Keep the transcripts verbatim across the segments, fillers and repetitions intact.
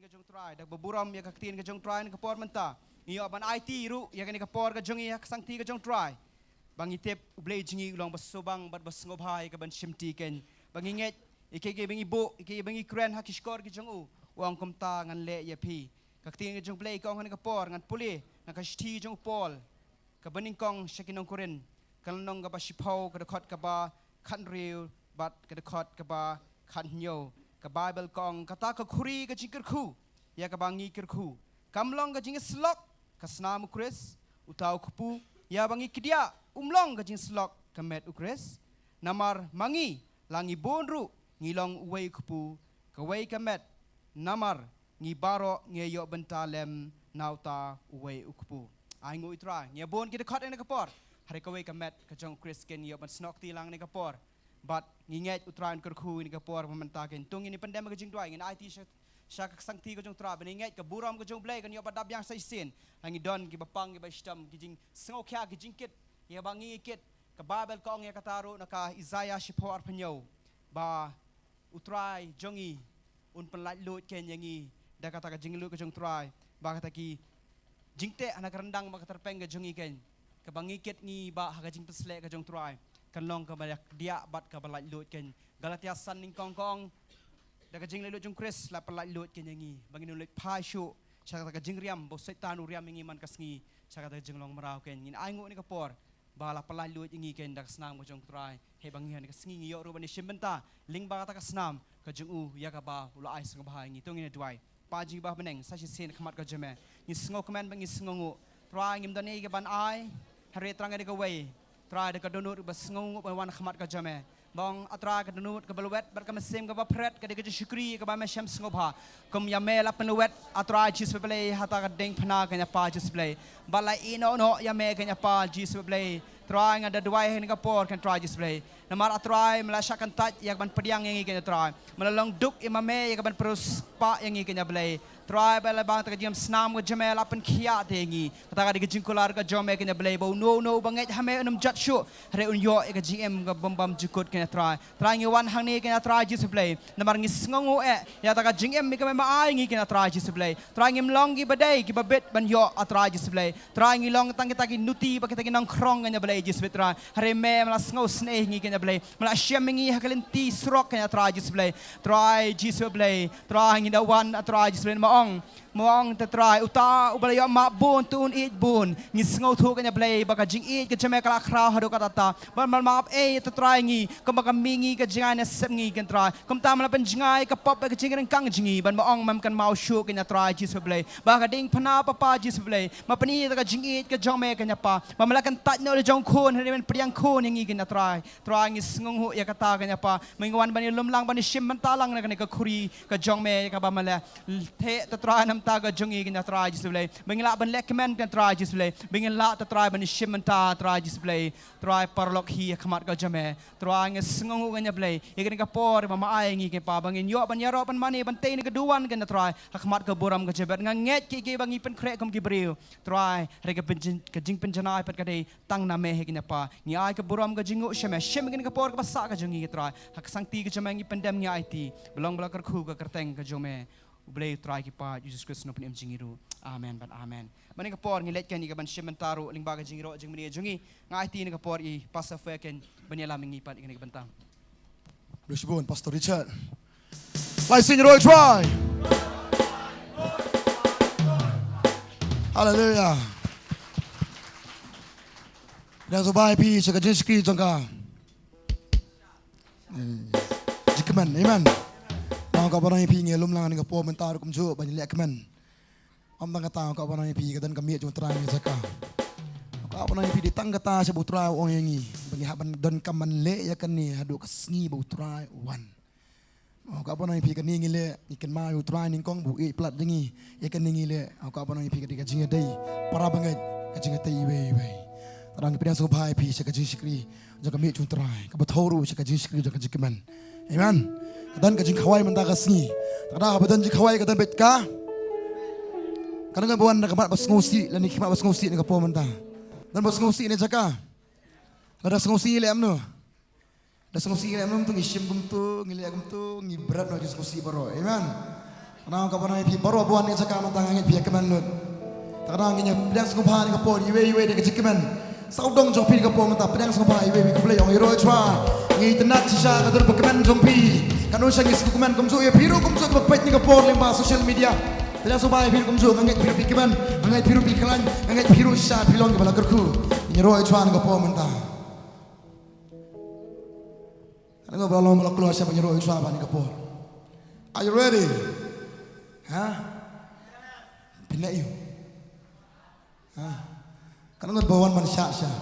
Ka jong Trai, da ba burom ïa ka ktien ka jong Trai na ka por mynta. Ngi ïoh ban aiti ruh ïa kane ka por ka jong ngi ha ka sangti ka jong Trai. Ba ngi tip U Blei jong ngi u long ba subang bad ba sngewbha ïa ka ban shimti kein. Ba ngi ngeit ïa kiei kiei ba ngi buh, ïa kiei ba ngi kren ha ki shkor ki jong u. U ong kumta ngan leh ïa phi. Ka ktien ka jong U Blei ka ong ha kane ka por ngan pule na ka shithi jong u Paul. Kaba nyngkong sha ki nong Korinth, ka lynnong kaba shiphew, ka dkhot kaba khathynriew bad ka dkhot kaba khathynñiew. Ka Baibl ka ong, kata ka khuri ka jingkyrkhu ïa kaba ngi kyrkhu kam long ka jingïasyllok ka snam U Khrist, uta u kpu ïa ba ngi kdiah um long ka jingïasyllok ka met U Khrist. Namar ma ngi la ngi bun ruh ngi long uwei u kpu, kawei ka met, namar ngi baroh ngi ïoh bynta lem na uta uwei u kpu. Ai nguh ïa U Trai, ngi ïa bun ki dkhot ïa kane ka por. Hynrei kawei ka met ka jong U Khrist kein ngi ïoh ban snoh kti lang ïa kane ka por. Bad ngi ngeit U Trai un kyrkhu ïa kane ka por ba mynta kein. To ngin ïa pyndem ka jingduwai, ngin aiti sha, sha ka sangti ka jong U Trai. Ba ngi ngeit ka burom ka jong U Blei kan ïoh ba dap biang sa shisien. La ngi don kiba pang kiba shitom, ki jingsngewkhia, ki jingkit ïa ba ngi kit. Ka Baibl ka ong ïa kata ruh na ka Isaïah shiphew arphew hynñiew. Ba U Trai jong ngi un pynlait luid kein ïa ngi da kata ka jingluid ka jong U Trai, ba kata ki jingteh na ka ryndang bad ka tyrpeng ka jong ngi kein, kaba ngi kit ngi ba ha ka jingpynsleh ka jong U Trai kan long kaba ïa kdiah bad kaba lait luid kein. Galatia san nyngkong ka ong, da ka jinglait luid jong U Khrist la pynlait luid kein ïa ngi ba ngin ym leit phai shuh sha kata ka jingriam ba u Soitan u riam ïa ngi man ka sngi, sha kata ka jinglong mraw kein. Ngin ai nguh ïa kane ka por ba la pynlait luid ïa ngi kein da ka snam ka jong U Trai. Hei ba ngi ha kane ka sngi ngi ïoh ruh ban ïashim bynta lyngba kata ka snam ka jong u ïa kaba u la ai sngewbha ïa ngi. To ngin ïa duwai. Pa jong ngi ba ha bneng, sa shisien ha khmat ka jong me ngi sngewkmen bad ngi sngewnguh. Trai, ngim don ei ei ban ai, hynrei tang ïa kawei. Trai, da ka dohnud ba sngewnguh ban wan ha khmat ka jong me. Ba ong, A Trai, ka dohnud kaba lwet bad ka mynsiem kaba phred ka dei ka jong u shakri kaba me shem sngewbha. Kum ïa me la pynlwet, A Trai Jisu Blei, ha kata ka diengphna kein, A Pa Jisu Blei. Bad la ïehnoh noh ïa me kein, A Pa Jisu Blei. Trai, nga da duwai ha kane ka por kein, Trai Jisu Blei. Namar, A Trai, me la shah kyntait ïa ka ban pdiang ïa ngi kein, A Trai. Me la long duk ïa ma me ïa ka ban pyrshah ïa ngi kein, A Blei. Trai, ba la bang ta ka jingïam snam ka jong me la pynkhiah te ïa ngi. Kata ka dei ka jingkular ka jong me kein, A Blei, ba uno uno uba ngeit ha me un ym jot shuh, hynrei un ïoh ïa ka jingim kaba bym bam jukut kein, A Trai. Trai, ngi wan hangne kein, A Trai Jisu Blei, namar ngi sngewnguh eh ïa kata ka jingim ïa kaba me ai ngi kein, A Trai Jisu Blei. Trai, ngim long kiba dei kiba bit ban ïoh, A Trai Jisu Blei. Trai, ngi long tang kita ki nuti bad kita ki nongkhrong kein, A Blei Jisu Blei, Trai. Hynrei me, me la sngewsynei ïa ngi kein, A Blei. Me la shem ïa ngi ha ka lynti surok kein, A Trai Jisu Blei. Trai Jisu Blei, Trai, ngi da wan, A Trai Jisu Blei, ma ong, ma ong te, Trai, uta uba la ïoh map bun te un ïeit bun. Ngi sngewthuh kein, A Blei, ba ka jingïeit ka jong me ka la khraw haduh katta katta. Bad me la map ei te, Trai, ngi, kumba ka mihngi ka jngai na sep ngi kein, Trai. Kumta me la pynjngai ka pop bad ka jingryngkang jong ngi, bad ma ong, mem kynmaw shuh kein, A Trai Jisu Blei. Ba ha ka diengphna, Papa Jisu Blei, ma pyni ïa ka jingïeit ka jong me kein, A Pa. Ba me la kyntait noh la jong khun, hynrei men pdiang khun ïa ngi kein, A Trai. Trai, ngi sngewnguh ïa kata kein, A Pa. Me, ngi wan ban ïalum lang, ban ïashim bynta lang na kane ka khuri ka jong me, ïa kaba me la theh, te, Trai, na ka bynta ka jong ngi kein, A Trai Jisu Blei. Ba ngin lah ban leh kmen kein, Trai Jisu Blei. Ba ngin lah, te, Trai, ban ïashim bynta, Trai Jisu Blei. Trai, paralok hi ha khmat ka jong me. Trai, ngi sngewnguh kein, A Blei, ïa kane ka por ba me ai ngi kein, Pa, ba ngin ïoh ban ïaroh, ban mane, ban tei na ka duwan kein, A Trai, ha khmat ka burom ka jong me. Nga ngeit kiei kiei ba ngi pynkhreh kum ki briew, Trai, hynrei ka pynjin-, ka jingpynjanai pat ka dei tang na me hi kein, A Pa. Ngi ai ka burom ka jingnguh sha me, shim ïa kane ka por kaba sah ka jong ngi, Trai. Ha ka sangti ka jong me ngi pyndem, ngi aiti. Ba long ba la kyrkhu ka kyrteng ka jong me, U Blei, U Trai ki paid, U Jisu Khrist, u nongpynim jong ngi ruh. Amen bad amen. Mynne ka por ngi leit kein ïa ka ban shim bynta ruh lyngba ka jingïaroh jingmane jong ngi. Nga aiti ïa kane ka por ïa i Pastor Fe kein ban ïalam ïa ngi pat ïa kane ka bynta. Bless you, Pastor Richard. Lai sing roll try. Hallelujah. Pdiang sngewbha ïa phi sha ka jingshakri jong ka. Hmm. Jingkmen, amen. Nga kwah ban ong ïa phi, ngi lum lang ha kane ka por mynta ruh kumjuh ban leh kmen. Ym tang kata, nga kwah ban ong ïa phi, ka don ka miet jong U Trai ha kane ka jaka. Nga kwah ban ong ïa phi, dei tang kata sha ba U Trai u ong ïa ngi ba ngi hap ban donkam ban leh ïa kane haduh ka sngi ba U Trai u wan. Nga kwah ban ong ïa phi, kane ngi leh, ngi kynmaw ïa U Trai nyngkong ba u ïeit palat ïa ngi. Ïa kane ngi leh, nga kwah ban ong ïa phi, ka dei ka jingïadei para bangeit, ka jingïadei iwei iwei. Te ngi pdiang sngewbha ïa phi sha ka jingshakri jong ka miet jong U Trai, kaba thew ruh sha ka jingshakri jong ka jingkmen. Amen. Ka don ka jingkhawai mynta ka sngi. Te ka don, haba don jingkhawai ka don beit ka, ka don kaba wan na ka mat ba sngewsih, lane ki mat ba sngewsih na ka por mynta. Don ba sngewsih na jaka. Lada sngewsih leh kumno? Da sngewsih ngi leh kumto, ngi shim kumto, ngi leh kumto, ngi bret noh jingsngewsih baroh. Amen. Khnang ka ban ai phi baroh ba wan ïa ka jaka mynta nga ngeit phi ïa kmen lut. Te khnang ngin ïa pdiang sngewbha ïa ka por iwei iwei da ka jingkmen. Sawdong jong phi ka por mynta pdiang sngewbha iwei iwei ka Blei ong ïa ro chwa. Ngi itynnad shisha ka dur ba kmen jong phi. Kano sha ngi sngewkmen kumjuh ïa phi ruh kumjuh ba peit ïa ka por lyngba social media. Pdiang sngewbha ïa phi ruh kumjuh nga ngeit phi ruh phi kmen. Nga ngeit phi ruh phi khlaiñ. Nga ngeit phi ruh shisha phi long kiba la kyrkhu. Ngi ro chwa ka por mynta. Kane nga ba long ba la kloi sha ban ïaroh ïa u Trai ban ïa ka por. Are you ready? Ha? Pynleh ïa u. Ha? Kane nga ba wan ban shah shah.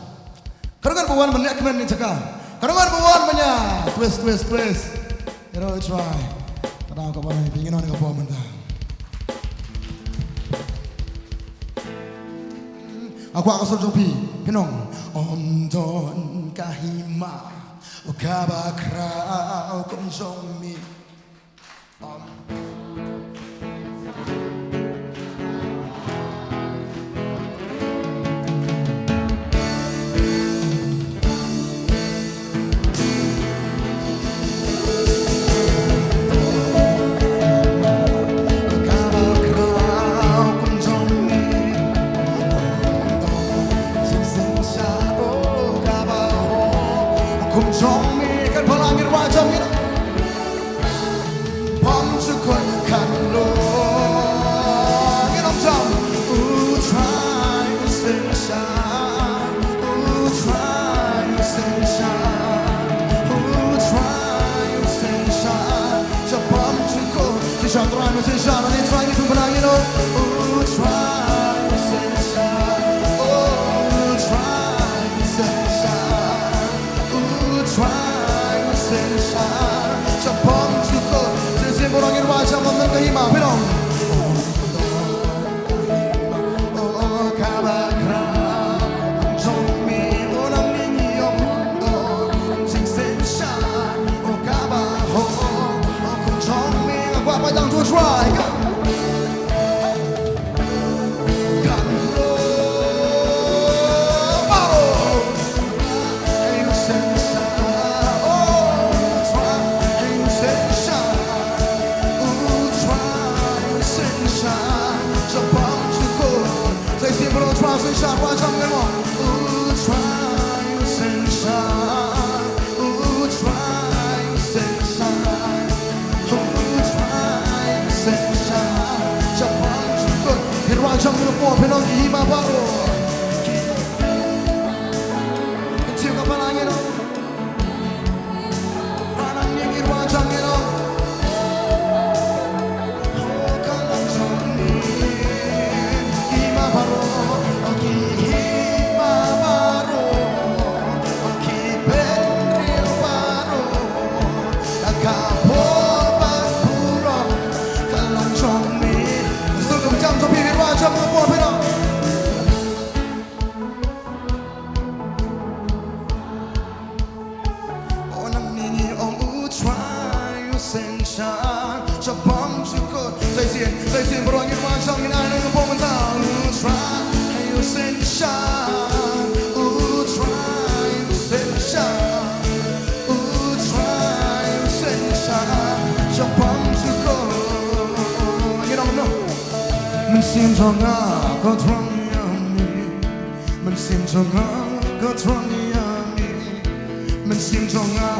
Kane nga ba wan ban leh kmen ni jaka. Kane nga ba wan ban ïa twist twist twist. Ïaroh ïa u Trai. Kane ka ban ïa phi ngin ïa ka por mynta. Nga kwah ka sur jong phi, phin ong. Ym don ka hima, oh, kaba khraw kum jong me. Ym. Mynsiem jong nga ka thrang ïa me. Mynsiem jong nga ka thrang ïa me. Mynsiem jong nga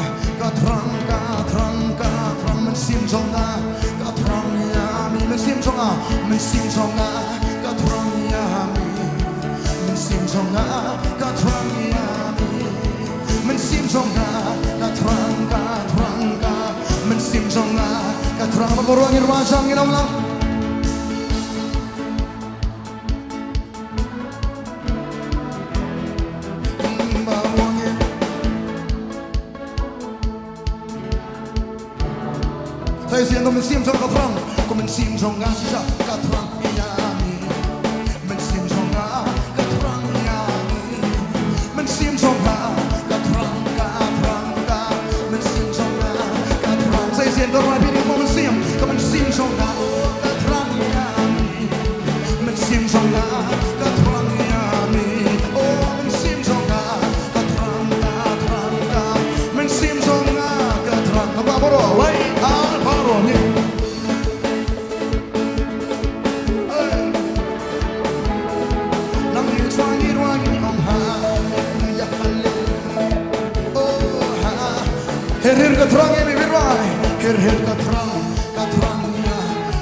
ka thrang, ka thrang, ka thrang. Mynsiem jong nga ka thrang ïa me. Mynsiem jong nga, mynsiem jong nga ka thrang ïa me. Mynsiem jong nga ka thrang ïa me. Mynsiem jong nga ka thrang, ka thrang, ka. Mynsiem jong nga ka thrang. Ba burom ngin wan jam ngin ong lang. Sa shisien. Ko mynsiem jong nga ka thrang, ko mynsiem jong nga shisha ka thrang ïa me. Mynsiem jong nga ka thrang ïa me. Mynsiem jong nga ka thrang, ka thrang, ka. Mynsiem jong nga ka thrang. Sa shisien, dor ma phi dei ko mynsiem, ko mynsiem jong nga ka thrang ïa me. Mynsiem jong nga ka thrang ïa me. Oh, mynsiem jong nga ka thrang, ka thrang, ka. Mynsiem jong nga ka thrang. Ka ba baroh, wei, al baroh ni. Hir hir ka thrang ïa me, Trai. Hir hir ka thrang, ka thrang ïa.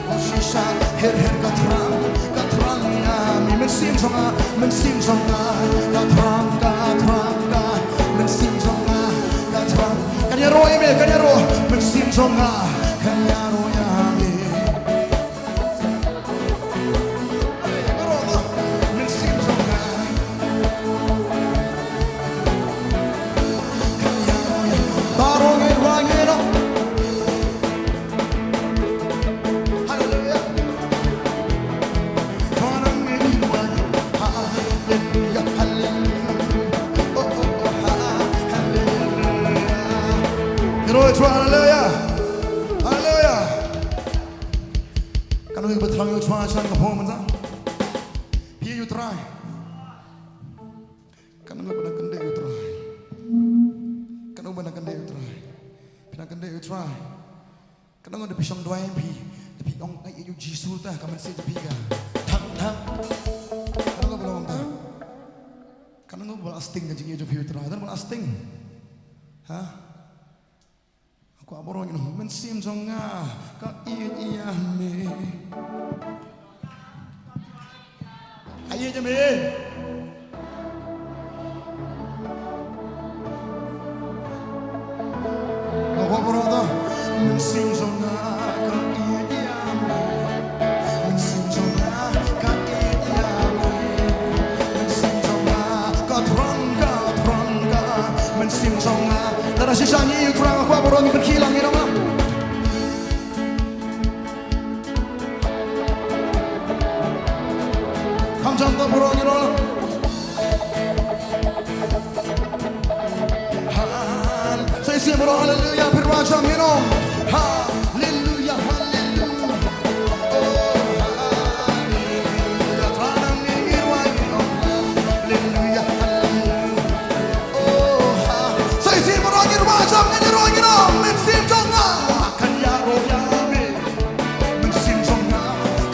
O shisha, hir hir ka thrang, ka thrang ïa me. Mynsiem jong nga, mynsiem jong nga. Ka thrang, ka thrang, ka. Mynsiem jong nga, ka thrang. Kan ïaroh ïa me, kan ïaroh. Mynsiem jong nga, kan ïaroh ïa me. Hallelujah. Hallelujah. Katno ngi ba thrang ïa u Trai sha ka por mynta? Phi ïa u Trai. Katno ngi ba nang kyndit ïa u Trai? Katno ngi ba nang kyndit ïa u Trai? Phi nang kyndit ïa u Trai. Katno ngi da phi shong duwai phi, da phi ong ai ïa u Jisu ta ka mynsiem jong phi ka thang thang. Katno ngi ba long ta? Katno ngi ba la sting ka jingïeit jong phi ïa u Trai? Katno ba la sting? Ha? Kwah baroh ngi ong, mynsiem jong nga ka ïeit ïa me. Ka ïeit ïa me. Kwah baroh to. Mynsiem jong nga ka ïeit ïa me. Mynsiem jong nga ka ïeit ïa me. Mynsiem jong nga ka thrang, ka thrang, ka. Mynsiem jong nga. Lada shisha ngi ïa u Trai, kwah baroh ngi pynkhiah lang, ngi ong. Kham jam to baroh ngi ong. Hal-, sa shisien baroh haleluya, phi ruh jam ngi ong. Haleluya, haleluya. Oh, haleluya. Trai nang ngi ruh ngi ong. Haleluya, haleluya. Oh, ha. Sa shisien baroh ngi ruh jam ngi ruh ngi ong. Mynsiem jong nga kan ïaroh ïa me. Mynsiem jong nga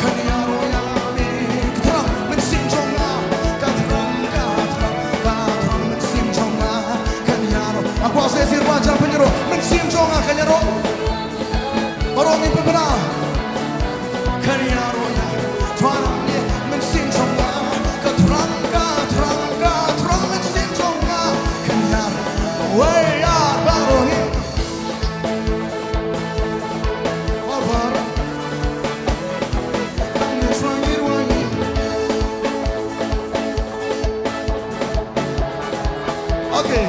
kan ïaroh ïa me. Ka thrang mynsiem jong nga. Ka thrang, ka thrang, ka thrang mynsiem jong nga kan ïaroh. Nga kwah sa shisien ba jam pynïaroh. Mynsiem jong nga kan ïaroh. Baroh ngi pynbna. Kan ïaroh ïa. Thrang ïa mynsiem jong nga. Ka thrang, ka thrang, ka thrang mynsiem jong nga kan ïaroh. Wei ïa baroh ngi. Okay.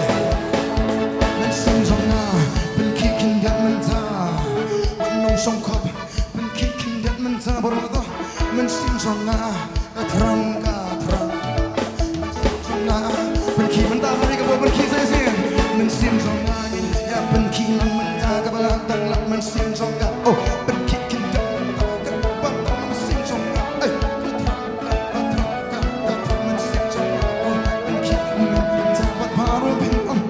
Mynsiem jong nga, pynkhih khyndiat mynta. Wat nongshong khop, pynkhih khyndiat mynta. Baroh to, mynsiem jong nga. Ka thrang, ka thrang. Mynsiem jong nga. Pynkhih mynta, mari ka bor pynkhih sa shisien. Mynsiem jong nga ngin ïa pynkhih lang mynta kaba la dang lap mynsiem jong nga. Oh, pynkhih khyndiat mynta kaba la mynsiem jong nga. Eh, ka thrang, ka thrang, ka thrang mynsiem jong nga. Oh, pynkhih mynta bad baroh phin ong.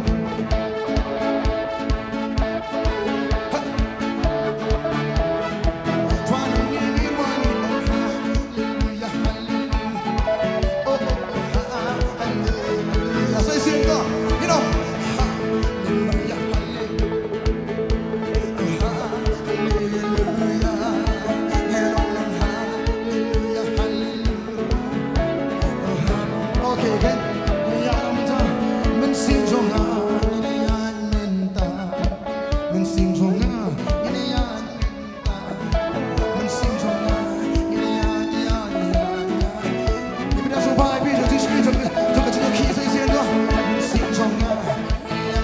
Okay, again. Mynsiem jong nga, ngin ïa mynta. Mynsiem jong nga, ngin ïa mynta. Mynsiem jong nga, ngin ïa, ïa, ïa, ïa. Ïa, mynsiem jong nga, ngin ïa.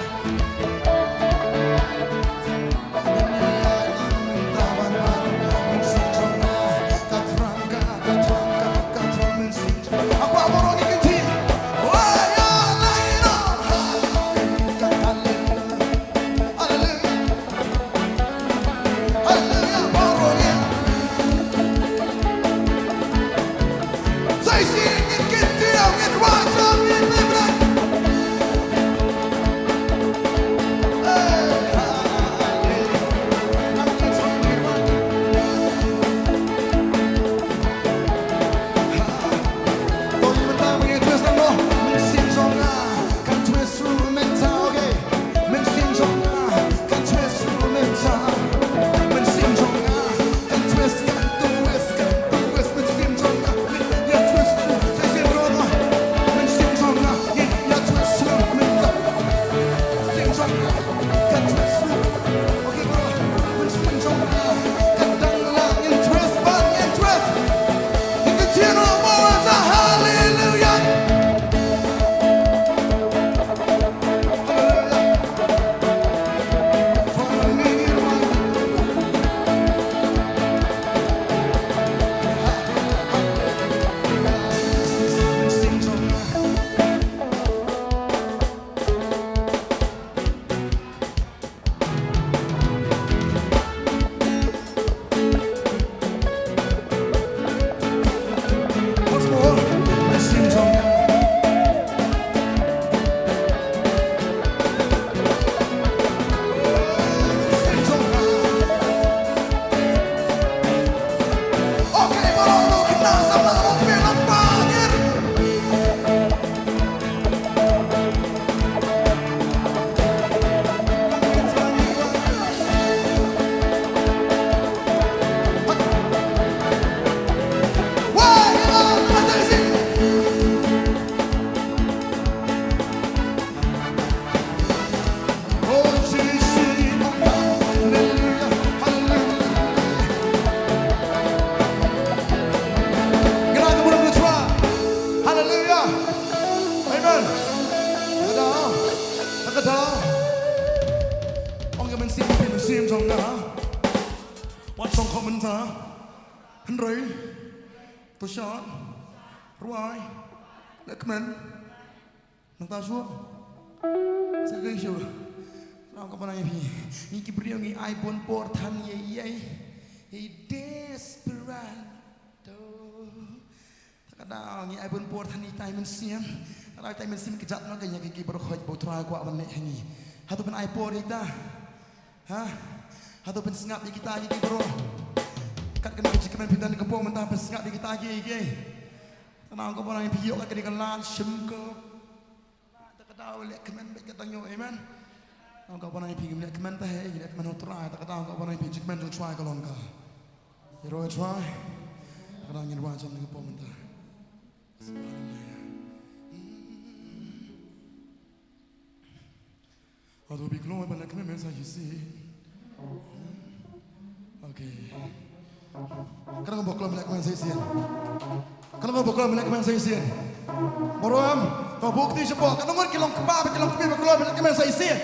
Haleluya. Amen. Ka daw. Ka daw. Ong ka mynsiem, ka mynsiem jong nga. Wat shong khop mynta. Hynrei to shad, rwai, leh kmen. Nangta shuh. Sa ka shuh. Nang ka panai phi. Ngi ki briew ngi ai bun por than ïa ïa. Ïa desperado. Ta ka daw ngi ai bun por than ïa itai mynsiem. Ta ka daw itai mynsiem ka jat noh ka ïa ki ki baroh khoit ba U Trai u kwah ban leh ha ngi. Hato phin ai por ïa ita? Ha? Hato phin sngap ïa kita ïa ki baroh? Kat kane ka jingkmen phi don ka por mynta phin sngap ïa kita ïa ki. Ta ka daw ka por ngi phi ïoh kat kane ka lad shim ko. Ta ka daw leh kmen bad ka dang ïoh, amen. Ong ka ban ai phi ngim leh kmen ta he, ngim leh kmen ha U Trai, ta ka daw ka ban ai phi jingkmen jong U Trai ka long ka. Ïaroh U Trai. Ta ka daw ngin rwai jam ne ka por mynta. Hato phi kloi ban leh kmen mynta shisien? Okay. Katno ba kloi ban leh kmen shisien? Katno ba kloi ban leh kmen shisien? Baroh em, to buk ti shapoh. Katno ngut ki long kpa, ki long kmie ba kloi ban leh kmen shisien?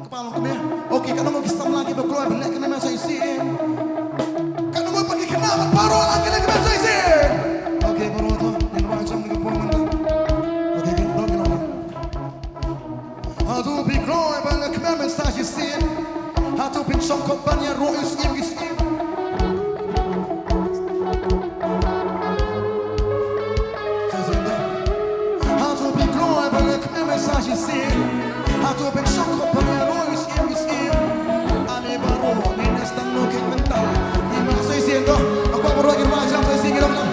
Kpa long kmie. Okay, katno ngut ki samla kiba kloi ban leh kmen shisien? Katno ngut ba ki khynnah baroh ki leh kmen shisien? Okay, baroh to, ngin rwai jam ne ka por mynta. Okay, ngin rwai jam. Hato phi kloi ban leh kmen mynta shisien? Hato phin shong khop ban ïaroh ïa u syiem ki syiem? Hato phi kloi ban leh kmen mynta shisien? Hato phin shong khop ban ïaroh ïa u syiem ki syiem? Ale baroh ngin ïa sdang noh kein mynta. Ngin ïa shisien to. Hato baroh ngin ïa jam shisien ngin ïa.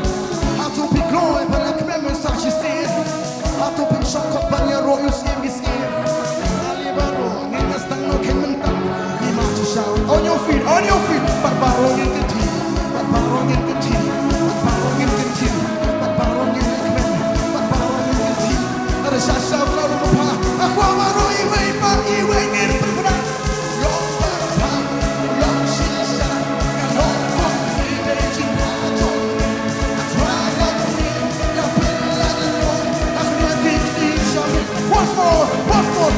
Hato phi kloi ban leh kmen mynta shisien? Hato phin shong khop ban ïaroh ïa u syiem ki syiem? Ale baroh ngin ïa sdang noh kein mynta. Ngim ïa shisha. On your feet, on your feet. Bad baroh ngin kyntiew. Bad baroh ngin kyntiew. Bad baroh ngin kyntiew. Bad baroh ngin kyntiew. Bad baroh ngin kyntiew. Ada shisha baroh ruh pa. Akwa baroh iwei pa iwei ngin pynbna. Once more, once more.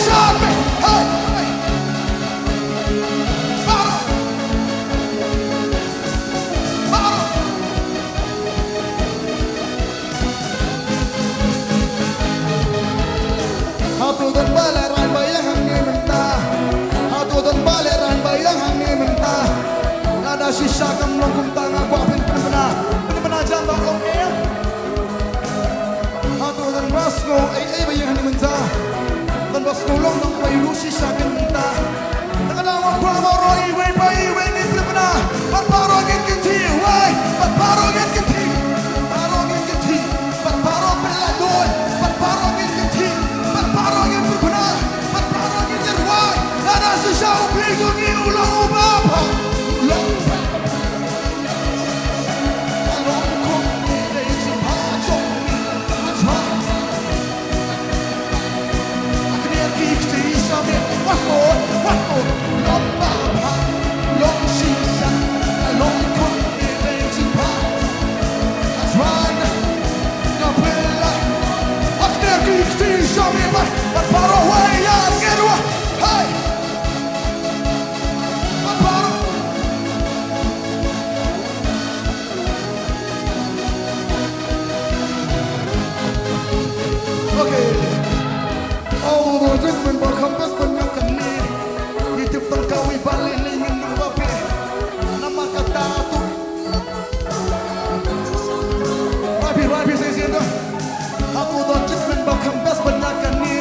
Hey, hey. Baroh. Baroh. Hato don ba lehraiñ ba ïeng hangne mynta? Hato don ba lehraiñ ba ïeng hangne mynta? Lada shisha kam long kumta nga kwah phin pynbna, pynbna jam ba ong eh. Hato don ba sngew ei ei ba ïeng hangne mynta? Don ba sngew long long ba ïoh shisha kein mynta. Ta ka daw nga kwah baroh iwei pa iwei ngin pynbna. Bad baroh ngin kyntiew, wei. Bad baroh ngin kyntiew. Baroh ngin kyntiew. Bad baroh pynlait duh. Bad baroh ngin kyntiew. Bad baroh ngin pynbna. Bad baroh ngin ïarwai. Lada shisha U Blei jong ngi u long uba bha. U long uba bha. Hey! Okay. Ong u Jisu mynba kham bes ban ïa kane. Ngi tip tang kawei ba lei lei ngin ym ba phi. Namar kata tu. Rapi, rapi, sa shisien to. Hato u Jisu mynba kham bes ban ïa kane.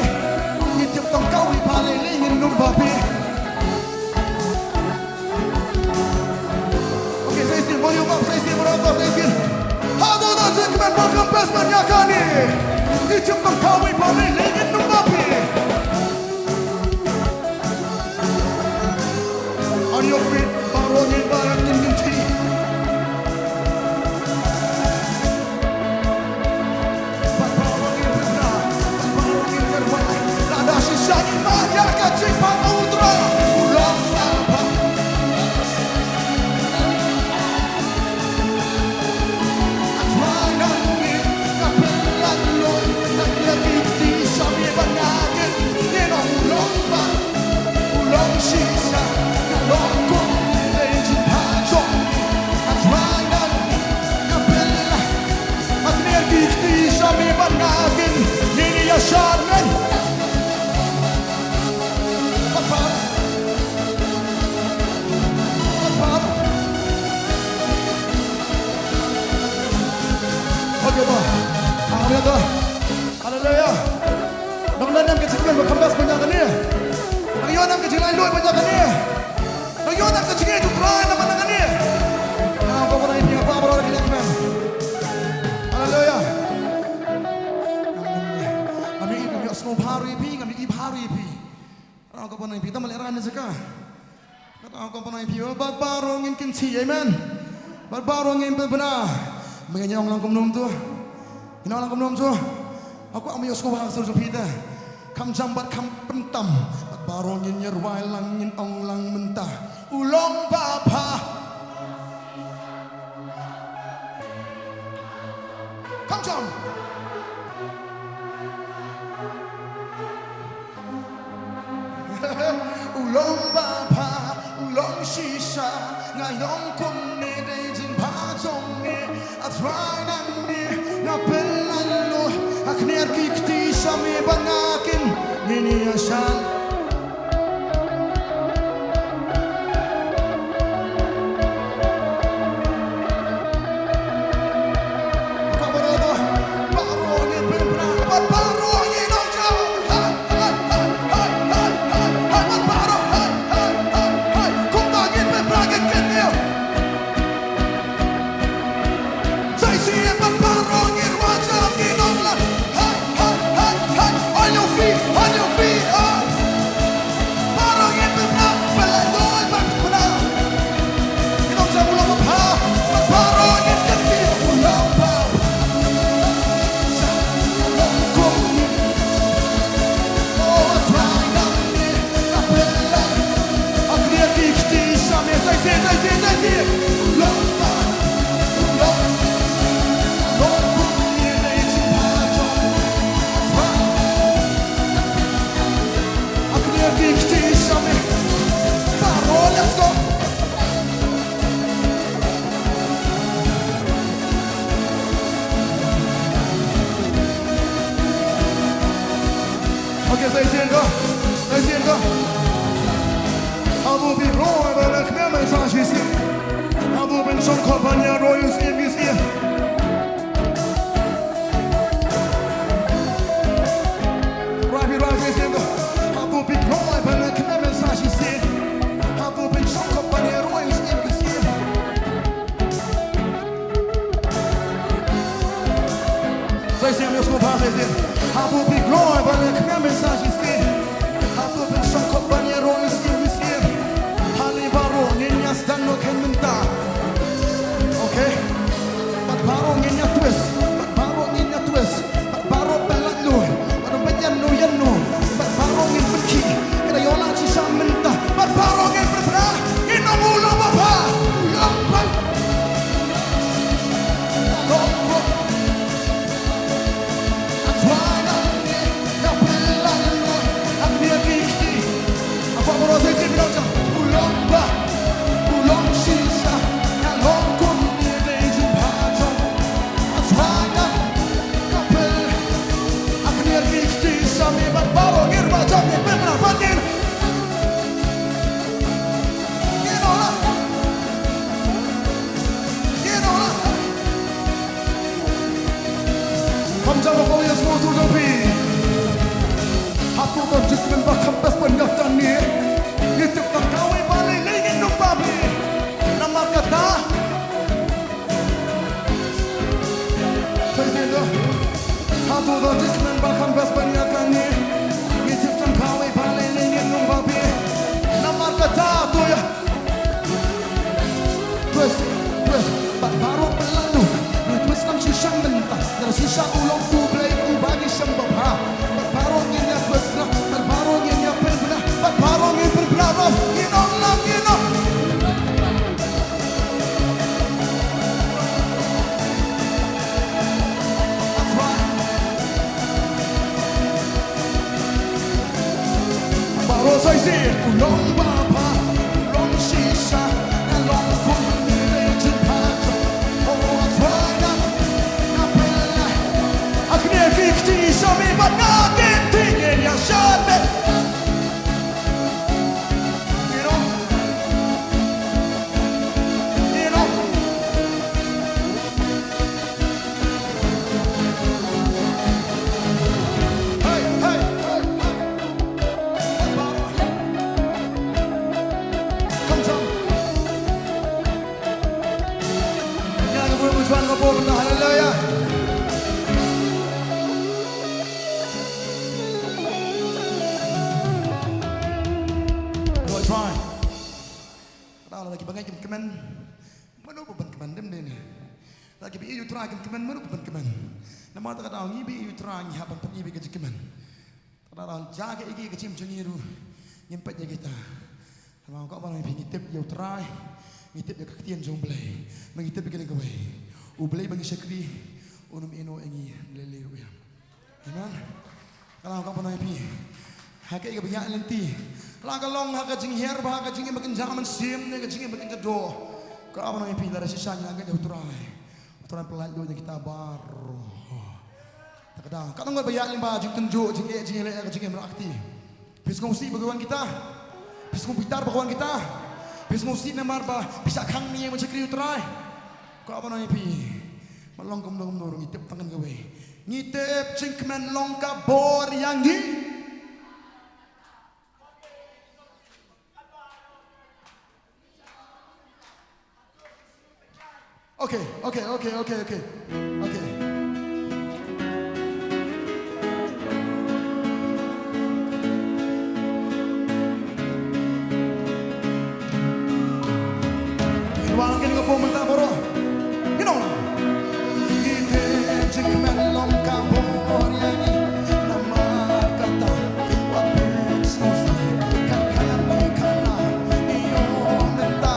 Ngi tip tang kawei ba lei lei ngin ym ba phi. Okay, sa shisien, volume up, sa shisien, volume up, sa shisien. Hato u Jisu mynba kham bes ban ïa kane. Ngi tip tang kawei ba lei lei ngin ym ba phi. On your feet, baroh ngin ba ngin kyntiew. Bad baroh ngin pynbna, bad baroh Sngewbha ruh ïa phi, ngam ïohi bha ruh ïa phi. Kata ka ban ïa phi, tang ba lehrain na jaka. Kata ka ban ïa phi, bad baroh ngin kynti, amen. Bad baroh ngin pynbna. Me ngin ïa ong lang kumno to. Ngin ong lang kumno to. Hato me ïohsngew bha ka sur jong phi te. Kham jam bad kham pyntam. Bad baroh ngin ïa rwai lang, ngin ong lang mynta. U long babha. Kham jam. U long babha, u long shisha, nga ong kumne dei jingbha jong ngi, A Trai nangne, nga pynlait noh, ha khyndiat ki kti sha me ba nga kynti, ngin ïa shad. Say, say, bad baroh ngin rwai jam, ngin ong lang. Hey, hey, hey, hey. On your feet, on your feet, oh. Baroh ngin pynbna, pynlait noh, bad pynbna. Ngin ong jam u long babha, bad baroh ngin kynti u long babha. Okay, sa shisien ko. Sa shisien ko. Hato phi kloi ban khmih mynta shisien? Hato phin shong khop ban ïaroh ïa u Syiem ki syiem? Rwai phi rwai sa shisien ko. Hato phi kloi ban khmih mynta shisien? Hato phin shong khop ban ïaroh ïa u Syiem ki syiem? Sa shisien, ïa sngewbha sa shisien. Hato phi kloi ban khmih mynta shisien? Hato phin shong khop ban ïaroh ïa u Syiem ki syiem? Hangne baroh ngin ïa sdang noh kein mynta. Okay. Bad baroh ngin ïa twist. Bad baroh ngin ïa twist. Bad baroh pynlait noh. Bad pynïeng noh, ïeng noh. Bad baroh ngin pynkhih. Ka da ïoh lang shisha mynta. Bad baroh ngin pynbna. Ngin ong u long babha. U long babha. Kham jam, ko ïa sngewthuh jong phi. Hato ka jingkmen ba kham best ban ïa kane? Ngi tip tang kawei ba lei lei ngin ym ba phi. Namar kata. Sa shisien ko. Hato ka jingkmen ba kham best ban ïa kane? Ngi tip tang kawei ba lei lei ngin ym ba phi. Namar kata to ïa. Twist, twist, bad baroh pynlait noh. Twist lang shisha mynta. Ïa shisha u long u Blei uba ngi shem babha. Bad baroh ngin ïa twist noh. Bad baroh ngin ïa pynbna. Bad baroh ngin pynbna noh. Ngin ong lang, ngin ong. Baroh sa shisien, u long babha, u long shisha, nga long kumne jingbha jong, oh, A Trai, nga pynlait. Ha kine ki kti sha me bad nga kynti, ngin ïa shad beit. You know? You know? Hey, hey, hey, hey. Come on. Hallelujah. Ngi kmen, mano ba ban kmen dem de ne. Lada ki ba ïeit ïa u Trai kin kmen, mano ba ban kmen. Namar kata ka daw ngi ba ïeit ïa u Trai ngi hap ban pyni bad ka jingkmen. Kata ka daw jaka ïa ki ka jingim jong ngi ruh ngim peit ïa kita. Namar ka ba ngi phi ngi tip ïa u Trai, ngi tip ïa ka ktien jong u Blei, ba ngi tip ïa kane kawei. U Blei ba ngi shakri un ym ïehnoh ïa ngi lei lei ruh ïa. Amen. Ka la ka pynai phi. Ha ka ïa ka ba ïaid lynti. Ka la ka long ha ka jinghiar bad ha ka jingim ba kynja mynsiem ne ka jingim ba kynja doh. Ka la pynai phi lada shisha ngi la ka ïa u Trai. U Trai pynlait lut ïa kita baroh. Ta ka daw. Ka nang ba ïaid lyngba jingtynjuh jingeh jingeh ka jingim rakti. Phi sngewsih ba ka wan kita. Phi sngew bitar ba ka wan kita. Phi sngewsih namar ba phi shah khang ne ïa ka shakri u Trai. Ka ba nang ïa phi. Ba long kumno kumno ruh ngi tip tang kawei. Ngi tip jingkmen long ka bor ïa ngi. Okay, okay, okay, okay, okay. Okay. Wan kane ka por mynta baroh. Ngi ong. Ngi tip jingkmen long ka bor ïa ngi. Namar kata, wat pynshong sih, ka kane ka la, ngi ong mynta.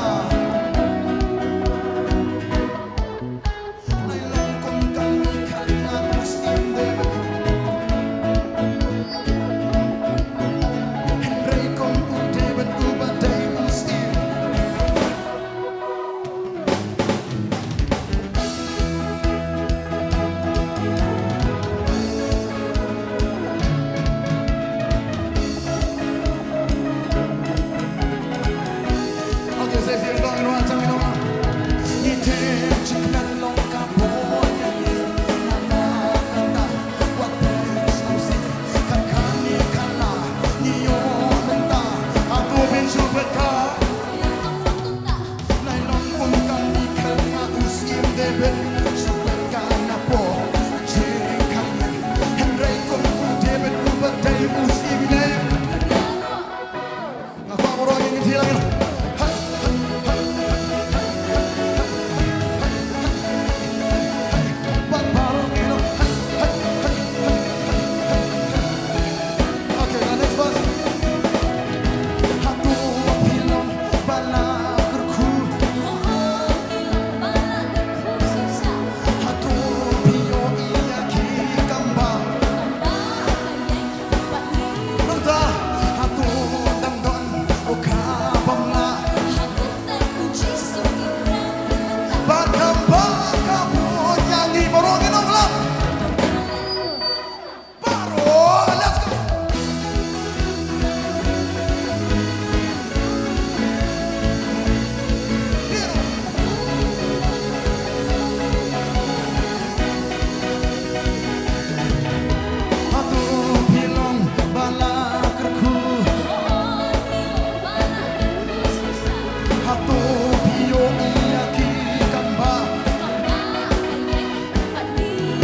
Baroh, let's go.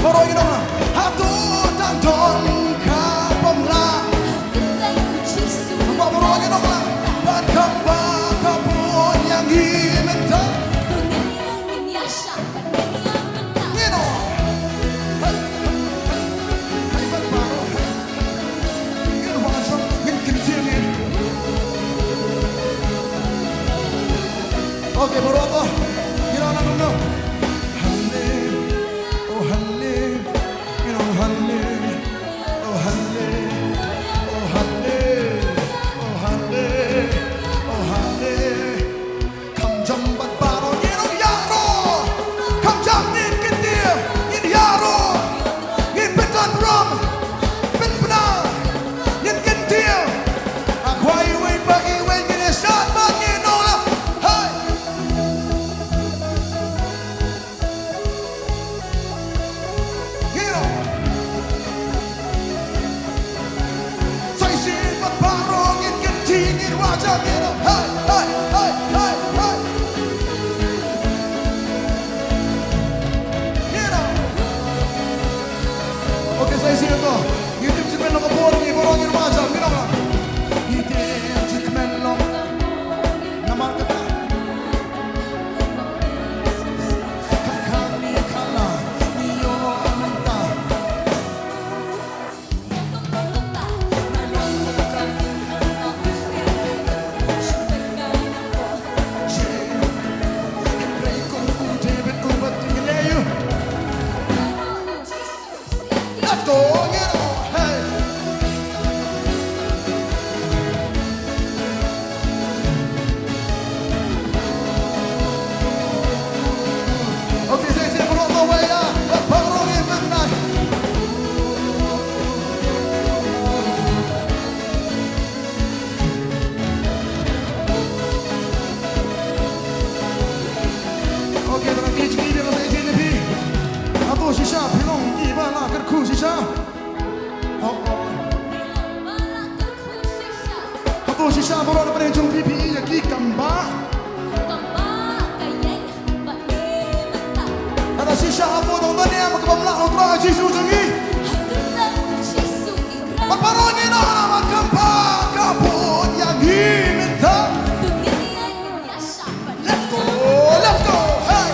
Baroh ngi ong, hato dang don ka bym lah. Baroh ngi ong, bad kaba ka bun ïa ngi mynta. Ngi ong. Hey, hey, hey, hey, baroh. Ngin wad shuwa, ngin kyntiew, ngin. Okay, baroh to. Ngin ong lang kumno. Halle, oh halle, ngin ong halle, oh halle, oh halle, oh halle, oh halle. Kham jam bad baroh ngin ong ïaroh. Kham jam ngin kyntiew ngin ïaroh. Ngin pyndonkam pynbna ngin kyntiew. Ha khwai iwei pa iwei ngin ïashad bad ngin ong la. Hey. Ngin ong. Sa shisien bad baroh ngin kyntiew ngin wad shuwa ngin ong. Hey, hey, hey, hey, hey. Ngin ong. Okay, sa shisien to. Ngi tip jingkmen long ka bor ïa ngi baroh ngin wad shuwa ngin ong. Ngi tip jingkmen long. Namar kata. Shisha baroh na pdeng jong phi, phi ïa ki kam ba. Kam ba ka ïeng bad ngi mynta. Kata shisha hapoh dong dane ma ka bym lah u Trai Jisu jong ngi. Ha kyrteng Jisu ngi kren. Bad baroh ngi noh na ma kam ba ka bun ïa ngi mynta. Let's go, let's go, hey.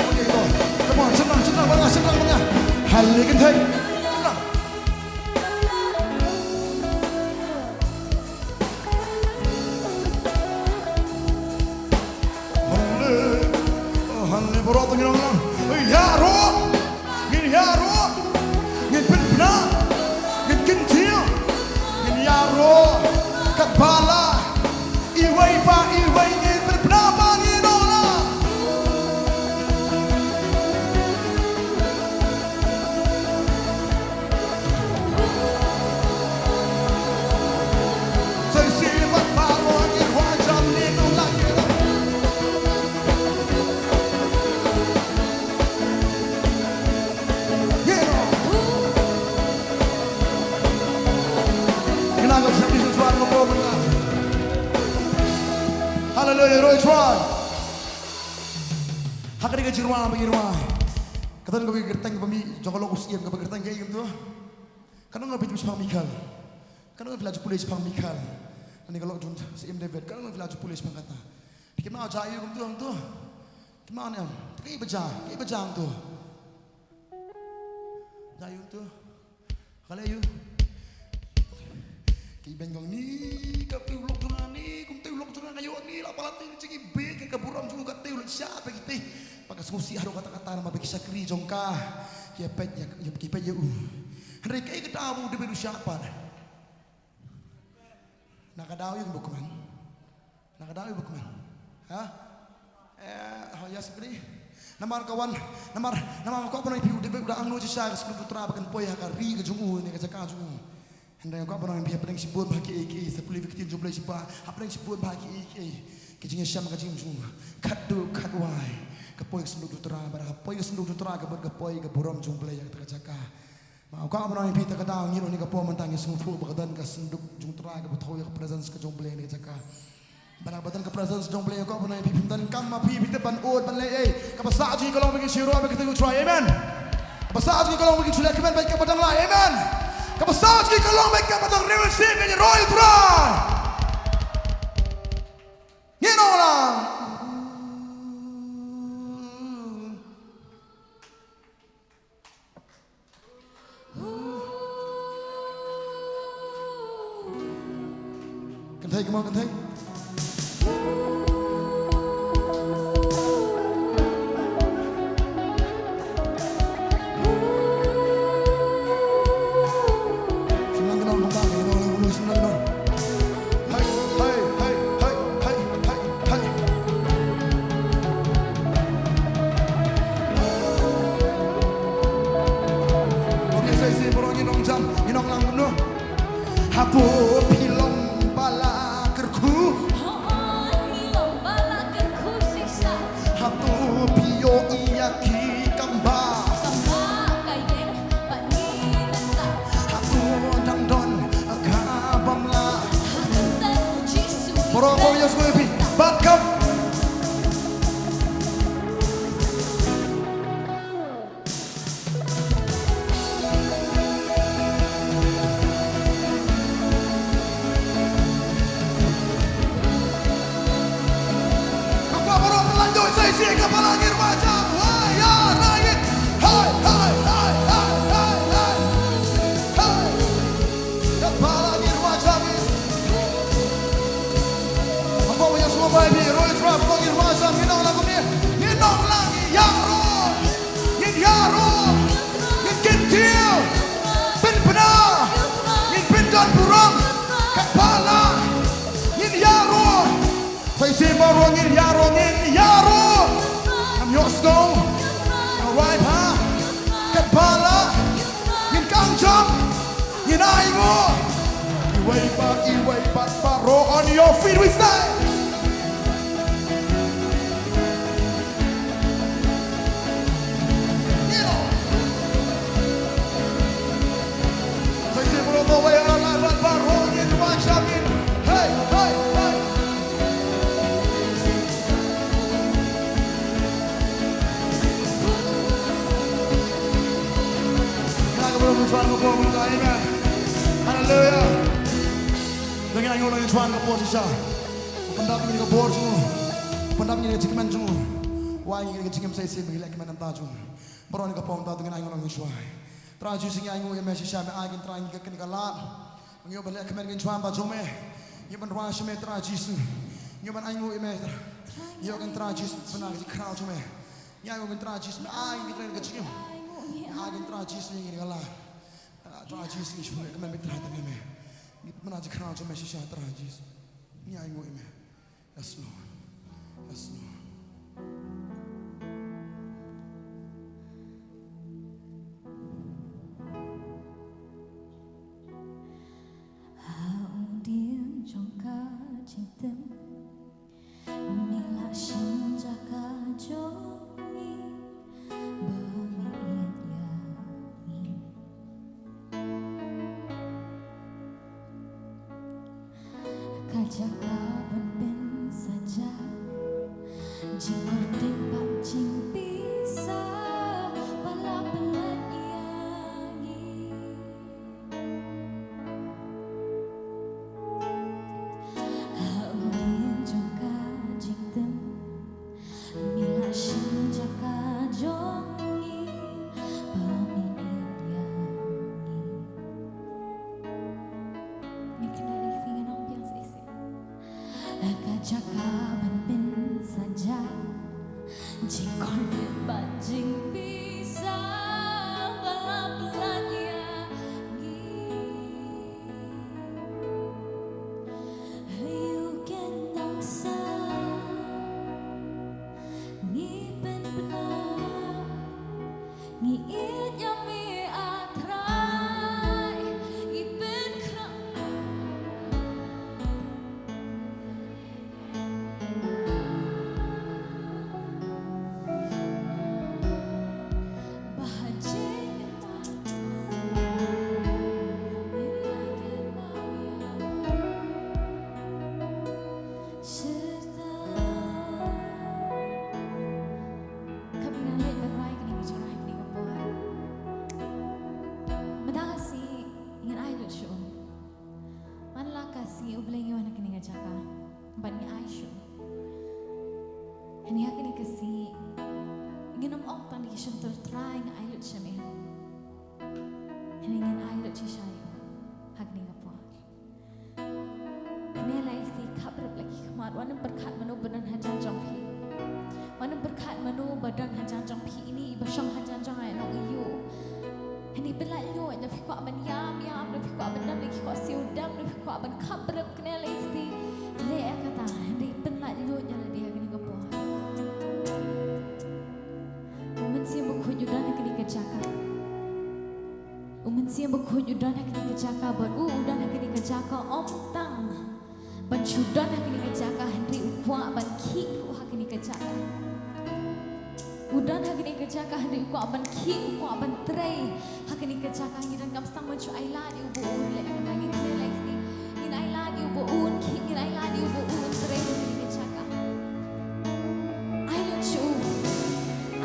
Okay, go. Come on, shynrang, shynrang, bad nga, shynrang, bad nga. Hale kynthei. Shynrang. Hale, hale, baroh to ngi ong lang. Ïaroh, ngin ïaroh, ngin pynbna, ngin kyntiew, ngin ïaroh katba lah. Iwei pa iwei ngin pynbna ba ngin ong lang. Hallelujah, roi Trai. Ha kane ka jingrwai ba ngi rwai. Ka don kawei ka kyrteng kaba mih, jong ka lok u Syiem kaba kyrteng kaei kumto? Katno nga phi shaphang Michael. Katno nga phi la ju pule shaphang Michael. Ani ka lok jong u Syiem David. Katno nga phi la ju pule shaphang kata. Phi kynmaw ja ïa u kumto kumto. Kynmaw ne em. Te kaei ba ja, kaei ba ja kumto. Ja ïa u kumto. Ka leh ïa u. Ki beiñ kong ni, ka te u lok jong nga ni, kum te u lok jong nga nga ïoh ni, la palat ni jong i beiñ, ka burom jong u ka te u leit shah bad ki te. Ba ka sngewsih haduh katta katta namar ba ki shakri jong ka ki peit ïa, ki peit ïa u. Hynrei kaei ka daw ba u David u shah pat? Na ka daw ïa u ba kmen. Na ka daw ïa u ba kmen. Ha? Eh, ha, ïa sbri. Namar ka wan, namar, namar ka wan phi u David u da angnud shisha ka sanduk jong u Trai ba kan poi ha ka ri ka jong u ne ka jaka jong u. Hynrei ka wan phi hapdeng shibun bha kiei kiei, sa pule ïa ka ktien jong U Blei shipa, hapdeng shibun bha kiei kiei. Ki jingïashem ka jingim jong u. Khatduh khatwai. Ka poi ka sanduk jong u Trai, bad ha poi ka sanduk jong u Trai ka mut ka poi ka burom jong U Blei ïa kata ka jaka. Ma u ka ba nang phi ta ka daw ngi ruh ni ka por mynta ngi sngewthuh ba ka don ka sanduk jong u Trai kaba thew ïa ka presence ka jong U Blei ni ka jaka. Ba la ba don ka presence jong U Blei ka ba nang phi phim don kam ma phi phi te ban ud ban leh ei. Kaba sah jong ngi ka long ba ngi shu ïaroh bad ka kyrteng u Trai. Amen. Kaba sah jong ngi ka long ba ngi shu leh kmen bad kaba dang lai. Amen. Kaba sah jong ngi ka long bad kaba dang riewspah ngi ïaroh ïa u Trai. Ngi ong lang. Kynthei, come on, kynthei. Shim lang kynnoh, kynnoh, kynnoh, kynnoh, shim lang kynnoh. Hai, hai, hai, hai, hai, hai, hai. Ong ïa sa shisien baroh ngin ong jam, ngin ong lang kumno. Hato phi long ba la kyrkhu? Hooid, ngi long ba la kyrkhu shisha. Hato phi ïohi ïa ki kam ba? Kam ba ka ïeng bad ngi mynta. Hato dang don ka bym lah? Ha kyrteng Jisu. Baroh ba ïa sngewbha bad kam. Ka kwah baroh pynlait ïa u Jisu ka balang ngin wad jam. Hai, hai, hai, hai. Hai. Ka balang ngin wad jam. Ka kwah ba ïa sngewbha ïa phi, roi Trai, balang ngin wad jam. Ngin ong lang kumne. Ngin ong lang ïaroh. Ngin ïaroh, ngin kyntiew, pynbna, ngin pyndon burom, katba lah, ngin ïaroh. Sa shisien baroh ngin ïaroh, ngin ïaroh. Ngam ïohsngew, nga rwai bha, katba lah, ngin kang jam, ngin ainguh. Iwei pa iwei pat baroh on your feet we say. Amen. Haleluya. Dang ïa ngi long ïa ka por shisha. Pyndap ïa ngi ka bor jong u. Pyndap ïa ngi ka jingkmen jong u. Wai ïa ngi ka jingkmen sa ïa si ba ngi leh kmen nangta jong u. Baroh ïa ka por nangta dang ïa ngi long ïa shuwa. Trai Jisu ngi ainguh ïa me shisha, me ai kane ka lad. Ngi ïoh ban leh kmen kane ka jingim ba jong me. Ngi ban rwai sha me Trai Jisu. Ngi ban ainguh ïa me. Ïoh kane Trai Jisu, pynah ka jingkhraw jong me. Ngi ainguh kane Trai Jisu, me ai kane ka jingim. Me ai kane Trai Jisu ïa kane ka lad. Trai Jisu ngi shu leh kmen me Trai tang ïa me. Ngi pynah jingkhraw jong me shisha Trai Jisu. Ngi ainguh ïa me. Yes Lord. Yes Lord. Ha u dieng jong ka jingtim, me la shim jaka jong ngi, ba me ïeit ïa ngi. Ka jaka ban pynsaja jingkordit bad jingpisa ba la pynlait ïa ngi. Ha u dieng jong ka jingtim, me la shim jaka jong ngi, ba me ïeit ïa ngi. Ngi kynnoh lei ngi ong biang shisha. Ka jaka ban pynsaja jingkordit bad jingpisa ba la pynlait ïa ngi. Ïa u kynnoh sa ngi pynbna, ngi ïeit ïa me A Trai, ngi pynkhraw. Ka bynta leit ban rwai kane ka jingrwai kane ka por. Mynta ka sngi ngin ai lut shuh. Man la ka sngi U Blei ngi wan ha kane ka jaka ban ngi ai shuh. Hynrei ha kane ka sngi ngin ym ong tang da ki shyntur Trai ngi ai lut sha me. Hynrei ngin ai lut shisha ïa u ha kane ka por. Kane la ïa ki khap rep la ki khmat, wat nym pyrkhat mano ba don hajan jong phi. Wat nym pyrkhat mano ba don hajan jong phi, ine i ba shong hajan jong nga ïa nong ïa u. Hynrei pynlait lut, da phi kwah ban ïam ïam, da phi kwah ban dam da ki kwah siew dam, da phi kwah ban khap rep, kane la ïa ki leh ïa kata, hynrei pynlait lut ïa lade ha kane ka por. U Mynsiem Bakhuid u don ha kane ka jaka. U Mynsiem Bakhuid u don ha kane ka jaka, bad u, u don ha kane ka jaka ym tang ban shu don ha kane ka jaka, hynrei u kwah ban khih ruh ha kane ka jaka. U don ha kane ka jaka, hynrei u kwah ban khih, u kwah ban trei ha kane ka jaka. Ngi donkam tang ban shu ai lad ïa u ba un leh kata, ngin leh leh kine. Ngin ai lad ïa u ba un khih, ngin ai lad ïa u ba un trei ha kane ka jaka. Ai lut shuh.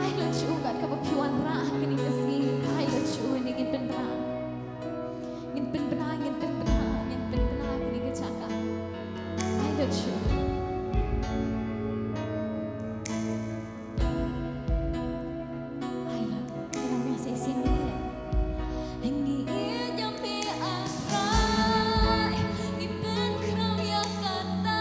Ai lut shuh kat kaba phi wanrah ha kane ka sngi. Ai lut shuh, ngin pynbna. Ngin pynbna, ngin pynbna, ngin pynbna ha kane ka jaka. Ai lut shuh. Ai lut. Ngin ym ïa shisien ïa. Ngi ïeit ïa me A Trai. Ngi pynkhraw ïa kata.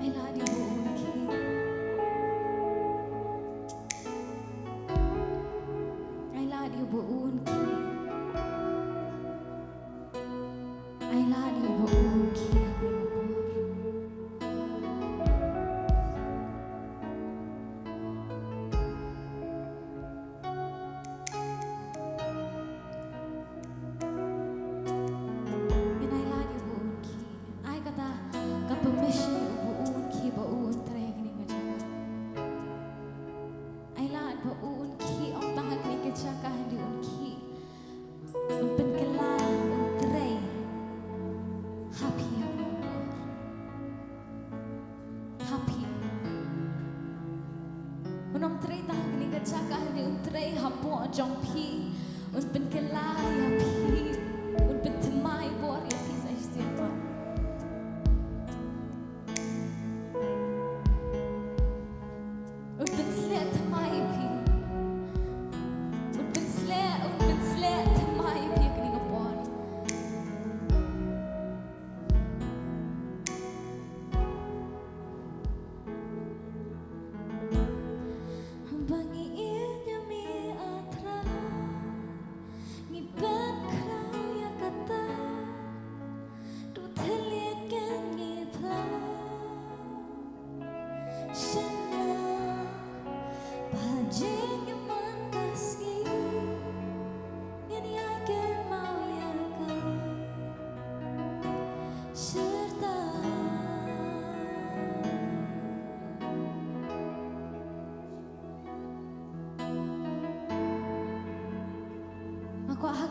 Ai lad ïa u ba un khie. Ai lad ïa u ba un khie. Ai lad ïa u ba un khie. Ngin ai lad ïa u ba un khie. Ai kata ka permission ïa u ba un khie ba un trei ha kane ka jaka. Ai lad ba un khie, ym tang ha kane ka jaka, hynrei un khie. Un pynkylla, un trei ha phi, ha phi. Ha phi. Un ym trei tang ha kane ka jaka, hynrei un trei hapoh jong phi. Un pynkylla ïa phi. Un pynthymmai bor ïa phi sa shisien pat. Un pynsleh thymmai ïa phi. Un pynsleh, un pynsleh thymmai ïa phi ha kane ka por. Ba ngi ïeit ïa me, A Trai, ngi pynkylla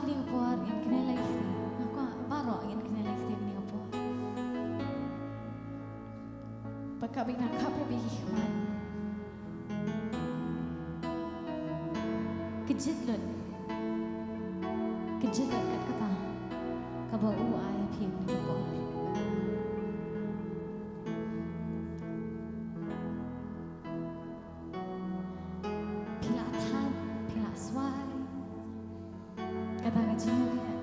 Kane ka por ngin kynnoh lei kti. Nga kwah baroh ngin kynnoh lei kti kane ka por. Bad ka bynta ka pyrshah bad ki khmat. Ka jinglut. Ka jinglut kat kata kaba u ai ïa phi kane ka por. Phi la thait, phi la swai. Kata ka jingïaleh.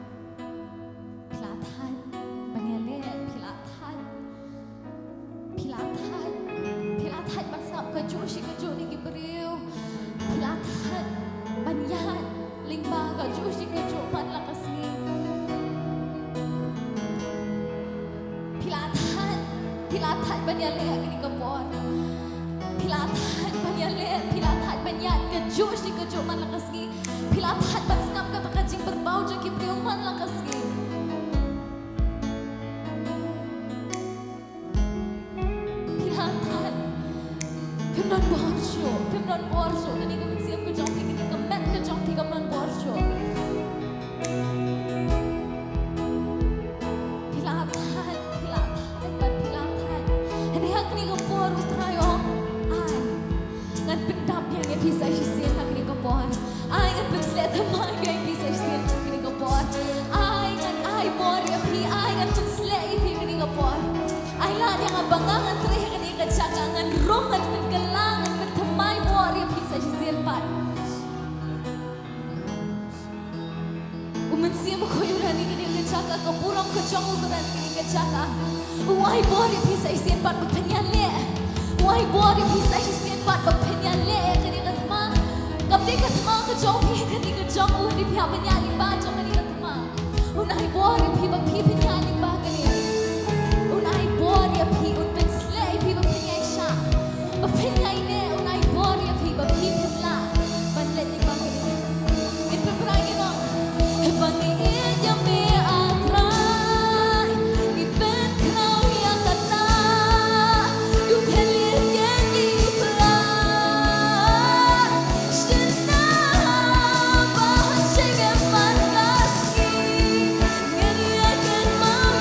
Phi la thait ban ïaleh, phi la thait. Phi la thait, phi la thait ban sngap kajuh shi kajuh na ki briew. Phi la thait ban ïaid lyngba kajuh shi kajuh man la ka sngi. Phi la thait, phi la thait ban ïaleh ha kane ka por. Phi la thait ban ïaleh, phi la thait ban ïaid kajuh shi kajuh man la ka sngi. Phi la thait ban sngap kata ka jingpynpaw jong ki briew man la ka sngi. Phi la thait. Phim don bor shuh, phim don bor shuh. Kane ka mynsiem ka jong phi, kane ka met ka jong phi kam don bor shuh. Phi la thait, phi la thait, bad phi la thait. Hynrei ha kane ka por U Trai u ong, ai. Ngan pyndap ïa phi sa shisien ha kane ka por. Ai, ngan pynsleh thymmai ïa phi sa shisien ha kane ka por. Ai, ngan ai bor ïa phi, ai, ngan pynsleh ïa phi ha kane ka por. Ai lad ïa nga ba nga ngan treh ha kane ka jaka, ngan rung, ngan pynkylla, ngan pynthymmai bor ïa phi sa shisien pat. U Mynsiem Bakhuid u don ha kane ka jaka, ka burom ka jong u ka don ha kane ka jaka. U ai bor ïa phi sa shisien pat ba phin ïaleh. U ai bor ïa phi sa shisien pat ba phin ïaleh ïa kane ka thma. Kam dei ka thma ka jong phi, kane ka jong u, dei phi hap ban ïaid lyngba jong kane ka thma. Un ai bor ïa phi ba phi phin ïaid lyngba kane. Un ai bor ïa phi, un pynsleh ïa phi ba phin ïaishah. Ba phin ïaineh, un ai bor ïa phi ba phi phin lah ban leit lyngba kane. Ngin pynpra, ngin ong. Haba ngi ïeit ïa me, A Trai, ngi pynkhraw ïa kata. Du khlieh ïa ngi pla. Shynna ba ha jingim man la sngi. Ngin ïa kynmaw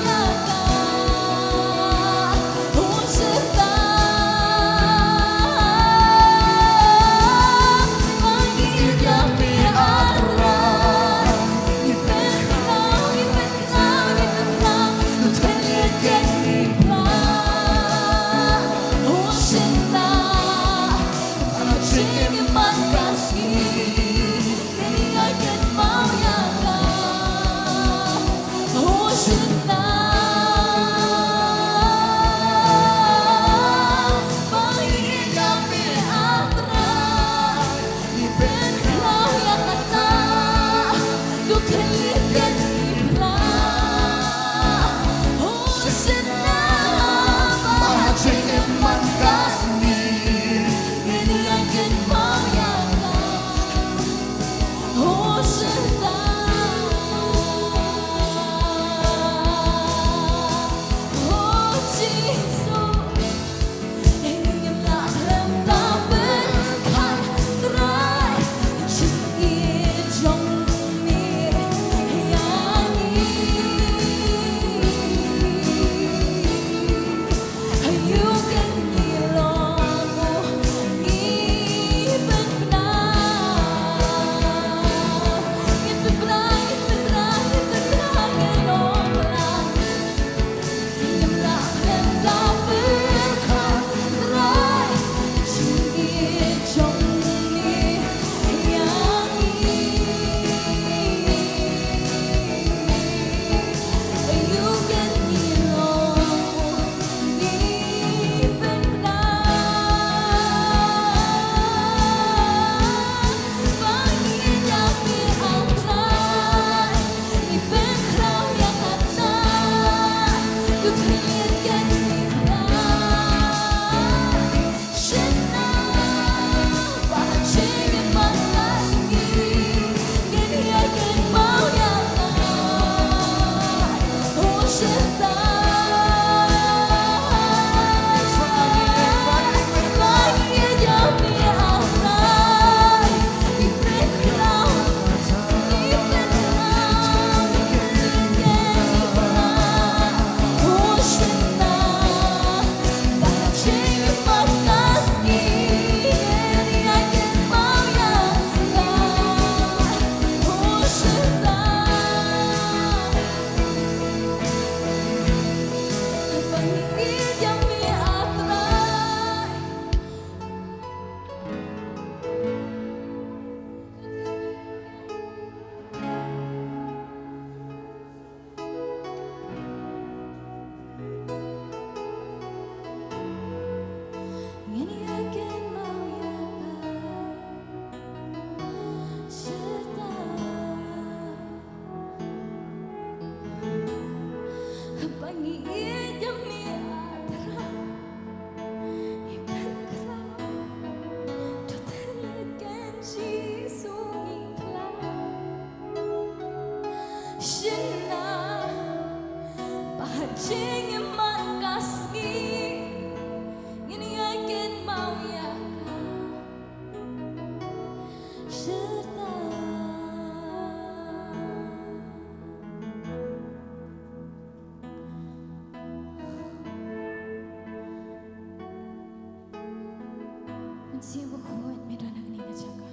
Mynsiem Bakhuid, me don ha kane ka jaka.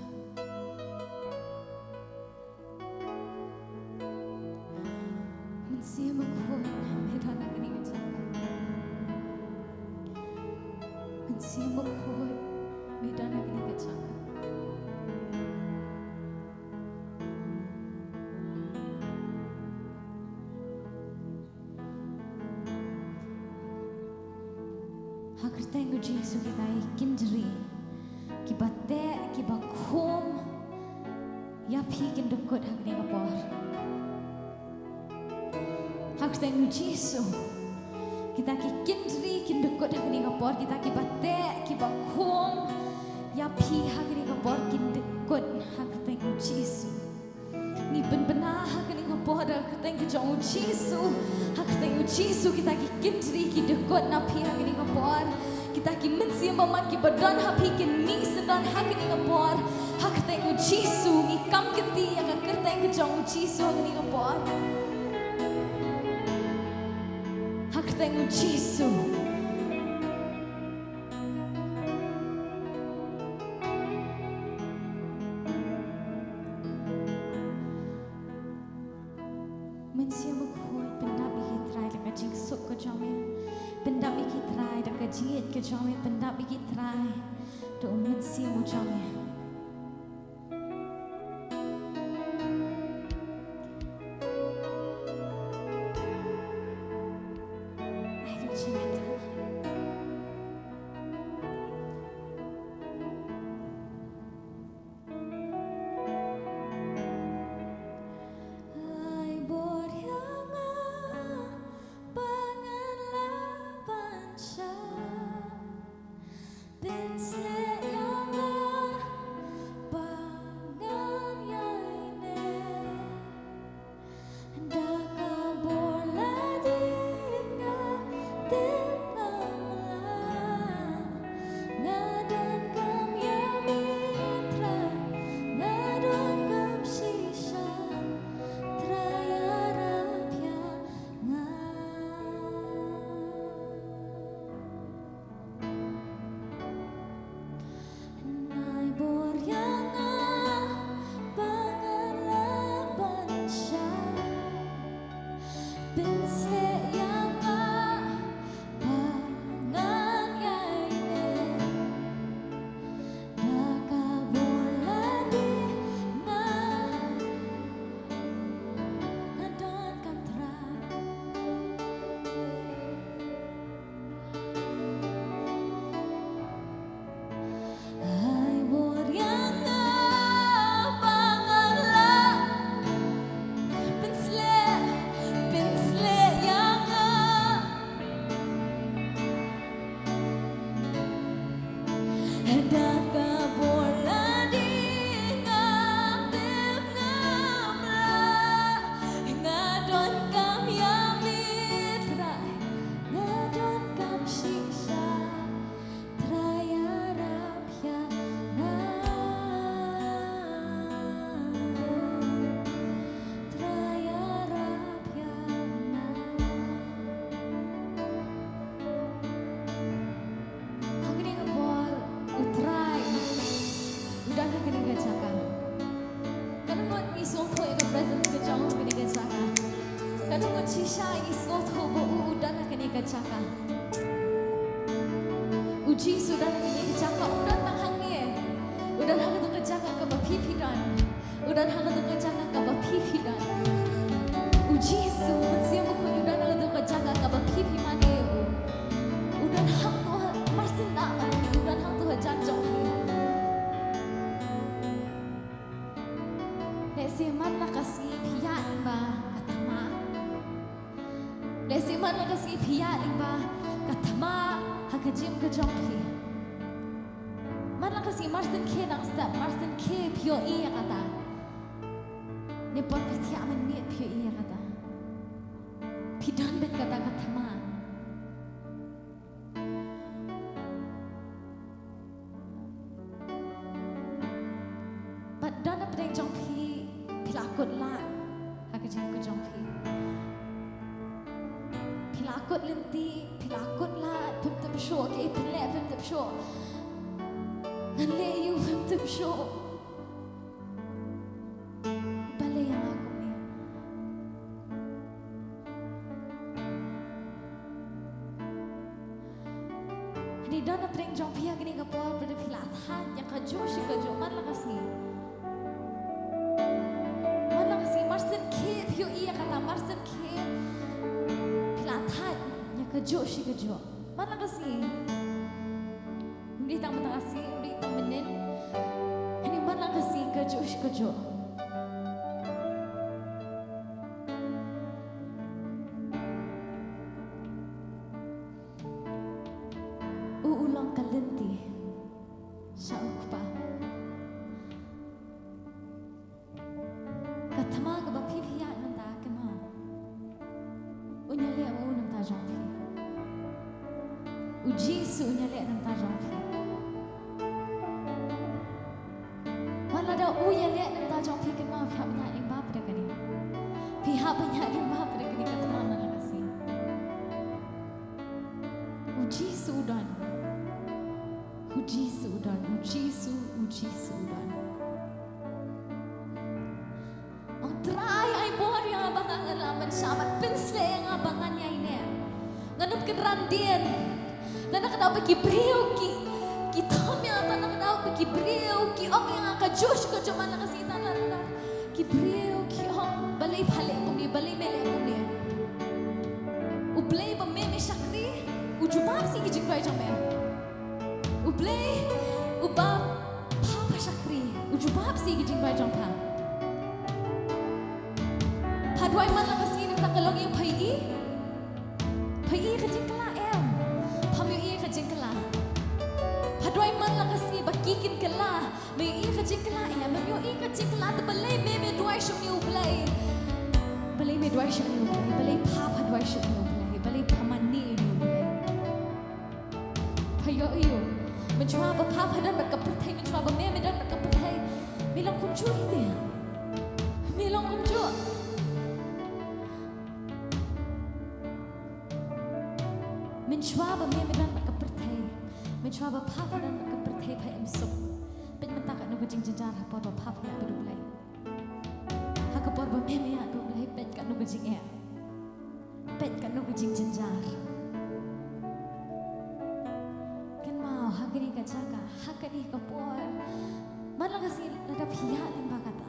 Mynsiem Bakhuid, me don ha kane ka jaka. Mynsiem Bakhuid, me don ha kane ka jaka. Ha kyrteng u Jisu kita ki kyndri, kiba teh, kiba khum ïa phi kin dukut ha kane ka por. Ha kyrteng u Jisu kita ki kyndri kin dukut ha kane ka por, kita kiba teh, kiba khum ïa phi ha kane ka por kin dukut ha kyrteng u Jisu. Ngi pynbna ha kane ka por ha kyrteng ka jong u Jisu. Ha kyrteng u Jisu kita ki kyndri ki dukut na phi ha kane ka por. Kita ki mynsiem bymman kiba don ha phi kin mih syndon ha kane ka por. Ha kyrteng u Jisu ngi kam kti ïa ka kyrteng ka jong u Jisu ha kane ka por. Ha kyrteng u Jisu. Mynsiem Bakhuid, pyndap ïa ki Trai da ka jingsuk ka jong me. Pyndap ïa ki Trai da ka jingïeit ka jong me. Pyndap ïa ki Trai da u Mynsiem u jong me. Ai bor ïa nga ba ngan lah ban shah. Pynshlur ïa nga ba ngan ïaineh. Da ka bor lade nga tip ngam lah. Nga donkam ïa me Trai, nga donkam shisha. Trai ïarap ïa nga. Nai bor ïa nga ba ngan lah ban shah. Pynshlur ïa nga ba ngan ïaineh. Da ka bor lade nga, nga donkam Trai. Ai bor ïa nga ba ngan lah pynshlur, pynshlur ïa nga. Da ka bor lade nga tip ngam lah. Nga donkam ïa me Trai, nga donkam shisha. Trai ïarap ïa nga. Trai ïarap ïa nga. Ha kane ka por u Trai u don ha kane ka jaka. Katno ngut ngi sngewthuh ïa ka presence ka jong u ha kane ka jaka? Katno ngut shisha ngi sngewthuh ba u u don ha kane Ka jaka. U Jisu u don ha kane ka jaka, um don tang hangne. U don ha katu ka jaka kaba phi phi don. U don ha katu ka jaka kaba phi phi don. U Jisu, Mynsiem Bakhuid u don ha katu ka jaka kaba phi phi mane ïa u. U don hangto ha, marsien da mane, u don hangto hajan jong phi. Lehse man la ka sngi phi ïaid lyngba ka thma. Lehse man la ka sngi phi ïaid lyngba ka thma ha ka jingim ka jong phi. Man la ka sngi marsien khie nang step, marsien khie phi ïohi ïa kata. Ne por phi thiah mynmiet phi ïohi ïa kata. Phi don beit kata ka thma. Bad don na pdeng jong phi, phi la kut lad ha ka jingim ka jong phi. Phi la kut lynti, phi la kut lad, phim tip shuh, kaei phin leh phim tip shuh. Ngan leh aïu phim tip shuh. Balei ïa nga kumne? Hangne don na pdeng jong phi ha kane ka por, ba da phi la thait ïa kajuh shi kajuh, man la ka sngi. Man la ka sngi, marsien khie phi ïohi ïa kata, marsien khie phi la thait ïa kajuh shi kajuh. Man la ka sngi. Ym dei tang mynta ka sngi, ym dei tang mynnin. Hangne man la ka sngi kajuh shi kajuh. U, u long ka lynti sha u Kpa. Ka thma kaba phi phi ïaid mynta, kynmaw. Un ïaleh ma u na ka bynta jong phi. U Jisu un ïaleh na ka bynta jong phi. Wat lada u ïaleh na ka bynta jong phi, kynmaw, phi hap ban ïaid lyngba pat da kane. Phi hap ban ïaid lyngba pat da kane ka thma man la ka sngi. U Jisu u don. U Jisu u don. U Jisu, u Jisu u don. Ong Trai, ai bor ïa nga ba nga la mynshwa, bad pynshlur ïa nga ba ngan ïaineh. Ngan ym kynran dien. Tang na ka daw ba ki briew ki, ki thom ïa nga, tang na ka daw ba ki briew ki ong ïa nga kajuh shi kajuh man la ka sngi, tang na ka daw ki briew ki ong, balei pha leh kumne, balei me leh kumne. U Blei ba me me shakri u jubab sha ki jingduwai jong me. U Blei uba pha pha shakri u jubab sha ki jingduwai jong pha. Pha duwai man la ka sngi na ka bynta ka longïing, pha ïohi? Pha ïohi ka jingkylla? Em. Pham ïohi ka jingkylla. Pha duwai man la ka sngi ba ki kin kylla. Me ïohi ka jingkylla? Em. Mem ïohi ka jingkylla, te balei me me duwai sha une u Blei? Balei me duwai sha une u Blei? Balei pha pha duwai sha une u Blei? Balei pha mane ïa une u Blei? Pha ïohi u, mynshwa ba pha pha don bad ka pyrthei, mynshwa ba me me don bad ka pyrthei, me long kumjuh ïa te. Me long kumjuh. Mynshwa ba me me don bad ka pyrthei, mynshwa ba pha pha don bad ka pyrthei, pha im suk. Peit mynta katno ka jingjynjar ha por ba pha pha ïaid bad u Blei. Ha ka por ba me me ïaid bad u Blei, peit katno ka jingeh. Peit katno ka jingjynjar. Kynmaw, ha kane ka jaka, ha kane ka por, man la ka sngi lada phi ïaid lyngba kata,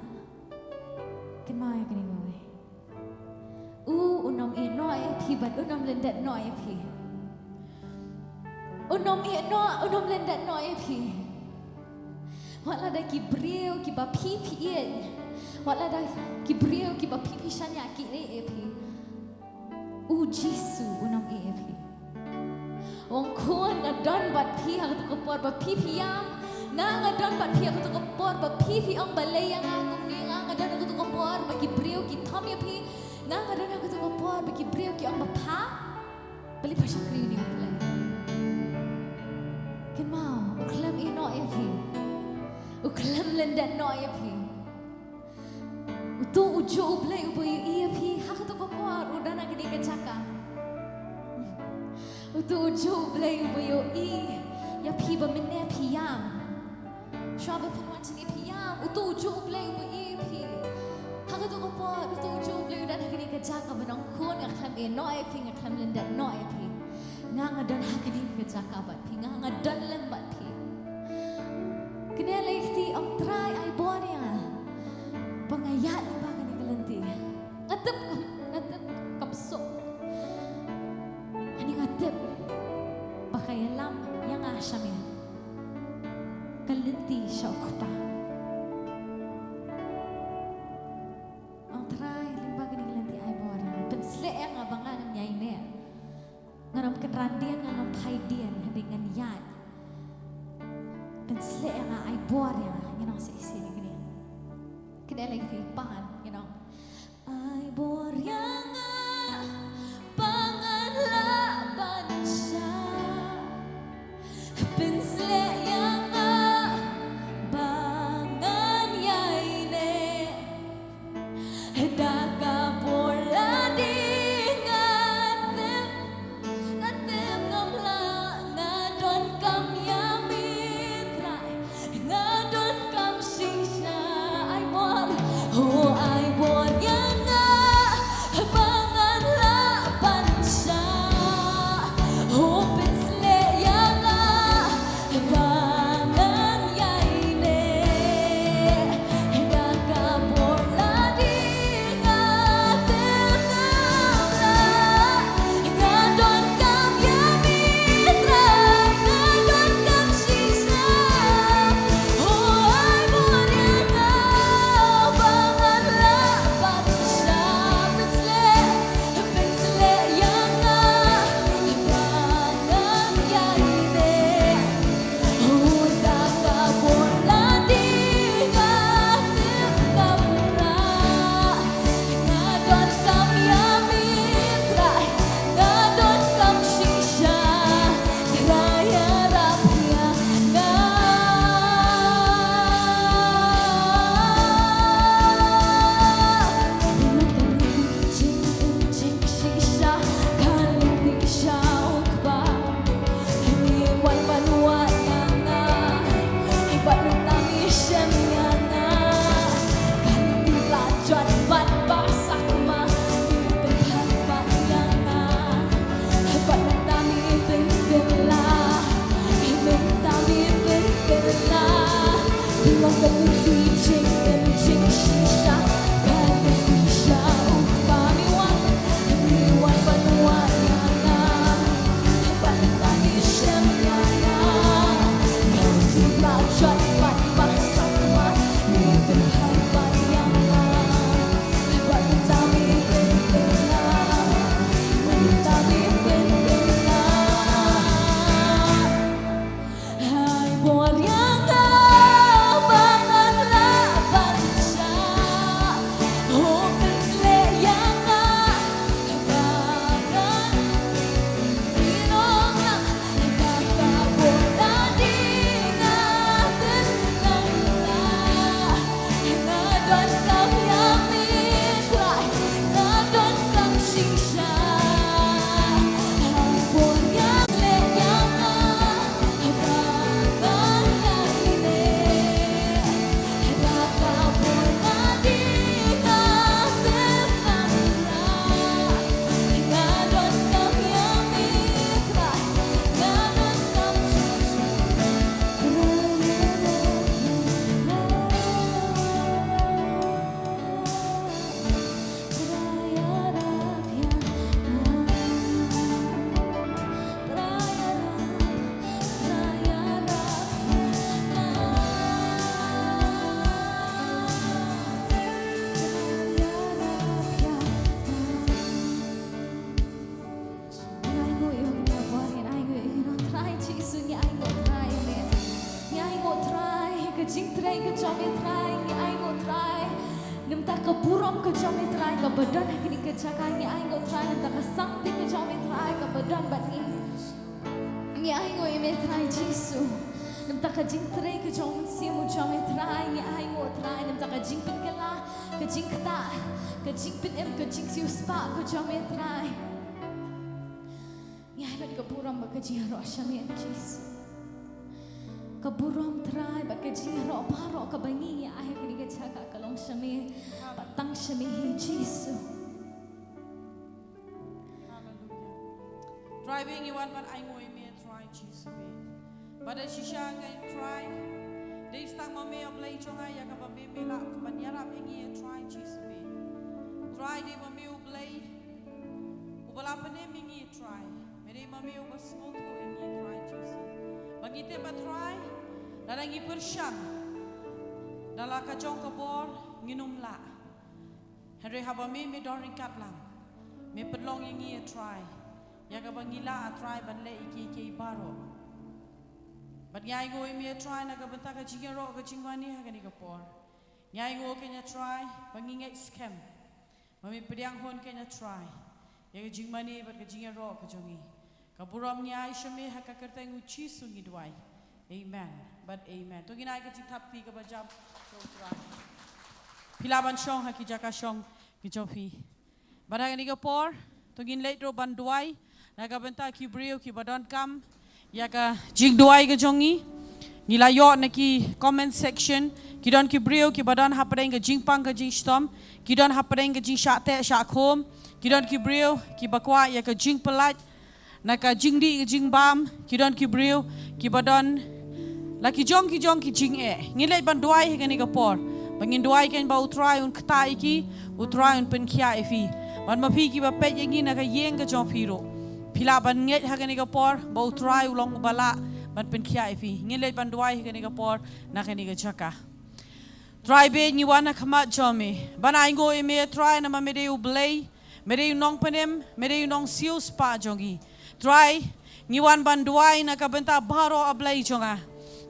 kynmaw ïa kane kawei. U, un ym ïehnoh ïa phi bad un ym lyndet noh ïa phi. Un ym ïehnoh, un ym lyndet noh ïa phi. Wat lada ki briew kiba phi phi ïeit, wat lada ki briew kiba phi phi shaniah ki ïeh ïa phi, u Jisu un ym ïeh ïa phi. U ong, khun, nga don bad phi ha katu ka por ba phi phi ïam. Nga, nga don bad phi ha katu ka por ba phi phi ong, balei ïa nga kumne. Nga, nga don ha katu ka por ba ki briew ki thom ïa phi. Nga, nga don ha katu ka por ba ki briew ki ong ba pha, balei pha shakri ïa une u Blei. Kynmaw, u khlem ïehnoh ïa phi. U khlem lyndet noh ïa phi. Uto ujuh u Blei uba ïohi ïa phi ha katu ka por, u don ha kane ka jaka. Uto ujuh u Blei uba ïohi ïa phi ba mynne phi ïam. Shuwa ba phin wan shane phi ïam. Uto ujuh u Blei uba ïohi ïa phi ha katu ka por, uto ujuh u Blei u don ha kane ka jaka ban ong, khun, nga khlem ïehnoh ïa phi, nga khlem lyndet noh ïa phi. Nga nga don ha kane ka jaka bad phi, nga nga don lem bad phi. Kane lei kti, ong Trai ai bor ïa nga ba nga ïaid lyngba kane ka lynti. Nga tip ka, nga tip kam suk. Ani nga tip ba ka ïalam ïa nga sha me. Ka lynti sha u Kpa. Ong Trai lyngba kane ka lynti ai bor ïa nga. Pynshlur ïa nga ba ngan ïaineh. Ngan ym kynran dien, ngan ym phai dien, hynrei ngan ïaid. Pynshlur ïa nga, ai bor ïa nga, ngan ong sa shisien ïa kane. Kane lei kti, pan, ngan ong. Ai bor ïa nga ba ngan lah ban shah. Pynshlur ïa nga ba ngan ïaineh. Da ka por la ding nga tip, nga tip ngam lah, nga donkam ïa me Trai, nga donkam shiksha. Ai bor, oh ai bor ïa nga ba ngan lah ban shah. Oh pynshlur ïa nga ba ngan ïaineh. Da ka por la ding nga tip ngam lah, nga donkam ïa me Trai, nga donkam shiksha. Oh ai bor ïa nga ba ngan lah ban shah. Pynshlur, pynshlur ïa nga ba ngan ïaineh. Shisha, ka lynti sha u Kpa. Me wan ban wad ïa nga, bad mynta me shem ïa nga. Ka lynti la jot bad ba sakma, me pynphai pat ïa nga. Bad mynta me pynkylla, mynta me pynkylla. Phi long ka lynti jingim jingshisha, ka lynti sha u Kpa. Me wan, me wan ban wad ïa nga, bad mynta me shem ïa nga. Ka lynti la jot bad ba sakma, me pynphai pat ïa nga. Bad mynta me pynkylla, mynta me pynkylla. Ai bor ïa nga ba ngan lah ban shah. Oh pynshlur ïa nga ba ngan ïeh noh. Da ka por la ding nga tip ngam lah, nga donkam ïa me Trai, nga donkam shiksha. Ai bor ïa, pynshlur ïa nga ba ngan ïaineh. Da ka por la ding nga tip ngam lah, nga donkam ïa me Trai, nga donkam shiksha. Ngi ainguh ïa u Trai Jisu, ngi ainguh Trai ïa me. Ngi ainguh Trai ka jingtrei ka jong me Trai, ngi ainguh Trai. Namar ka burom ka jong me Trai kaba don ha kane ka jaka, ngi ainguh Trai namar ka santi ka jong me Trai kaba don bad ngi. Ngi ainguh ïa me Trai Jisu. Namar ka jingtrei ka jong u Mynsiem u jong me Trai, ngi ainguh Trai namar ka jingpynkylla, ka jingktah, ka jingpynim, ka jingsiewspah ka jong me Trai. Ngi ai lut ka burom bad ka jingïaroh sha me Jisu. Ka burom Trai bad ka jingïaroh baroh kaba ngi ïa ai ha kane ka jaka ka long sha me bad tang sha me hi Jisu. Haleluya. Trai, ba ngi wan ban ainguh ïa me, Trai Jisu. Ba da shisha ngi, Trai, dei tang ma me, A Blei jong nga, ïa kaba me me lah ban ïarap ïa ngi, Trai Jisu. Trai, dei ma me U Blei uba la pynim ïa ngi, Trai. Me dei ma me uba sngewthuh ïa ngi, Trai Jisu. Ba ngi tip, A Trai, lada ngi pyrshang da la ka jong ka bor, ngin ym lah. Hynrei haba me me don ryngkat lang, me pynlong ïa ngi, A Trai, ïa kaba ngi lah, A Trai, ban leh ïa kiei kiei baroh. Bad ngi ainguh ïa me, A Trai, na ka bynta ka jingïaroh ka jingmane ha kane ka por. Ngi ainguh kein, A Trai, ba ngi ngeit skhem ba me pdiang hun kein, A Trai, ïa ka jingmane bad ka jingïaroh ka jong ngi. Ka burom ngi ai sha me, ha ka kyrteng U Jisu ngi duwai. Amen bad amen. To ngin ai ka jingthap kti kaba jam sha U Trai. Phi lah ban shong ha ki jaka shong ki jong phi. Bad ha kane ka por, to ngin leit ruh ban duwai na ka bynta ki briew kiba donkam ïa ka jingduwai ka jong ngi. Ngi la ïoh na ki comment section, ki don ki briew kiba don hapdeng ka jingpang ka jingshitom, ki don hapdeng ka jingshah teh shah khum, ki don ki briew kiba kwah ïa ka jingpyllait na ka jingdih ka jingbam, ki don ki briew kiba don la ki jong ki jong ki jingeh. Ngin leit ban duwai ha kane ka por. Ba ngin duwai kein ba U Trai un ktah ïa ki, U Trai un pynkhiah ïa phi. Bad ma phi kiba peit ïa ngi na ka ïing ka jong phi ruh, phi lah ban ngeit ha kane ka por ba U Trai u long uba lah ban pynkhiah ïa phi. Ngin leit ban duwai ha kane ka por na kane ka jaka. Trai, ba ngi wan ha khmat jong me ban ainguh ïa me, Trai, namar me dei U Blei, me dei U Nongpynim, me dei U Nongsiew spah jong ngi. Trai, ngi wan ban duwai na ka bynta baroh, A Blei jong nga,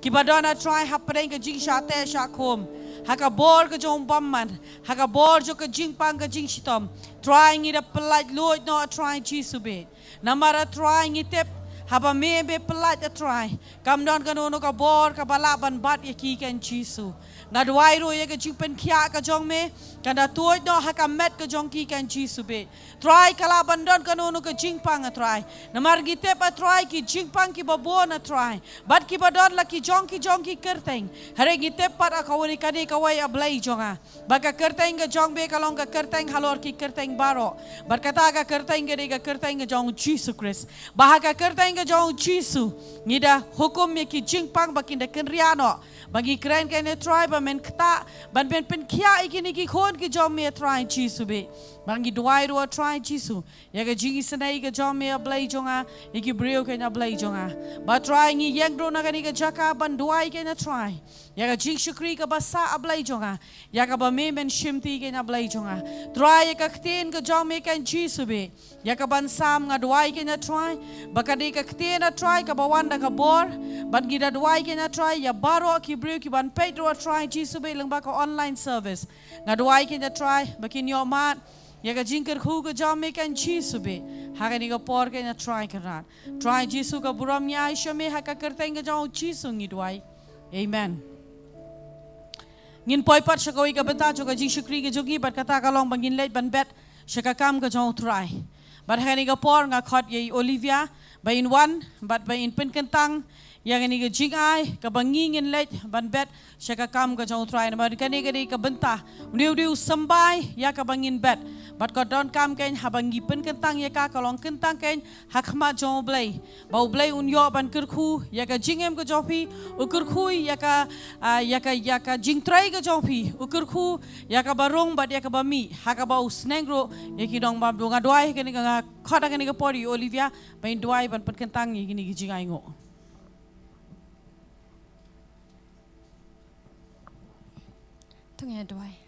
kiba don, A Trai, hapdeng ka jingshah teh shah khum, ha ka bor ka jong u bymman, ha ka bor jong ka jingpang ka jingshitom. Trai, ngi da pyllait luid noh, A Trai Jisu beit. Namar, A Trai, ngi tip haba me me pyllait, A Trai, kam don kano kano ka bor kaba lah ban bat ïa ki, kein Jisu. Nga duwai ruh ïa ka jingpynkhiah ka jong me kan da tuid noh ha ka met ka jong ki, kein Jisu beit. Trai, ka lah ban don kano kano ka jingpang, A Trai. Namar ngi tip, A Trai, ki jingpang kiba bun, A Trai, bad kiba don la ki jong ki jong ki kyrteng. Hynrei ngi tip pat, A kawei ka dei kawei, A Blei jong nga, ba ka kyrteng ka jong me ka long ka kyrteng halor ki kyrteng baroh. Bad kata ka kyrteng ka dei ka kyrteng ka jong U Jisu Khrist. Ba ha ka kyrteng ka jong U Jisu ngi da hukum ïa ki jingpang ba kin da kynriah noh. Ba ngi kren kein, A Trai, ba men ktah, ba men pynkhiah ïa kine ki khun ki jong me, A Trai Jisu beit. Ba ngi duwai ruh, A Trai Jisu, ïa ka jingisynei ka jong me, A Blei jong nga, ïa ki briew kein, A Blei jong nga. Ba, Trai, ngi ïeng ruh na kane ka jaka ban duwai kein, A Trai, ïa ka jingshakri kaba sah, A Blei jong nga, ïa kaba me men shimti kein, A Blei jong nga. Trai, ïa ka ktien ka jong me, kein Jisu beit, ïa kaban sam, nga duwai kein, A Trai, ba ka dei ka ktien, A Trai, kaba wan da ka bor. Bad ngi da duwai kein, A Trai, ïa baroh ki briew kiban peit ruh, A Trai Jisu beit, lyngba ka online service. Nga duwai kein, A Trai, ba kin ïoh mad ïa ka jingkyrkhu ka jong me, kein Jisu beit, ha kane ka por kein, A Trai Kynrad. Trai Jisu, ka burom ngi ai sha me, ha ka kyrteng ka jong U Jisu ngi duwai. Amen. Ngin poi pat sha kawei ka bynta jong ka jingshakri ka jong ngi, bad kata ka long ba ngin leit ban bet sha ka kam ka jong U Trai. Bad ha kane ka por nga khot ïa i Olivia ba in wan bad ba in pynkyntang ïa kane ka jingai kaba ngi ngin leit ban bet sha ka kam ka jong U Trai. Namar kane ka dei ka bynta, u dei u symbai ïa kaba ngin bet. Bad ka donkam kein, haba ngi pynkyntang ïa ka, ka long kyntang kein ha khmat jong U Blei, ba U Blei un ïoh ban kyrkhu ïa ka jingim ka jong phi, u kyrkhu ïa ka, ah, ïa ka, ïa ka jingtrei ka jong phi, u kyrkhu ïa kaba rung bad ïa kaba mih, ha kaba u sneng ruh ïa ki nongbam duh. Nga duwai ha kane ka, nga khot ha kane ka por ïa i Olivia ba in duwai ban pynkyntang ïa kine ki jingainguh. To ngin duwai.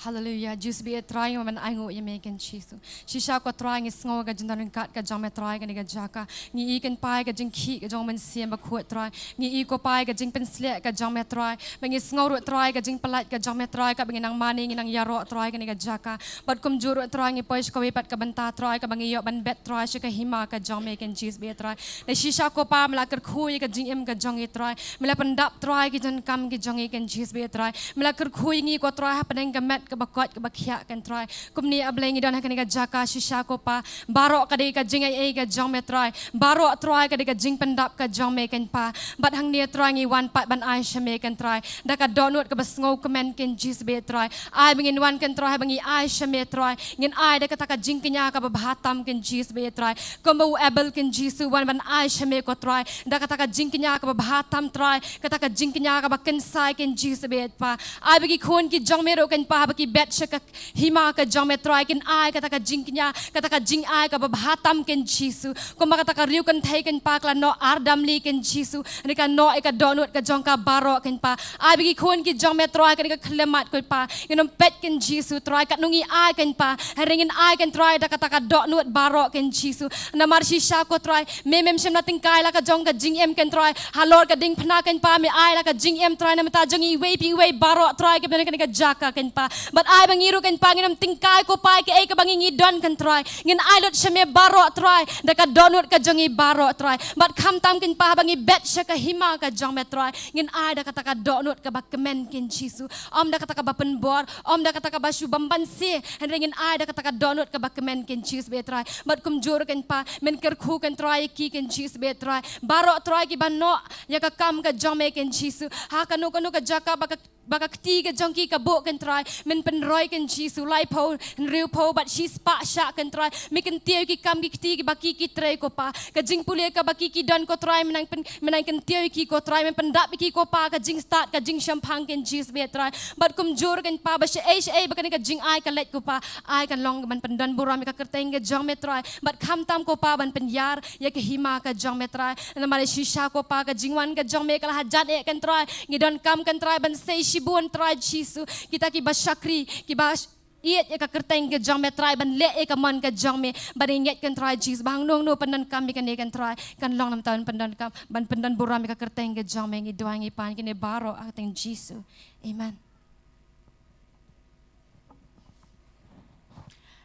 Haleluya. Jisu beit, Trai, ngi wan ban ainguh ïa me, kein Jisu. Shisha ko Trai, ngi sngew ka jingdon ryngkat ka jong me, Trai, kane ka jaka. Ngi i, kein Pa, ka jingkhih ka jong U Mynsiem Bakhuid, Trai. Ngi i ko Pa, ka jingpynshlur ka jong me, Trai. Ba ngi sngew ruh, Trai, ka jingpyllait ka jong me, Trai, kaba ngi nang mane, ngi nang ïaroh, Trai, kane ka jaka. Bad kumjuh ruh, Trai, ngi poi sha kawei pat ka bynta, Trai, kaba ngi ïoh ban bet, Trai, sha ka hima ka jong me, kein Jisu beit, Trai. Lada shisha ko Pa, me la kyrkhu ïa ka jingim ka jong ngi, Trai. Me la pyndap, Trai, ki jingkam ki jong ngi, kein Jisu beit, Trai. Me la kyrkhu ïa ngi ko Trai hapdeng ka met kaba koit kaba khiah, Kynrad Trai. Kumne A Blei ngi don ha kane ka jaka shisha ko Pa, baroh ka dei ka jingaiei ka jong me Trai, baroh Trai ka dei ka jingpyndap ka jong me Kynrad. Bad hangne Trai ngi wan pat ban ai sha me Kynrad Trai, da ka dohnud kaba sngewkmen Kynrad Jisu bad Trai. Ai ba ngin wan Kynrad Trai, ba ngi ai sha me Trai, ngin ai da kata ka jingkñia kaba bha tam Kynrad Jisu bad Trai. Kumba u Abel Kynrad Jisu wan ban ai sha me ko Trai, da kata ka jingkñia kaba bha tam Trai, kata ka jingkñia kaba kynsai Kynrad Jisu bad Pa. Ai ba ki khun ki jong me ruh Kynrad Pa, haba ki bet sha ka hima ka jong me Trai, kin ai kata ka jingkñia, kata ka jingai kaba bha tam Kynrad Jisu. Kumba kata ka riew kynthei Kynrad Pa ka la noh ar damli Kynrad Jisu, hynrei ka noh ïa ka dohnud ka jong ka baroh Kynrad Pa. Ai ba ki khun ki jong me Trai, kane ka khyllipmat Kynrad Pa, ngin ym peit Kynrad Jisu Trai katno ngi ai Kynrad Pa, hynrei ngin ai Kynrad Trai da kata ka dohnud baroh Kynrad Jisu. Namar shisha ko Trai, me mem shym la tyngkai la ka jong ka jingim Kynrad Trai, halor ka diengphna Kynrad Pa, me ai la ka jingim Trai na bynta jong iwei pa iwei baroh Trai kiba don ha kane ka jaka Kynrad Pa. Bad ai ba ngi ruh Kynrad Pa ngin ym tyngkai ko Pa ïa kaei kaba ngi ngi don Kynrad Trai, ngin ai lut sha me baroh Trai, da ka dohnud ka jong ngi baroh Trai. Bad khamtam Kynrad Pa haba ngi bet sha ka hima ka jong me Trai, ngin ai da kata ka dohnud kaba kmen Kynrad Jisu. Ym da kata kaba pynbor, ym da kata kaba shu bam ban se, hynrei ngin ai da kata ka dohnud kaba kmen Kynrad Jisu bad Trai. Bad kumjuh ruh Kynrad Pa, men kyrkhu Kynrad Trai ïa ki Kynrad Jisu bad Trai, baroh Trai kiba noh ïa ka kam ka jong me Kynrad Jisu. Ha kano kano ka jaka ba ka, ba ka kti ka jong ki ka buh Kynrad Trai, men pynroi Kynrad Jisu, laiphew, hynriewphew bad shispah shah Kynrad Trai. Me kyntiew ïa ki kam ki kti kiba ki ki trei ko Pa, ka jingpule kaba ki ki don ko Trai, men nang pyn, men nang kyntiew ïa ki ko Trai, men pyndap ïa ki ko Pa, ka jingstad ka jingshemphang Kynrad Jisu bad Trai. Bad kumjuh Kynrad Pa, ba shaei shaei ba kane ka jingai ka leit ko Pa, ai kan long ban pyndon burom ïa ka kyrteng ka jong me Trai. Bad khamtam ko Pa ban pynïar ïa ka hima ka jong me Trai. Namar shisha ko Pa ka jingwan ka jong me ka la hajan eh Kynrad Trai, ngi donkam Kynrad Trai ban sei shibun Trai Jisu, kita kiba shakri, kiba sh-, ïeit ïa ka kyrteng ka jong me Trai, ban leh ïa ka mon ka jong me, ban ngeit Kynrad Trai Jisu, ba hangno hangno pyndonkam ïa kane Kynrad Trai, kan long namar ban pyndonkam, ban pyndon burom ïa ka kyrteng ka jong me. Ngi duwai ngi pan kine baroh ha ka kyrteng Jisu. Amen.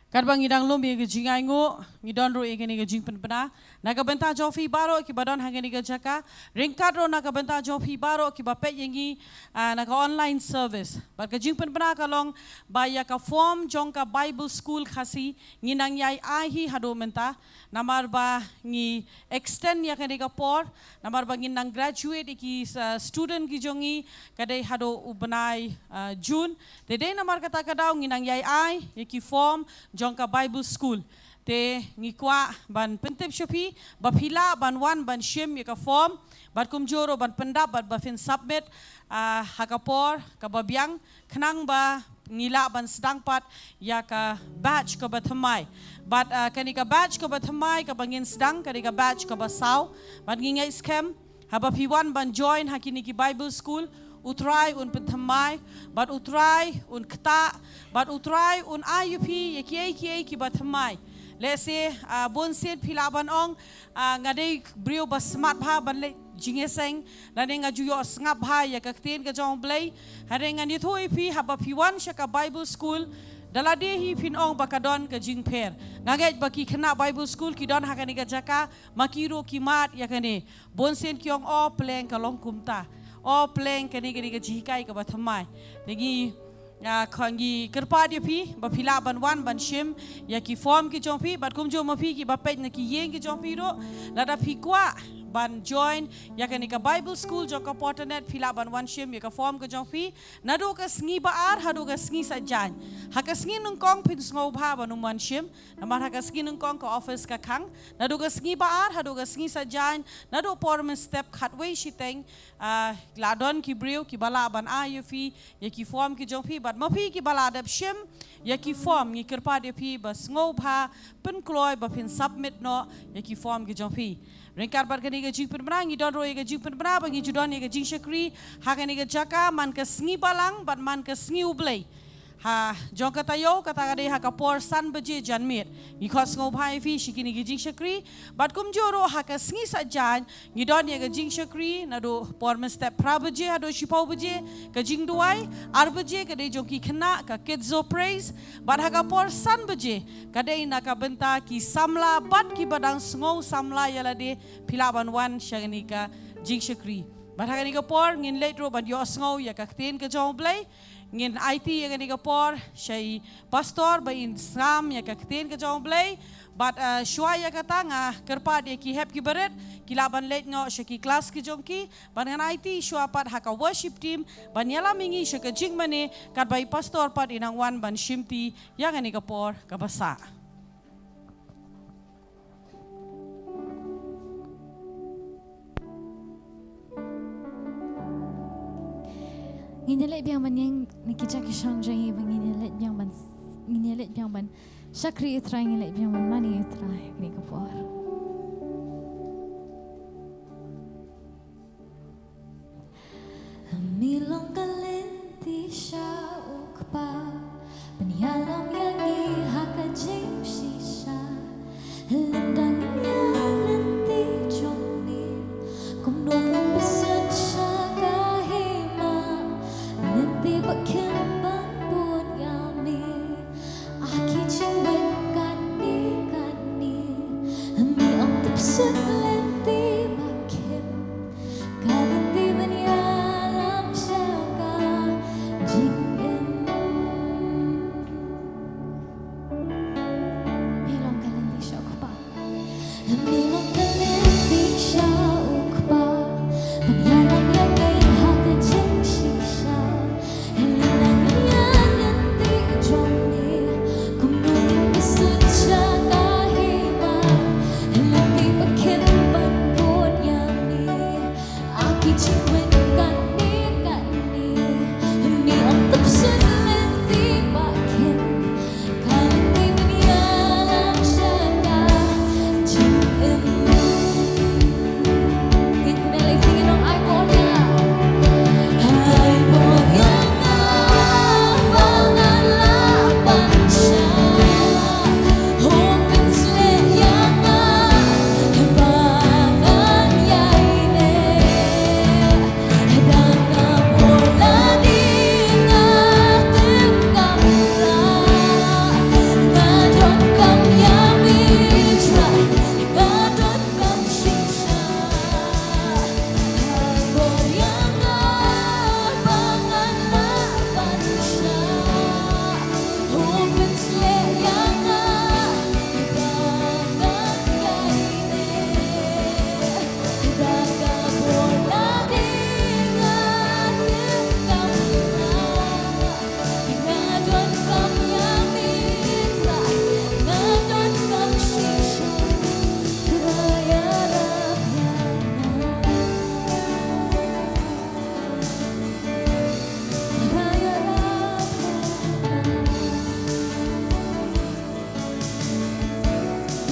Katba ngi dang lum ïa ka jingainguh, ngi don ruh ïa kane ka jingpynbna na ka bynta jong phi baroh kiba don ha kane ka jaka, ryngkat ruh na ka bynta jong phi baroh kiba peit ïa ngi, ah, na ka online service. Bad ka jingpynbna ka long ba ïa ka form jong ka Bible School Khasi ngin nang ïai ai hi haduh mynta, namar ba ngi extend ïa kane ka por, namar ba ngin nang graduate ïa ki, ah, student ki jong ngi ka dei haduh u bnai, ah, June. Te dei namar kata ka daw ngin nang ïai ai ïa ki form jong ka Bible School. Te ngi kwah ban pyntip sha phi ba phi lah ban wan ban shim ïa ka form, bad kumjuh ruh ban pyndap bad ba phin submit, ah, ha ka por kaba biang, khnang ba ngi lah ban sdang pat ïa ka batch kaba thymmai. Bad, ah, kane ka batch kaba thymmai kaba ngin sdang, kane ka batch kaba saw. Bad ngi ngeit skhem haba phi wan ban join ha kine ki Bible School, u Trai un pynthymmai, bad u Trai un ktah, bad u Trai un ai ïa phi ïa kiei kiei kiba thymmai. Lehse, ah, bun sien phi lah ban ong, ah, nga dei briew ba smat bha ban leh jingïaseng, lane nga ju ïoh sngap bha ïa ka ktien ka jong U Blei. Hynrei ngan ïathuh ïa phi, haba phi wan sha ka Bible School, da lade hi phin ong ba ka don ka jingpher. Nga ngeit ba ki khynnah Bible School ki don ha kane ka jaka, ma ki ruh ki mad ïa kane. Bun sien ki ong, "O pleng, ka long kumta. O pleng, kane, kane ka jinghikai kaba thymmai." Te ngi, ah, kha ngi kyrpad ïa phi ba phi lah ban wan ban shim ïa ki form ki jong phi, bad kumjuh ma phi kiba peit na ki ïing ki jong phi ruh, lada phi kwah ban join ïa kane ka Bible School jong ka Porternet, phi lah ban wan shim ïa ka form ka jong phi naduh ka sngi ba ar haduh ka sngi Saitjaiñ. Ha ka sngi nyngkong phin sngewbha ban ym wan shim, namar ha ka sngi nyngkong ka office ka khang. Naduh ka sngi ba ar haduh ka sngi Saitjaiñ, naduh por mynstep khatwei shiteng, ah, la don ki briew kiba lah ban ai ïa phi ïa ki form ki jong phi, bad ma phi kiba la dep shim ïa ki form, ngi kyrpad ïa phi ba sngewbha pynkloi ba phin submit noh ïa ki form ki jong phi. Ryngkat bad kane ka jingpynbna, ngi don ruh ïa ka jingpynbna ba ngi ju don ïa ka jingshakri ha kane ka jaka man ka sngi Balang bad man ka sngi U Blei. Ha jong ka taïew, kata ka dei ha ka por san baje janmiet. Ngi khot sngewbha ïa phi sha kine ki jingshakri. Bad kumjuh ruh ha ka sngi Saitjaiñ ngi don ïa ka jingshakri naduh por mynstep phra baje haduh shiphew baje, ka jingduwai. Ar baje ka dei jong ki khynnah, ka Kids of Praise. Bad ha ka por san baje ka dei na ka bynta ki samla bad kiba dang sngew samla ïa lade, phi lah ban wan sha kane ka jingshakri. Bad ha kane ka por ngin leit ruh ban ïohsngew ïa ka ktien ka jong U Blei. Ngin aiti ïa kane ka por sha i pastor ba in sam ïa ka ktien ka jong U Blei. Bad, eh, shuwa ïa kata nga kyrpad ïa ki hep ki barit ki lah ban leit noh sha ki klas ki jong ki. Bad ngan aiti shuwa pat ha ka worship team ban ïalam ïa ngi sha ka jingmane katba i pastor pat i nang wan ban shimti ïa kane ka por kaba sah. Ngin ïa leit biang ban ïeng na ki jaka shong jong ngi ba ngin ïa leit biang ban, ngin ïa leit biang ban shakri ïa U Trai, ngin ïa leit biang ban mane ïa U Trai kane ka por. Me long ka lynti sha U Kpa ban ïalam ïa ngi ha ka jingshisha. Lynda ngin ïa lynti jong me, kumno ngin pynshai sha ka hima. Lynti ba khim ban bud ïa me. A ki jingweng kane kane, me ong tip suk lynti ba khim. Ka lynti ban ïalam sha ka jingim. Me long ka lynti sha U Kpa. Me long ka lynti sha U Kpa ban ïalam ïa ngi ha ka jingshisha. Lynda ngin ïa lynti jong me, kumno ngin pynshai sha ka hima. Lynti ba khim ban bud ïa me. A ki jingweng kane kane, me ong tip suk lynti ba khim. Ka lynti ban ïalam sha ka jingim. Ngin kynmaw lei, ngin ong ai bor ïa nga. Ai bor ïa nga ba ngan lah ban shah. Hooid, pynshlur ïa nga ba ngan ïai neh. Da ka bor lade nga tip kam lah. Nga donkam ïa me Trai, nga donkam shisha. Ai bor ïa nga ba ngan lah ban shah. Hooid, pynshlur ïa nga ba ngan ïai neh. Da ka bor lade nga tip kam lah. Nga donkam ïa me Trai, nga donkam shisha. Trai ïarap ïa nga. Trai ïarap ïa nga.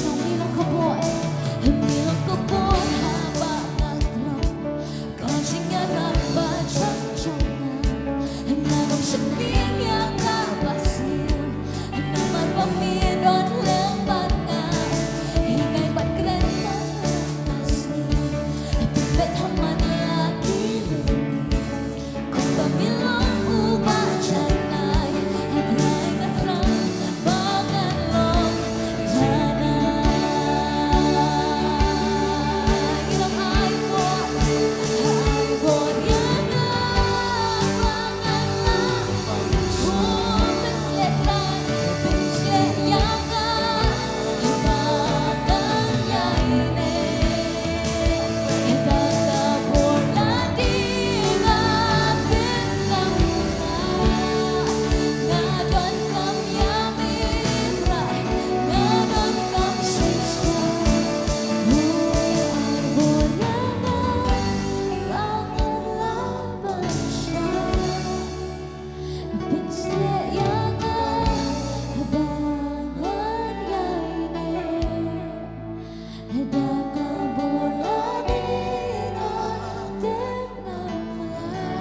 Nong me long ka bor, me long ka bor haba nga thrang. Ka jingïarap ba jong nga, nga ngam sheptieng ïa kaba sniew. Namar ba me don lem bad nga, hikai bad kren na ka sngi. Pynbeit ha man la ki lynti. Kumba me long uba janai, A Trai nga thrang ba ngan long janai. Ngi long ai bor, ai bor ïa nga ba ngan lah. Oh, pynshlur Trai, pynshlur ïa nga ba ngan ïai neh. Pynshlur ïa nga ba ngan ïai neh. Da ka bor lade nga tip kam lah.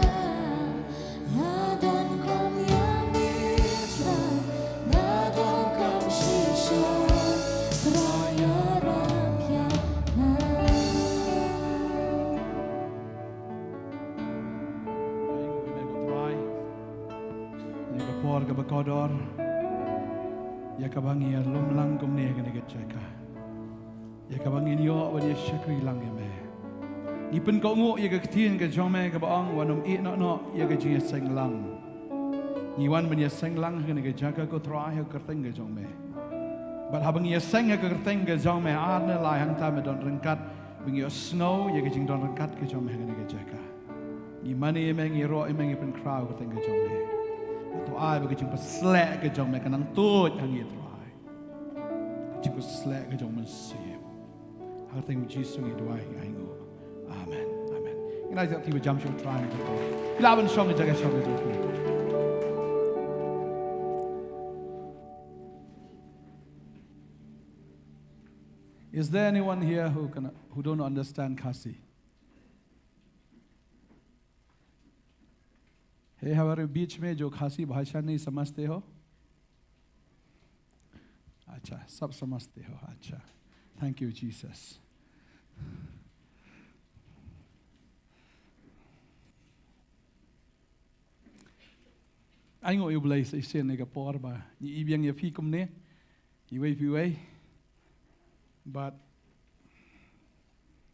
Nga donkam ïa me Trai, nga donkam shisha. Trai ïarap ïa nga. Ai, me ko Trai. Ïa ka por kaba kordor, ïa kaba ngi ïalum lang kumne ha kane ka jaka, ïa kaba ngin ïoh ban ïa shakri lang ïa me. Ngi pynkohnguh ïa ka ktien ka jong me kaba ong, wat nym ïeh noh noh ïa ka jingïaseng lang. Ngi wan ban ïaseng lang ha kane ka jaka, ko Trai, ha ka kyrteng ka jong me. Bad haba ngi ïaseng ha ka kyrteng ka jong me ar ne lai, hangta me don ryngkat, ba ngi ïohsngew ïa ka jingdon ryngkat ka jong me ha kane ka jaka. Ngi mane ïa me, ngi ïaroh ïa me, ngi pynkhraw ha ka kyrteng ka jong me. Bad to ai ba ka jingpynshlur ka jong me kan nang tuid ha ngi, Trai. Ka jingpynshlur ka jong u Mynsiem. Ha ka kyrteng u Jisu ngi duwai, ngi ainguh. Amen. Amen. Ngin ïa ïa ti ba jam sha u Trai. Lah ban shong ïa ka jaka shong ïa ka jaka. Is there anyone here who can, who don't understand Khasi? Hey, हमारे बीच में जो खासी भाषा नहीं समझते हो? अच्छा, सब समझते हो। अच्छा, thank you, Jesus. Ai nguh ïa u Blei sa shisien ïa ka por ba ngi i biang ïa phi kumne, iwei pa iwei. Bad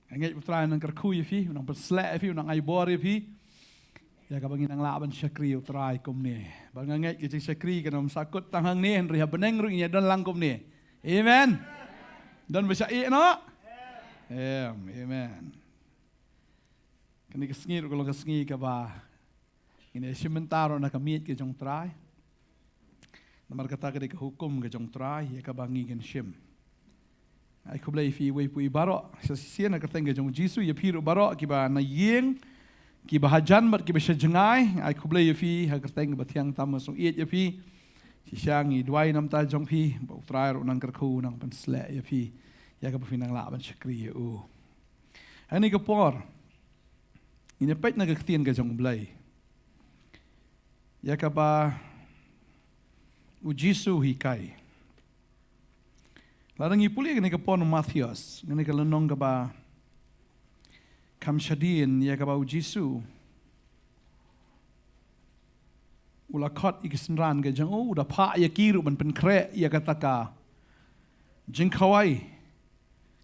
nga ngeit u Trai u nang kyrkhu ïa phi, u nang pynshlur ïa phi, u nang ai bor ïa phi. Ïa kaba ngin nang lah ban shakri ïa u Trai kumne. Bad nga ngeit ka jingshakri kan ym sa kut tang hangne, hynrei ha bneng ruh ngin ïa don lang kumne. Amen. Don ba shah ïeh noh? Em, amen. Kane ka sngi ruh ka long ka sngi kaba ngin ïa shim bynta ruh na ka miej ka jong u Trai. Namar kata ka dei ka hukum ka jong u Trai ïa kaba ngi ngin shim. Ai khublei ïa phi iwei pa iwei baroh sa shisien ha ka kyrteng ka jong u Jisu, ïa phi ruh baroh kiba na ïing, kiba hajan bad kiba sha jngai. Ai khublei ïa phi ha ka kyrteng kaba thiang tam, nga sngewbha ïa phi. Shisha ngi duwai namar ka jong phi, ba u Trai ruh u nang kyrkhu, u nang pynshlur ïa phi, ïa kaba phin nang lah ban shakri ïa u. Ha kane ka por ngin ïa peit na ka ktien ka jong u Blei ïa kaba u Jisu u hikai. Lada ngi pule kane ka por Mathaios, kane ka lynnong kaba kham shadien, ïa kaba u Jisu u la khot ïa ki synran ka jong u, u da phah ïa ki ruh ban pynkhreh ïa kata ka jingkhawai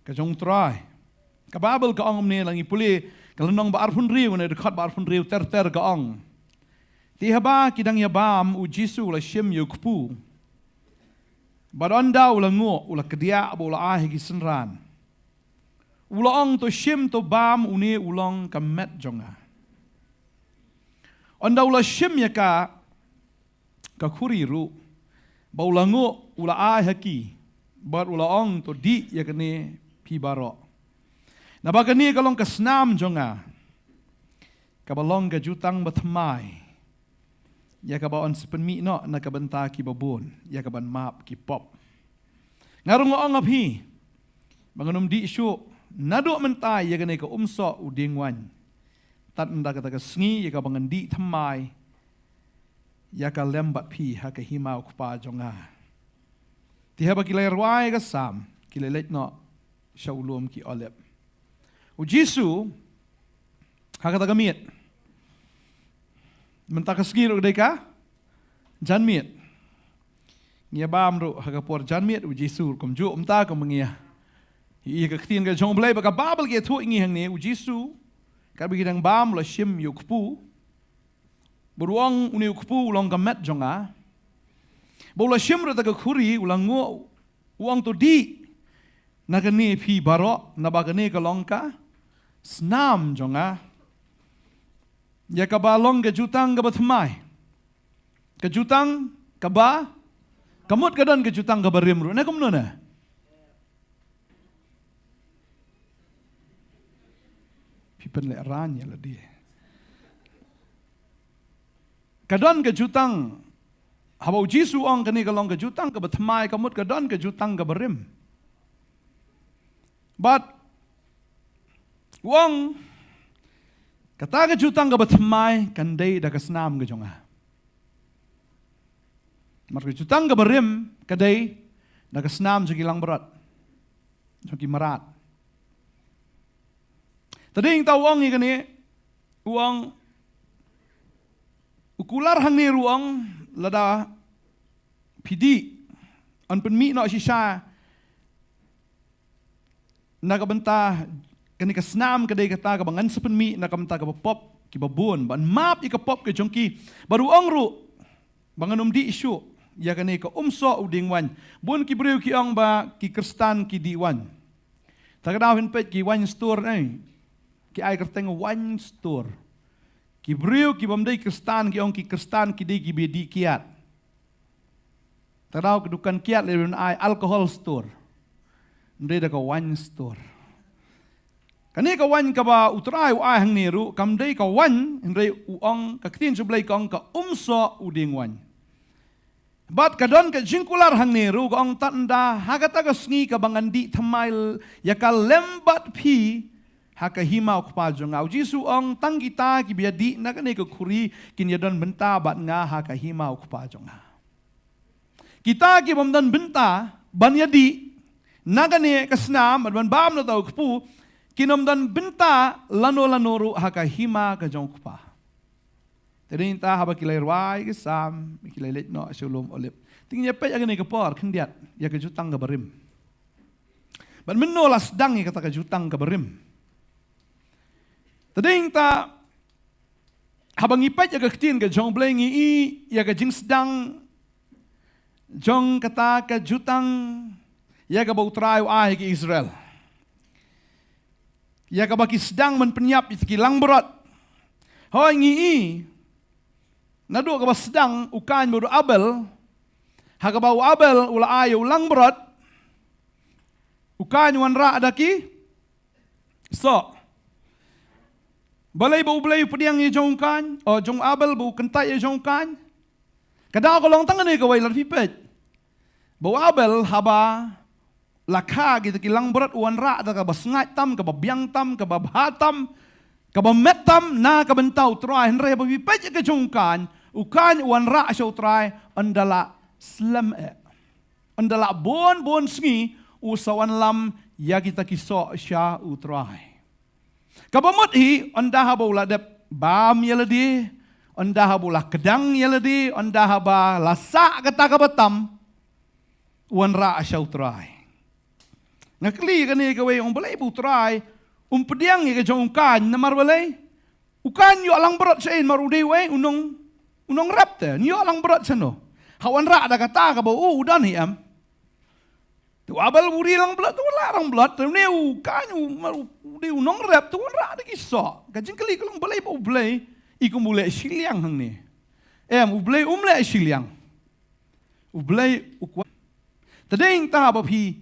ka jong u Trai. Ka Baibl ka ong kumne, lada ngi pule ka lynnong ba arphew hynriew, ne dkhot ba arphew hynriew ter ter, ka ong: Te haba ki dang ïa bam, u Jisu u la shim ïa u kpu. Bad ynda u la nguh, u la kdiah bad u la ai ha ki synran. U la ong: To shim, to bam, une u long ka met jong nga. Ynda u la shim ïa ka, ka khuri ruh, bad u la nguh, u la ai ha ki, bad u la ong: To dih ïa kane phi baroh. Naba kane ka long ka snam jong nga, kaba long ka jutang bathymmai, ïa kaba yn sa pynmih noh na ka bynta kiba bun, ïa kaban map ki pop. Nga ruh nga ong ha phi ba ngan ym dih shuh naduh mynta ïa kane ka umsoh u dieng waiñ, tad ynda kata ka sngi ïa kaba ngan dih thymmai ïa ka lem bad phi ha ka hima u Kpa jong nga. Te haba ki la ïa rwai ka Salm, ki la leit noh sha u lum ki Olib. U Jisu ha kata ka miet, mynta ka sngi ruh ka dei ka janmiet. Ngi ïa bam ruh ha ka por janmiet, u Jisu ruh kumjuh, mynta ka mynta. Ïa ka ktien ka jong u Blei bad ka Baibl ka ïathuh ïa ngi hangne, u Jisu, katba ki dang bam, u la shim ïa u kpu. Bad u ong: Une u kpu u long ka met jong nga. Bad u la shim ruh kata ka khuri, u la nguh, u ong: To dih na kane phi baroh, naba kane ka long ka snam jong nga, ïa kaba long ka jutang kaba thymmai. Ka jutang kaba, ka mut ka don ka jutang kaba rim ruh, ne kumno ne? Phi pynlehrain ïa lade. Ka don ka jutang, haba u Jisu u ong kane ka long ka jutang kaba thymmai, ka mut ka don ka jutang kaba rim. Bad u ong, kata ka jutang kaba thymmai kan dei da ka snam ka jong nga. Namar ka jutang kaba rim ka dei da ka snam jong ki langbrot, jong ki mrad. Te dei nangta u ong ïa kane, u ong, u kular hangne ruh u ong, lada phi dih, yn pynmih noh shisha na ka bynta kane ka snam, ka dei kata kaba ngan sa pynmih na ka bynta kaba pop kiba bun, ban map ïa ka pop ka jong ki. Bad u ong ruh, ba ngan ym dih shuh ïa kane ka umsoh u dieng waiñ. Bun ki briew ki ong ba ki Khristan ki dih waiñ. Ta ka daw hin peit ki wine store, eh, ki ai kyrteng wine store. Ki briew ki bym dei Khristan ki ong ki Khristan ki dei kiba ïa dih kiad. Ta ka daw ka dukan kiad leh ban ai alcohol store. Ym dei da ka wine store. Kane ka waiñ kaba U Trai u ai hangne ruh kam dei ka waiñ, hynrei u ong, ka ktien jong U Blei ka ong ka umsoh u dieng waiñ. Bad ka don ka jingkular hangne ruh, ka ong, tad ynda ha kata ka sngi kaba ngan dih thymmai ïa ka lem bad phi ha ka hima U Kpa jong nga. U Jisu u ong, tang kita kiba ïa dih na kane ka khuri kin ïa don bynta bad nga ha ka hima U Kpa jong nga. Kita ki bym don bynta ban ïa dih na kane ka snam bad ban bam na uta u kpu, kin ym don bynta lano lano ruh ha ka hima ka jong U Kpa. Te dei nangta haba ki la rwai ki sam, ki la leit noh sha u lum Olib. Te ngin ïa peit ha kane ka por khyndiat ïa ka jutang kaba rim. Bad mynno la sdang ïa kata ka jutang kaba rim. Te dei nangta haba ngi peit ïa ka ktien ka jong U Blei ngi i ïa ka jingsdang jong kata ka jutang ïa kaba U Trai u ai ha ki Israel. Ïa kaba ki sdang ban pynïap ïa ki langbrot. Hooid ngi i naduh kaba sdang u Kain bad u Abel. Ha kaba u Abel u la ai ïa u langbrot. U Kain u wanrah da ki soh. Balei ba U Blei u pdiang ïa jong u Kain, o jong u Abel ba u kyntait ïa jong u Kain? Ka daw ka long tang kane kawei, lada phi peit. Ba u Abel haba la kha kita ki langbrot u wanrah da kaba sngaid tam, kaba biang tam, kaba bha tam, kaba met tam na ka bynta U Trai, hynrei haba phi peit ïa ka jong u Kain, u Kain u wanrah sha U Trai ynda la slem eh. Ynda la bun bun sngi u sa wanlam ïa kita ki soh sha U Trai. Kaba mut hi, ynda haba u la dep bam ïa lade, ynda haba u la kdang ïa lade, ynda haba la sah kata kaba tam, u wanrah sha U Trai. Nga kylli kane kawei, ong balei ba U Trai um pdiang ïa ka jong u Kain, namar balei? U Kain ïoh langbrot sha ei, namar u dei uei, u nong, u nongrep te, ïoh langbrot shano? Ha wanrah da kata kaba u, u don hi em. Te u Abel u ri langbrot, te u la langbrot, te une u Kain u, mar u, u dei u nongrep, te u wanrah da ki soh. Ka jingkylli ka long balei ba U Blei i kum u leh shiliang hangne. Em, U Blei um leh shiliang. U Blei u kwah. Te dei nangta haba phi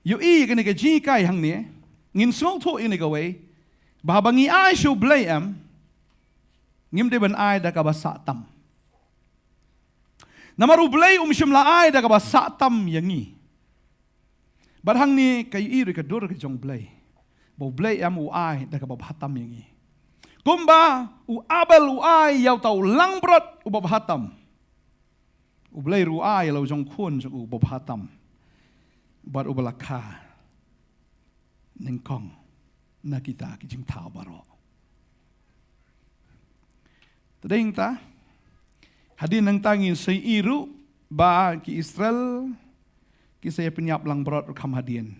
ïohi ïa kane ka jinghikai hangne, ngin sngewthuh ïa kane kawei, ba haba ngi ai sha U Blei em, ngim dei ban ai da kaba sah tam. Namar U Blei um shym la ai da kaba sah tam ïa ngi. Bad hangne ka ïohi ruh ka dur ka jong U Blei. Ba U Blei em u ai da kaba bha tam ïa ngi. Kumba u Abel u ai ïa uta u langbrot uba bha tam, U Blei ruh u ai ïa la u jong khun jong u uba bha tam. Bad uba la kha nyngkong na kita ki jingthaw baroh. Te dei nangta, hadien nangta ngin sa ïohi ruh ba ki Israel ki sa ïa pynïap langbrot ruh kham hadien.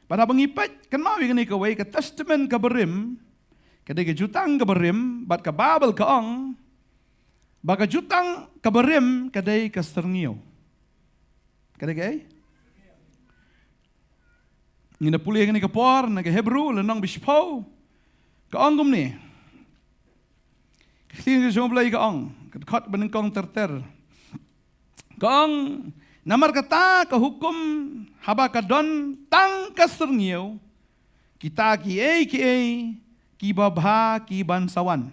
Bad haba ngi peit, kynmaw ïa kane kawei, ka Testament kaba rim ka dei ka jutang kaba rim, bad ka Baibl ka ong ba ka jutang kaba rim ka dei ka syrngiew. Ka dei kaei? Ngin da pule kane ka por na ka Hebru lynnong ba shiphew. Ka ong kumne. Ka ktien ka jong U Blei ka ong, ka dkhot ba nyngkong ter ter. Ka ong, namar kata ka hukum haba ka don tang ka syrngiew, kita kiei kiei kiba bha ki ban sa wan.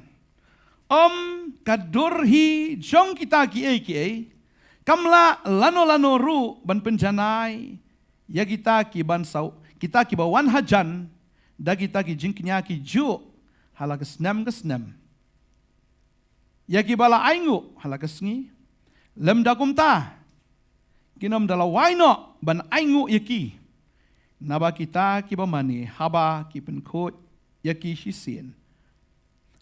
Ym ka dur hi jong kita kiei kiei, kam lah lano lano ruh ban pynjanai ïa kita ki ban sa, kita kiba wan hajan da kita ki jingkñia ki juh ha la ka snem ka snem. Ïa kiba la ainguh ha la ka sngi. Lymda kumta, kin ym da la wai noh ban ainguh ïa ki. Naba kita kiba mane haba ki pynkhuid ïa ki shisien.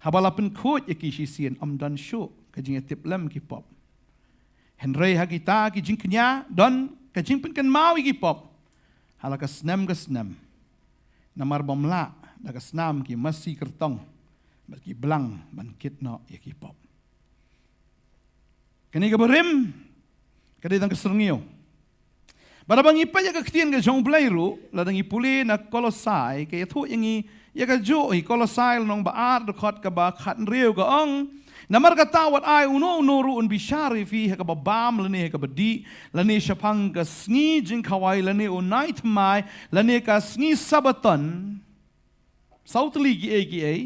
Haba la pynkhuid ïa ki shisien ym don shuh ka jingïatiplem ki pop. Hynrei ha kita ki jingkñia don ka jingpynkynmaw ïa ki pop ha la ka snem ka snem. Namar bym lah da ka snam ki masi kyrtong bad ki blang ban kit noh ïa ki pop. Kane ka barim ka dei tang ka syrngiew. Bad haba ngi peit ïa ka ktien ka jong U Blei ruh, lada ngi pule na Kolosai, ka ïathuh ïa ngi ïa kajuh hi. Kolosai lynnong ba ar, dkhot kaba khathynriew ka ong: Namar kata wat ai uno uno ruh un bishar ïa phi ha kaba bam lane ha kaba dih, lane shaphang ka sngi jingkhawai, lane u nai thymmai, lane ka sngi Sabbaton. Saw tylli kiei kiei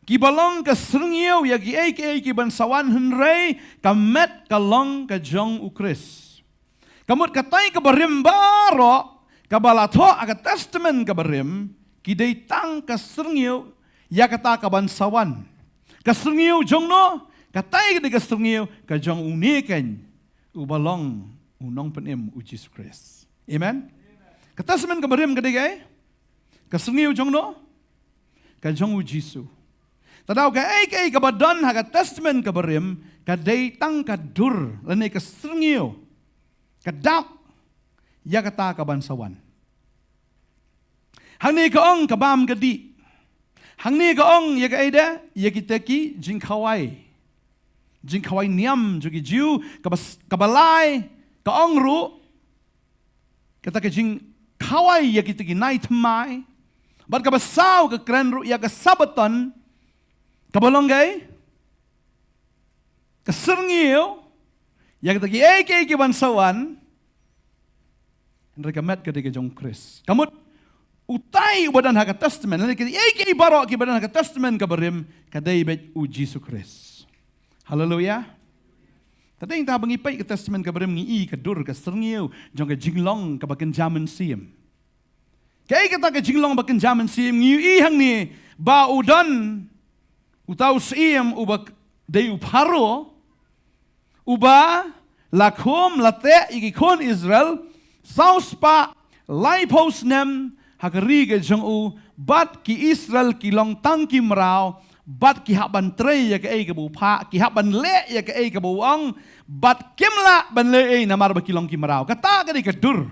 kiba long ka syrngiew ïa kiei kiei ki ban sa wan, hynrei ka met ka long ka jong U Khrist. Ka mut katai ka barim baroh kaba la thoh ha ka Testament ka barim, ki dei tang ka syrngiew ïa kata ka ban sa wan. Ka syrngiew jong no? Katai ka dei ka syrngiew ka jong une keiñ uba long u nongpynim, U Jisu Khrist. Amen. Ka Testament ka barim ka dei kaei? Ka syrngiew jong no? Ka jong U Jisu. Te daw kaei kaei kaba don ha ka Testament ka barim ka dei tang ka dur lane ka syrngiew, ka dak ïa kata ka ban sa wan. Hangne ka ong ka bam ka dih. Hangne ka ong ïa kaei de? Ïa kita ki jingkhawai, jingkhawai niam jong ki Jiw. Kaba s-, kaba lai ka ong ruh, kata ka jingkhawai ïa kita ki nai thymmai. Bad kaba saw ka kren ruh ïa ka Sabbaton, kaba long kaei? Ka syrngiew ïa kita kiei kiei ki ban sa wan. Hynrei ka met ka dei ka jong U Khrist. Ka mut utai uba don ha ka Testament, lane kiei kiei baroh kiba don ha ka Testament ka barim, ka dei beit U Jisu Khrist. Haleluia. Te dei nangta ba ngi peit ka Testament ka barim, ngi i ka dur, ka syrngiew jong ka jinglong kaba kynja mynsiem. Kaei kata ka jinglong ba kynja mynsiem? Ngi i hangne ba u don uta u syiem uba k-, dei u Pharaoh, uba la khum la teh ïa ki khun Israel saw spah laiphew snem ha ka ri ka jong u. Bad ki Israel ki long tang ki mraw, bad ki hap ban trei ïa kaei kaba u phah, ki hap ban leh ïa kaei kaba u ong, bad kim lah ban leh ei namar ba ki long ki mraw. Kata ka dei ka dur.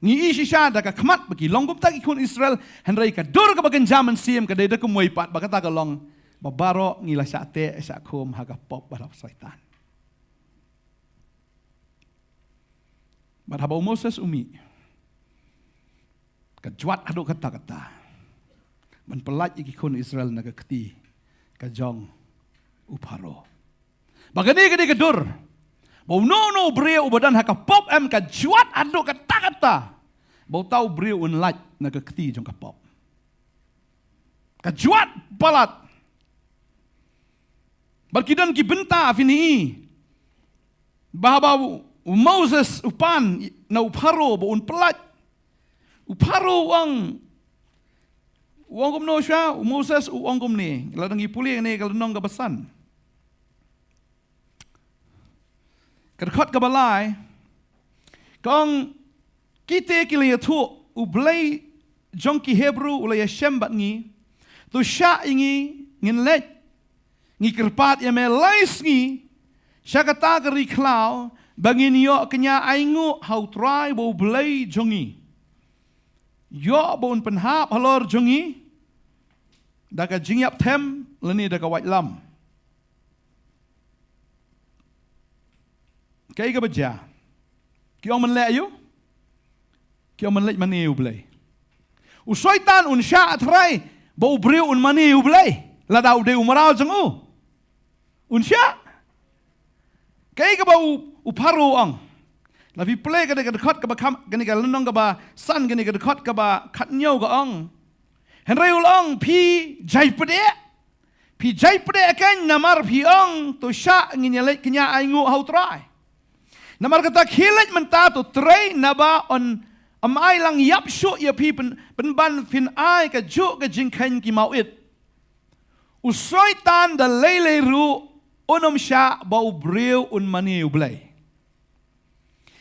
Ngi i shisha da ka khmat ba ki long kumta ki khun Israel, hynrei ka dur kaba kynja mynsiem ka dei da kumwei pat, ba kata ka long ba baroh ngi la shah teh shah khum ha ka pop bad ha u Soitan. Bad haba u Moses u mih, ka jwat haduh katta katta ban pyllait ïa ki khun Israel na ka kti ka jong u Pharaoh. Ba kane ka dei ka dur ba uno uno u briew uba don ha ka pop, em, ka jwat haduh katta katta ba uta u briew un lait na ka kti jong ka pop. Ka jwat palat. Bad ki don ki bynta, phin i ba haba u, u Moses u pan na u Pharaoh ba un pyllait, u Pharaoh u ong, u ong kumno shuwa? U Moses u ong kumne, lada ngi pule ne ka lynnong kaba san, ka dkhot kaba lai, ka ong: Kita ki la ïathuh, U Blei jong ki Hebru u la ïashem bad ngi. To shah ïa ngi, ngin leit. Ngi kyrpad ïa me lai sngi sha kata ka ri khlaw ba ngin ïoh kñia ainguh ha U Trai ba U Blei jong ngi. Ïoh ba un pynhap halor jong ngi da ka jingïap them lane da ka waitlam. Kaei kaba jia? Ki ong ban leh aïu? Ki ong ban leit mane U Blei. U Soitan un shah trai ba u briew un mane U Blei lada u dei u mraw jong u? Un shah? Kaei kaba u, u Pharaoh u ong? La phi pule kane ka dkhot kaba kham, kane ka lynnong kaba san, kane ka dkhot kaba khathynñiew ka ong: Hynrei u la ong, phi jai pdeh. Phi jai pdeh keiñ namar phi ong, to shah, ngin ïa leit kñia ainguh ha U Trai. Namar kata khie leit mynta, to trei, naba yn ym ai lang ïap shuh ïa phi pyn-, pynban phin ai kajuh ka jingkheiñ ki mawit. U Soitan da lei lei ruh un ym shah ba u briew un mane U Blei.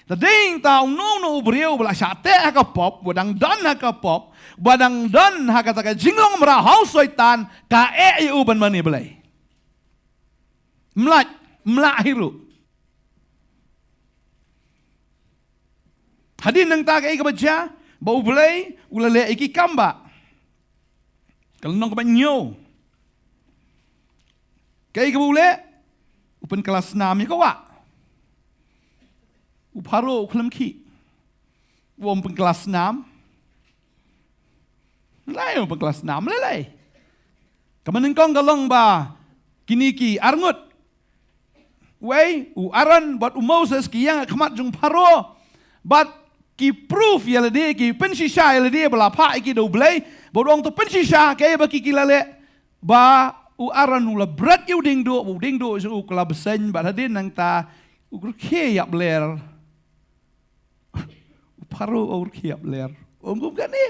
Te dei nangta uno uno u briew ba la shah teh ha ka pop, ba dang don ha ka pop, ba dang don ha kata ka jinglong mraw ha u Soitan, ka eh ïa u ban mane Blei. Ym lah, ym lah hi ruh. Hadien nangta kaei kaba jia? Ba U Blei u la leh ïa ki kam ba, ka lynnong kaba hynñiew. Kaei kaba u leh? U Pynkylla snam ïa ka wah. U Pharaoh u khlem khih. U ong pynkylla snam. Lei, u ong pynkylla snam lei lei. Ka mynnyngkong ka long ba kine ki arngut. Wei, u Aaron bad u Moses ki ïeng ha khmat jong Pharaoh. Bad ki proof ïa lade, ki pynshisha ïa lade ba la phah ïa ki da U Blei. Bad u ong to pynshisha kaei ba ki ki la leh. Ba u Aaron u la bret ïa u diengduh, ba u diengduh jong u ka la bseiñ, bad hadien nangta u rkhie ïapler. U Pharaoh u rkhie ïapler. U ong kumne.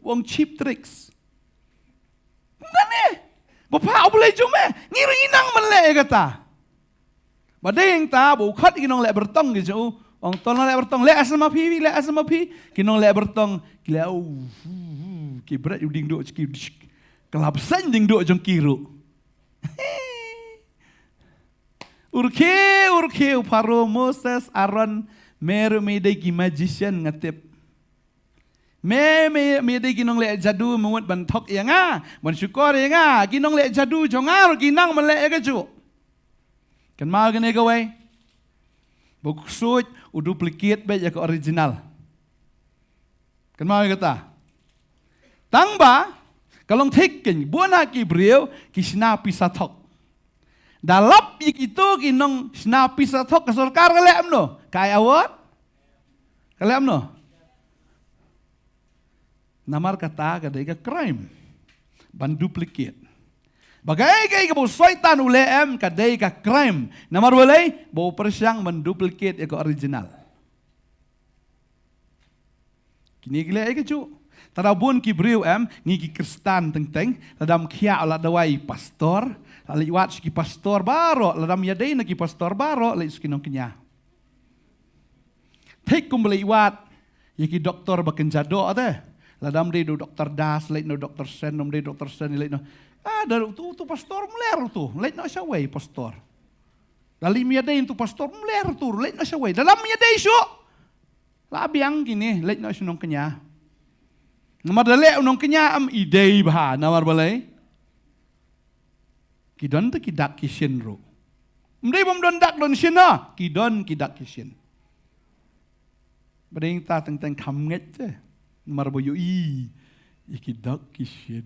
U ong cheap tricks. Kumne. Ba phah U Blei jong me. Ngi ruh ngi nang ban leh ïa kata. Ba dei hangta ba u khot ïa ki nongleh byrtong ki jong u. Ong to nongleh byrtong leh asem ma phi, leh asem ma phi. Ki nongleh byrtong ki leh, u, u, u, ki bret ïa u diengduh jong ki. Ka la bseiñ diengduh jong ki ruh. U rkhie, u rkhie u Pharaoh, Moses, Aaron, me ruh me dei ki magician nga tip. Me, me, me dei ki nongleh jadu, me mut ban thok ïa nga, ban shukor ïa nga, ki nongleh jadu jong nga ruh ki nang ban leh ïa kajuh. Kynmaw kane kawei. Ba u ksuid u duplicate beit ïa ka original. Kynmaw ïa kata. Tang ba ka long thik kein, bun ha ki briew ki shna pisa thok. Da lap ïa kito ki nongshna pisa thok, ka sorkar ka leh kumno? Ka ai award? Ka leh kumno? Namar kata ka dei ka crime. Ban duplicate. Ba kaei kaei kaba u Soitan u leh em ka dei ka crime. Namar balei? Ba u pyrshang ban duplicate ïa ka original. Kine ki leh ïa kajuh. Te da bun ki briew em, ngi ki Khristan teng teng, lada ym khiah la duwai pastor, la leit wad sha ki pastor baroh, lada ym ïadei na ki pastor baroh, leit sha ki nongkñia. Thik kum ba leit wad ïa ki doktor ba kynja doh te. Lada ym dei da u Doktor Das, leit na u Doktor Sen, ym dei Doktor Sen, leit na. Ah, da utu, utu pastor mler utu, leit na shawei pastor. Da lei ym ïadei utu pastor mler utu, leit na shawei. Da lam ïadei shuh. La biang kine, leit noh sha u nongkñia. Namar da leh u nongkñia ym i dei bha, namar balei? Ki don te ki dak ki shin ruh. Ym dei bym don dak don shin na, ki don ki dak ki shin. Ba dei ta teng teng kham ngeit te. Namar ba ïohi ïa ki dak ki shin.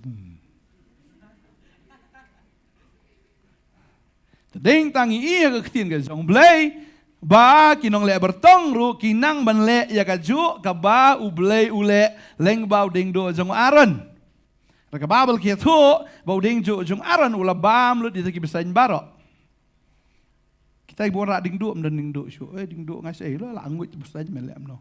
Te dei tang ïa ka ktien ka jong U Blei, ba ki nongleh byrtong ruh ki nang ban leh ïa kajuh kaba U Blei u leh lyngba u diengduh jong u Aaron. Ra ka Baibl ki ïathuh ba u diengduh jong u Aaron u la bam lut ïa ki bseiñ baroh. Kita ki bor diengduh, ym don diengduh shuh. Eh, diengduh ngai sei la, la nguid bseiñ me leh kumno.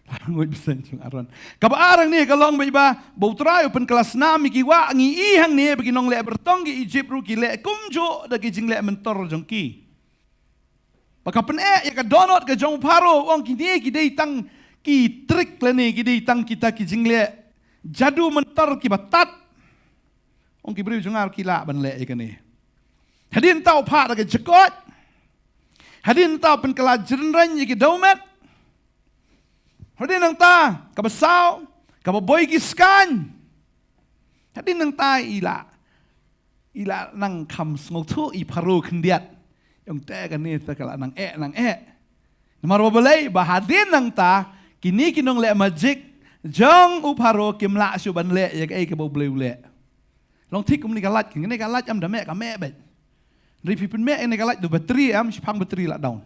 La nguid bseiñ jong u Aaron. Kaba ar hangne ka long beit ba, ba U Trai u pynkylla snam ïa ki wah, ngi i hangne ba ki nongleh byrtong ki Egypt ruh ki leh kumjuh da ki jingleh myntoi jong ki. Ba ka pyneh ïa ka dohnud ka jong u Pharaoh, u ong kine ki dei tang ki trick lane ki dei tang kita ki jingleh jadu myntoi kiba tad. Ong ki briew jong nga ruh ki lah ban leh ïa kane. Hadien ta u phah da ka jingkoit. Hadien ta u pynkylla jynrang ïa ki dewmet. Hadien nangta kaba saw, kaba boi ki skaiñ. Hadien nangta i la, i la nang kham sngewthuh i Pharaoh khyndiat. Ong te kane te ka la nang eh, nang eh. Namar ba balei, ba hadien nangta kine ki nongleh magic jong u Pharaoh kim lah shuh ban leh ïa kaei kaba U Blei u leh. Long thik kumne ka light, kane ka light em da meh ka meh beit. Hynrei phi pynmeh ïa kane ka light da u battery em, shiphang battery la down.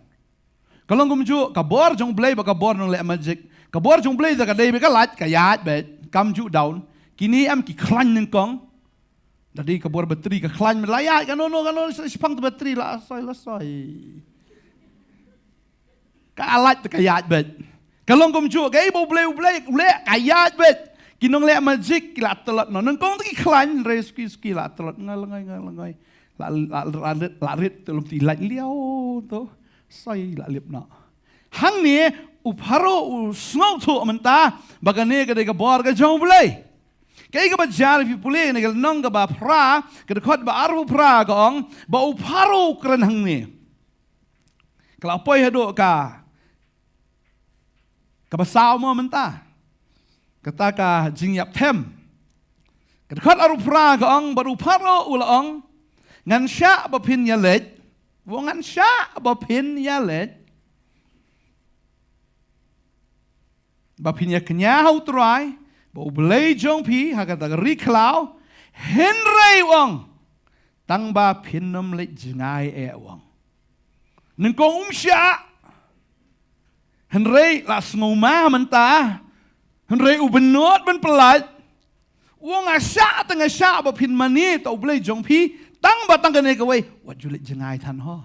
Ka long kumjuh, ka bor jong U Blei bad ka bor nongleh magic. Ka bor jong U Blei da ka dei beit ka light, ka ïaid beit, kam ju down. Kine em ki khlaiñ nyngkong. Da dei ka bor battery ka khlaiñ la ïaid, kano kano kano shiphang te battery la soi la soi. Ka light te ka ïaid beit. Ka long kumjuh, kaei ba U Blei, U Blei u leh ka ïaid beit. Ki nongleh magic ki la tlot noh. Nyngkong te ki khlaiñ, hynrei suki suki la tlot, nga lyngngai, nga lyngngai. La, la, la, la rit te lum te i light liaw to. Soi la lip noh. Hangne u Pharaoh u sngewthuh mynta ba kane ka dei ka bor ka jong U Blei. Kaei kaba jia, phi pule ne ka lynnong kaba phra, ka dkhot ba arphew phra ka ong ba u Pharaoh u kren hangne. Ka la poi haduh ka, kaba saw mo mynta. Kata ka jingïap them. Ka dkhot arphew phra ka ong, bad u Pharaoh u la ong, ngan shah ba phin ïaleit Wa ngan shah ba phin ïaleit, ba phin ïa kñia ha U Trai, ba U Blei jong phi ha kata ka ri khlaw, hynrei u ong, tang ba phin ym leit jngai eh, u ong. Nyngkong um shah, hynrei la sngewma mynta, hynrei u bynnud ban pyllait, u ong nga shah te nga shah ba phin mane ïa U Blei jong phi, tang ba tang kane kawei, wat ju leit jngai than ho.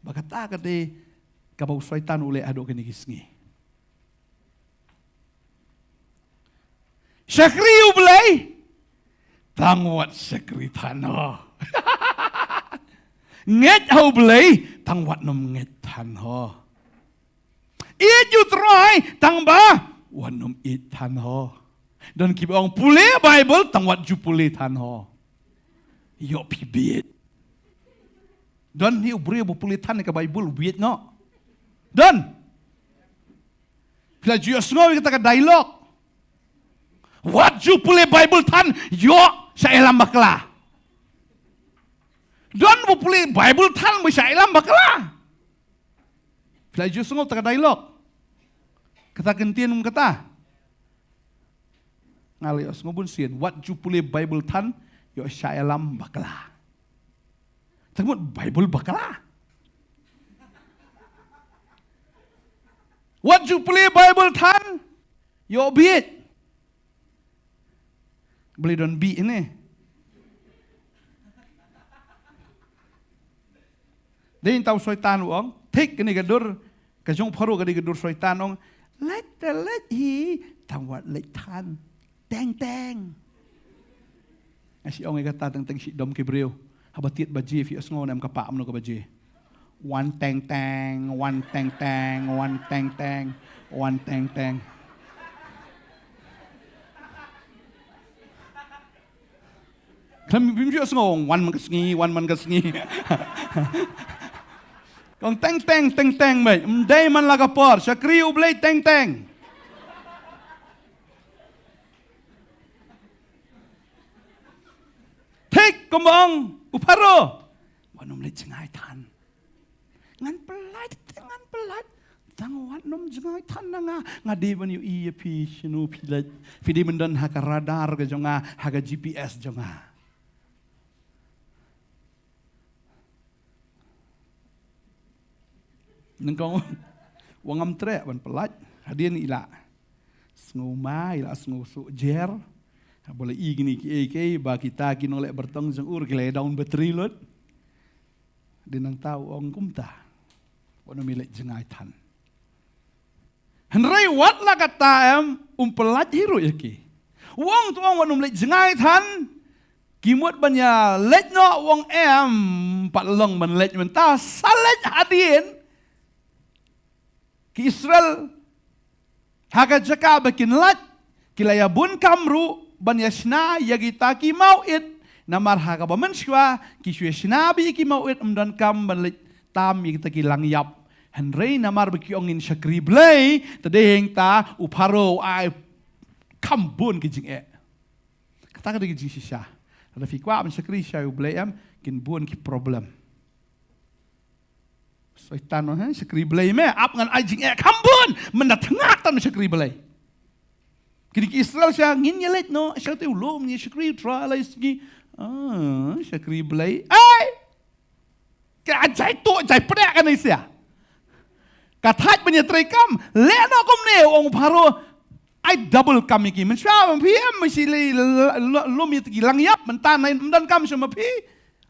Ba kata ka dei kaba u Soitan u leh haduh kine ki sngi. Shakri U Blei, tang wat shakri than ho. Ngeit ha U Blei, tang wat nym ngeit than ho. Ïeit U Trai, tang ba wat nym ïeit than ho. Don kiba ong pule Bible, tang wat ju pule than ho. Ïoh phi bieit. Don hi u briew ba pule than ka Bible, u bieit noh. Don. Phi la ju ïohsngew ïa kata ka dialogue. Wat ju pule Bible than, ïoh shah ïalam bakla. Don ba pule Bible than ba shah ïalam bakla. Phi la ju ïohsngew kata ka dialogue. Kata ka ktien um kata. Nga la ïohsngew bun sien, wat ju pule Bible than, ïoh shah ïalam bakla. Tang mut Bible bakla. Wat ju pule Bible than, ïoh bieit. Blei don bih ne. Dei tang u Soitan u ong, thik kane ka dur, ka jong Pharaoh ka dei ka dur Soitan, ong, leit te leit hi, tang wat leit than. Teng teng. Nga shu ong ïa kata teng teng shu dom ki briew. Haba tied baje phi ïohsngew ne em ka pah kumno ka baje. Wan teng teng, wan teng teng, wan teng teng, wan teng teng. Khlem bym ju ïohsngew, wan man ka sngi, wan man ka sngi. Kong teng teng, teng teng, mei. Ym dei man la ka por, shakri U Blei teng teng. Thik kumba ong u Pharaoh. Wat nym leit jngai than. Ngan pyllait, ngan pyllait. Tang wat nym jngai than na nga. Nga dei ban ïohi ïa phi shano phi leit. Phi dei ban don ha ka radar ka jong nga, ha ka G P S jong nga. Nyngkong wa ngam treh ban pyllait, hadien i la sngewma, i la sngewsuk jer. Haba la i kine kiei kiei ba kita ki nongleh bartong jong u ki la down battery lut. Dei nangta u ong kumta. Wat nym leit jngai than. Hynrei wat la katta em, um pyllait hi ruh ïa ki. U ong to ong wat nym leit jngai than. Ki mut ban ïa leit noh, u ong em, pat long ban leit mynta, sa leit hadien. Ki Israel ha ka jaka ba kin lait, ki la ïa bun kam ruh ban ïa shna ïa kita ki mawit. Namar ha kaba mynshuwa ki shu ïa shna beit ïa ki mawit, ym don kam ban leit tam ïa kita ki langïap. Hynrei namar ba ki ong ngin shakri Blei, te dei hangta u Pharaoh u ai kham bun ki jingeh. Kata ka dei ka jingshisha. Lada phi kwah ban shakri sha U Blei em, kin bun ki problem. Soitan, eh, shakri Blei me, ap ngan ai jingeh kham bun, mynta thnga tang shakri Blei. Kine ki Israel sha ngin ïa leit noh, sha te u lum ngin shakri U Trai lai sngi. Ah, shakri Blei. Ai! Ka jai to, jai pdek kane sia. Ka thait ban ïa trei kam, leh noh kumne, ong Pharaoh. Ai double kam ïa ki. Mynshuwa phi em, mynshuwa lei lum ïa ki langïap, mynta nai ym don kam sha ma phi.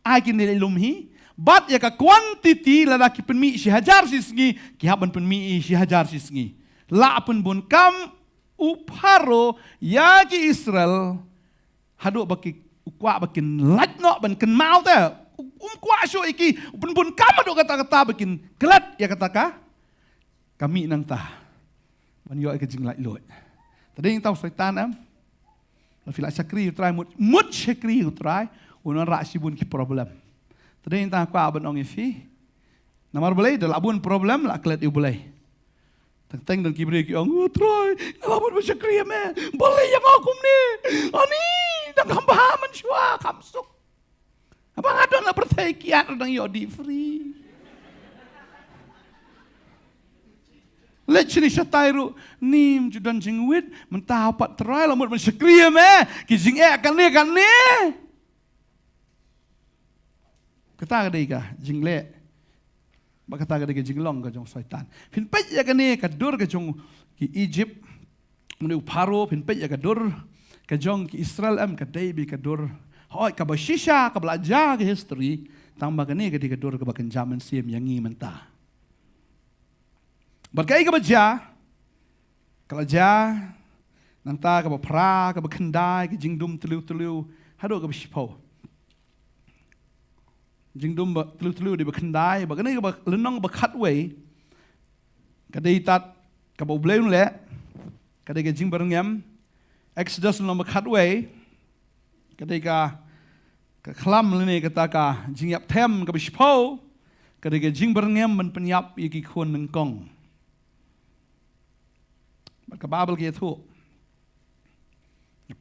Ai kine lum hi. Bad ïa ka quantity lada ki pynmih shi hajar shi sngi, ki hap ban pynmih shi hajar shi sngi. La pynbun kam u Pharaoh ïa ki Israel haduh ba ki kwah ba kin lait noh ban kynmaw te. Um kwah shuh ïa ki, u pynbun kam haduh katta katta ba kin klet ïa kata ka ka mih nangta ban ïoh ïa ka jinglaitluid. Te dei nangta u Soitan em. Lada phi la shakri U Trai, mut, mut shakri U Trai, un wanrah shibun ki problem. Te dei nangta kwah ban ong ïa phi. Namar balei, da la bun problem, la klet ïa U Blei. Teng teng don ki briew ki ong, U Trai, nga la bun ban shakri ïa me. Balei ïa nga kumne? Ani, dang kham bha mynshuwa, kham suk. Haba nga don na pyrthei kiad ruh dang ïoh deep free. Leit shane shatai ruh, ym ju don jingwit, mynta pat trai la mut ban shakri ïa me, ki jingeh kane kane. Kata ka dei ka jingleh. Bad kata ka dei ka jinglong ka jong Soitan. Phin peit ïa kane ka dur ka jong ki Egypt. Une u Pharaoh, phin peit ïa ka dur ka jong ki Israel, em, ka dei beit ka dur, hooid, kaba shisha, kaba la jia ka history. Tangba kane ka dei ka dur kaba kynja mynsiem ïa ngi mynta. Bad kaei kaba jia? Ka la jia, nangta kaba phra, kaba khyndai, ka jingdum tliw tliw haduh kaba shiphew. Jingdum ba tliw tliw dei ba khyndai, bad kane kaba lynnong ba khatwei. Ka dei tad kaba U Blei un leh, ka dei ka jingbyrngem. Exodus lynnong ba khatwei, ka dei ka, ka khlam lane kata ka jingïap them kaba shiphew, ka dei ka jingbyrngem ban pynïap ïa ki khun nyngkong. Bad ka Baibl ka ïathuh,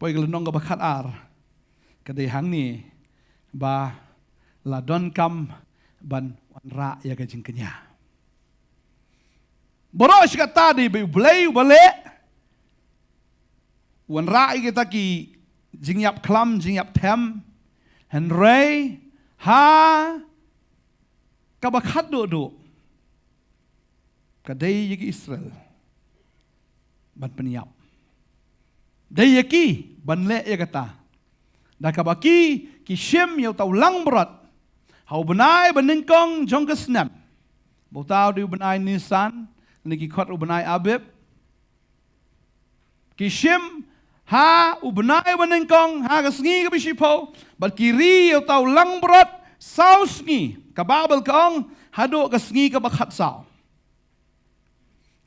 poi ka lynnong kaba khatar, ka dei hangne ba la donkam ban wanrah ïa ka jingkñia. Baroh shi katta dei ba U Blei uba leh, wanrah ïa kita ki jingïap khlam, jingïap them. Hynrei ha kaba khatduh duh, ka dei ïa ki Israel ban pynïap. Dei ïa ki ban leh ïa kata. Da kaba ki, ki shim ïa uta u langbrot ha u bnai banyngkong jong ka snem. Ba uta u dei u bnai Nisan, lane ki khot u bnai Abib. Ki shim ha u bnai banyngkong, ha ka sngi kaba shiphew, bad ki ri ïa uta u langbrot saw sngi. Ka Baibl ka ong, haduh ka sngi kaba khatsaw.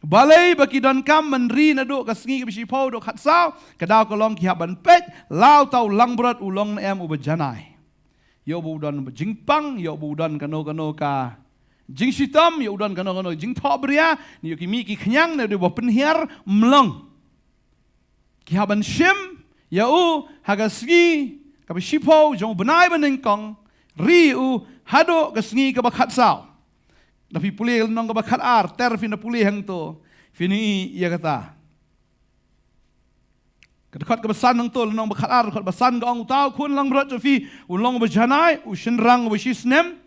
Balei ba ki donkam ban ri naduh ka sngi kaba shiphew haduh khatsaw? Ka daw ka long ki hap ban peit la uta u langbrot u long ne em uba janai. Ïoh ba u don ba jingpang, ïoh ba u don kano kano ka jingshitom, ïoh u don kano kano jingthoh bria, ne ïoh ki mih ki khñiang, ne dei ba pynhiar, ym long. Ki hap ban shim ïa u ha ka sngi kaba shiphew jong u bnai banyngkong, ri u haduh ka sngi kaba khatsaw. Da phi pule lynnong kaba khatar, ter phin da pule hangto, phin i ïa kata. Ka dkhot kaba san hangto, lynnong ba khatar, dkhot ba san ka ong, uta u khun langbrot jong phi un long uba janai, u shynrang uba shisnem.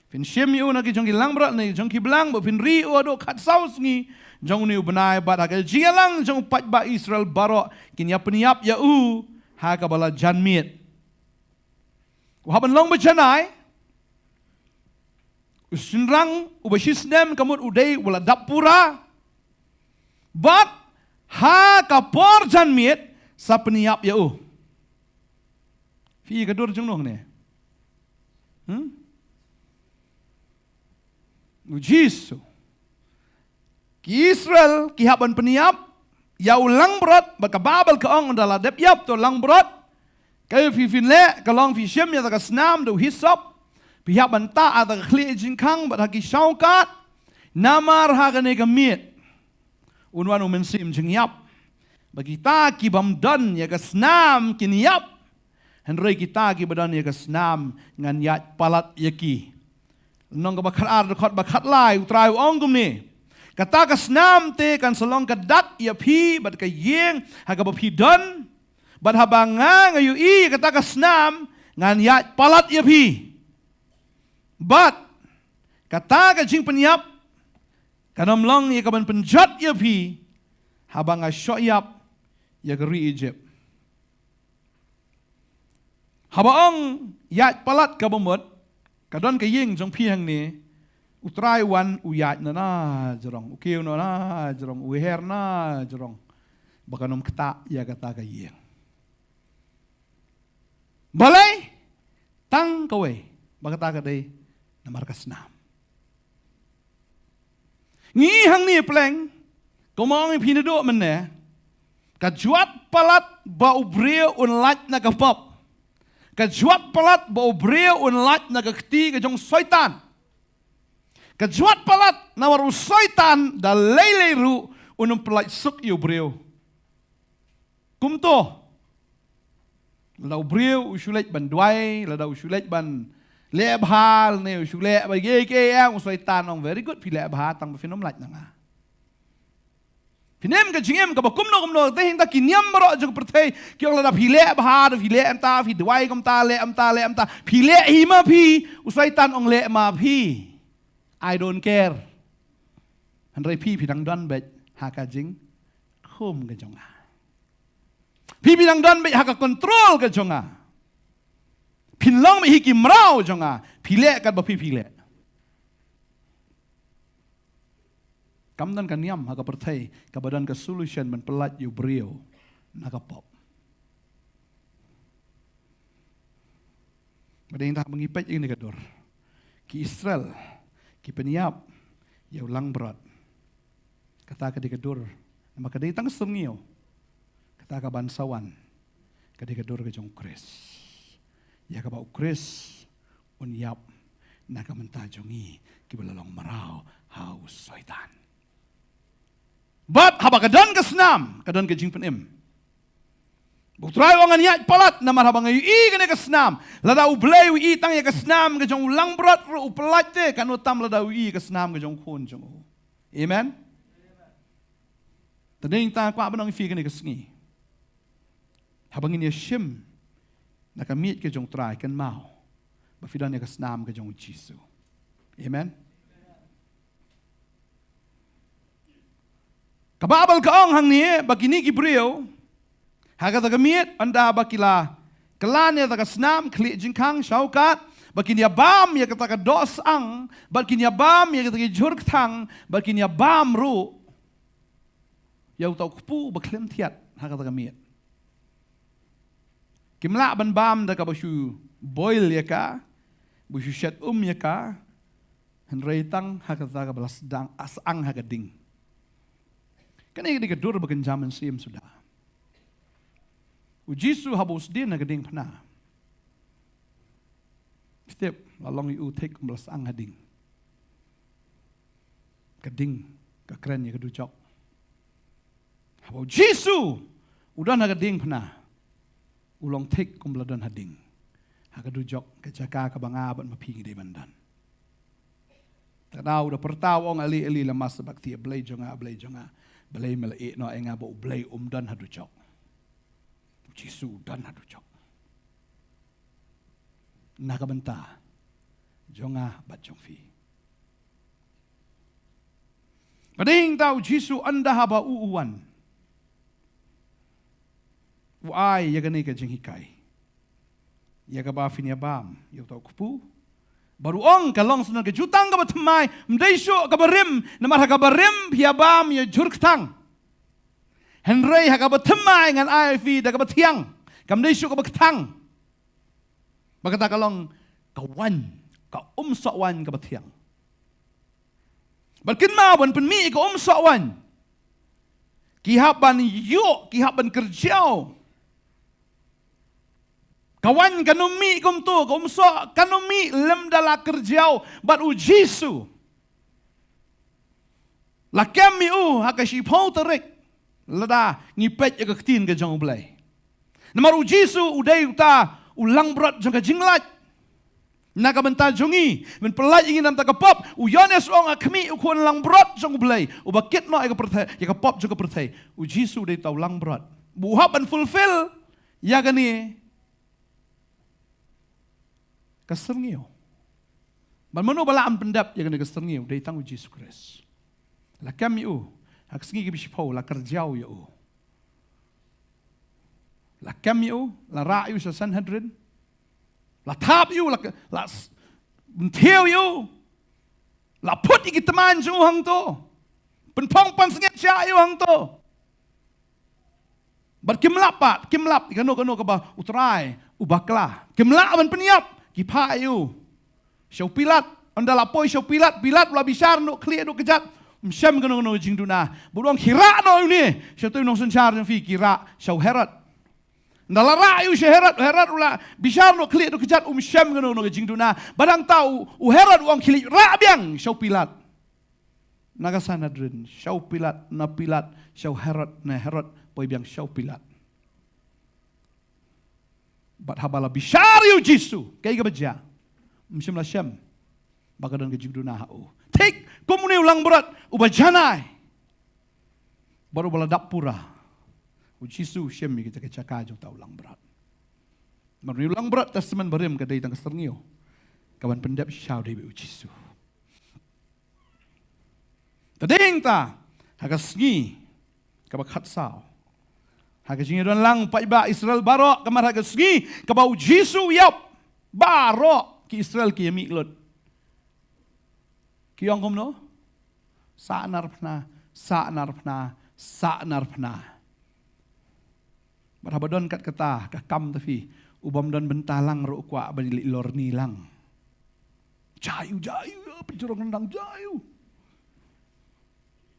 Phin shim ïa u na ki jong ki langbrot, na ki jong ki blang, bad phin ri ïa u haduh khatsaw sngi jong une u bnai, bad ha ka jingïalang jong u paidbah Israel baroh kin ïa pynïap ïa u ha kaba la janmiet. U hap ban long ba janai, u shynrang uba shisnem, ka mut u dei uba la dap pura. Bad ha ka por janmiet sa pynïap ïa u. Phi i ka dur jong u hangne? Hmm? U Jisu. Ki Israel ki hap ban pynïap ïa u langbrot, bad ka Baibl ka ong ynda la dep ïap uta u langbrot, kaei phi phin leh? Ka long phi shim ïa uta ka snam da u hisop, phi hap ban tah ha uta ka khlieh jingkhang bad ha ki shongkat, namar ha kane ka miet un wan u Mynsiem Jingïap. Ba kita ki bym don ïa ka snam kin ïap, hynrei kita kiba don ïa ka snam ngan ïaid palat ïa ki. Lynnong kaba khatar, dkhot ba khatlai, U Trai u ong kumne: Kata ka snam te kan sa long ka dak ïa phi bad ka ïing ha kaba phi don, bad haba nga, nga ïohi ïa kata ka snam, ngan ïaid palat ïa phi. Bad kata ka jingpynïap kan ym long ïa kaban pynjot ïa phi haba nga shoh ïap ïa ka ri Ijipt. Haba ong ïaid palat kaba mut, ka don ka ïing jong phi hangne, U Trai u wan u ïaid na na jrong, u kiew na na jrong, u her na jrong, ba kan ym ktah ïa kata ka ïing. Balei? Tang kawei, ba kata ka dei namar ka snam. Ngi hangne pleng, kumba ong ïa phi naduh mynne, ka jwat palat ba u briew un lait na ka pop. Ka jwat palat ba u briew un lait na ka kti ka jong u Soitan. Ka jwat palat namar u Soitan da lei lei ruh un ym pyllait suk ïa u briew. Kumto, lada u briew u shu leit ban duwai, lada u shu leit ban Leh bha ne u shu leh ba ïa ki ïa u Soitan ong, very good, phi leh bha tang ba phin ym lait na nga. Phin im ka jingim kaba kumno kumno, te hynda ki niam baroh jong ka pyrthei ki ong lada phi leh bha, da phi leh mynta, phi duwai kumta, leh mynta, leh mynta, phi leh hi ma phi, u Soitan ong leh ma phi. I don't care. Hynrei phi phi dang don beit ha ka jingkhum ka jong nga. Phi phi dang don beit ha ka control ka jong nga. Phin long beit hi ki mraw jong nga. Phi leh katba phi phi leh. Kam don ka niam ha ka pyrthei kaba don ka solution ban pyllait ïa u briew na ka pop. Ba dei tang ba ngi peit ïa kane ka dur. Ki Israel ki pynïap ïa u langbrot. Kata ka dei ka dur. Namar ka dei tang ka syrngiew. Kata kaban sa wan ka dei ka dur ka jong u Khrist. Ïa kaba u Khrist un ïap na ka bynta jong ngi kiba la long mraw ha u Soitan. Bad haba ka don ka snam, ka don ka jingpynim. Ba u Trai u ong ngan ïaid palat, namar haba nga ïohi kane ka snam. Lada u Blei u ïohi tang ïa ka snam ka jong u langbrot ruh u pyllait te, katno tam lada u ïohi ka snam ka jong u khun jong u. Amen. Te dei tang kwah ban ong ïa phi kane ka sngi. Haba ngin ïa shim na ka miej ka jong u Trai, kynmaw ba phi don ïa ka snam ka jong u Jisu. Amen. Ka Baibl ka ong hangne ba kine ki briew ha kata ka miet, ynda ba ki la kylla ïa kata ka snam khlieh jingkhang shawkat, ba kin ïa bam ïa kata ka doh syang, ba kin ïa bam ïa kata ki jhur kthang, ba kin ïa bam ruh ïa uta u kpu ba khlem thiat ha kata ka miet. Kim lah ban bam da kaba shu boil ïa ka, ba shu shet um ïa ka, hynrei tang ha kata kaba la sdang, ah, syang ha ka ding. Kane ka dei ka dur ba kynja mynsiem suda. U Jisu haba u sdien ha ka diengphna, tip, la long ïa u thik kumba la syang ha ding. Ka ding ka kren ïa ka dujok. Haba u Jisu u don ha ka diengphna, u long thik kumba la don ha ding. Ha ka dujok, ka jaka kaba nga bad ma phi ngi dei ban don. Te da u da pyrta u ong, "Eli, Eli, lama sabakthani?" "Blei jong nga, Blei jong nga, balei me la ïehnoh ïa nga?" Ba u Blei um don ha dujok. U Jisu u don ha dujok. Na ka bynta jong nga bad jong phi. Ba dei tang u Jisu ynda haba u u wan, u ai ïa kane ka jinghikai. Ïa kaba phin ïa bam ïa uta u kpu. Bad u ong, ka long sa ka jutang kaba thymmai, ym dei shuh kaba rim, namar ha kaba rim phi ïa bam ïa jhur kthang. Hynrei ha kaba thymmai ngan ai phi da kaba thiang. Kam dei shuh kaba kthang. Ba kata ka long ka waiñ, ka umsoh waiñ kaba thiang. Bad kynmaw ban pynmih ïa ka umsoh waiñ, ki hap ban ïuh, ki hap ban kyrjaw. Ka waiñ kan ym mih kumto, ka umsoh kan ym mih lymda la kyrjaw. Bad u Jisu la kem ïa u ha ka shiphew tarik, lada ngi peit ïa ka ktien ka jong u Blei. Namar u Jisu u dei uta u langbrot jong ka jinglait. Na ka bynta jong ngi, ban pyllait ïa ngi na ka bynta ka pop, u Ïoannis u ong, "Ha khmih u Khun langbrot jong u Blei, uba kit noh ïa ka pyrthei, ïa ka pop jong ka pyrthei." U Jisu u dei uta u langbrot ba u hap ban fulfill ïa kane ka syrngiew. Bad mano ba lah ban pyndep ïa kane ka syrngiew? Dei tang u Jisu Khrist. La kem ïa u ha ka sngi kaba shiphew, la kyrjaw ïa u. La kem ïa u, la rah ïa u sha Sanhedrin. La thap ïa u, la, la s-, mynthiew ïa u. La put ïa ki tymmen jong u hangto. Pynphong pansngiat shah ïa u hangto. Bad kim lap pat, kim lap ïa kano kano kaba u Trai u bakla. Kim lah ban pynïap, ki phah ïa u sha u Pilat. Ynda la poi sha u Pilat, Pilat u la bishar noh khlieh noh kjat, um shem kano kano jingduna. Bad u ong, "Khie rah noh ïa une sha uto u nongsynshar jong phi." Ki rah sha u Herod. Ynda la rah ïa u sha u Herod, u Herod u la bishar noh khlieh noh kjat, um shem kano kano jingduna. Bad hangta u, u Herod u ong, "Khie leit rah biang sha u Pilat." Na ka Sanhedrin, sha u Pilat, na Pilat sha u Herod, na Herod poi biang sha u Pilat. Bad haba la bishar ïa u Jisu, kaei kaba jia? Ym shym la shem ba ka don ka jingduna ha u. Thik kum une u langbrot uba janai bad uba la dap pura. U Jisu u shem ïa kita ki jaka jong uta u langbrot. Namar une u langbrot Testament Barim ka dei tang ka syrngiew kaban pyndep shisha u dei beit u Jisu. Te dei hangta ha ka sngi kaba khatsaw, ha ka jingïadon lang paidbah Israel baroh, kamar ha ka sngi kaba u Jisu u ïap, baroh ki Israel ki ïamih lut. Ki ong kumno? Sah narphna, sah narphna, sah narphna. Bad haba don kat kata ka kam, te phi, u bym don bynta lang ruh u kwah ban leit lorni lang. Jai u, jai u, ïa, pynjrong nang jai u.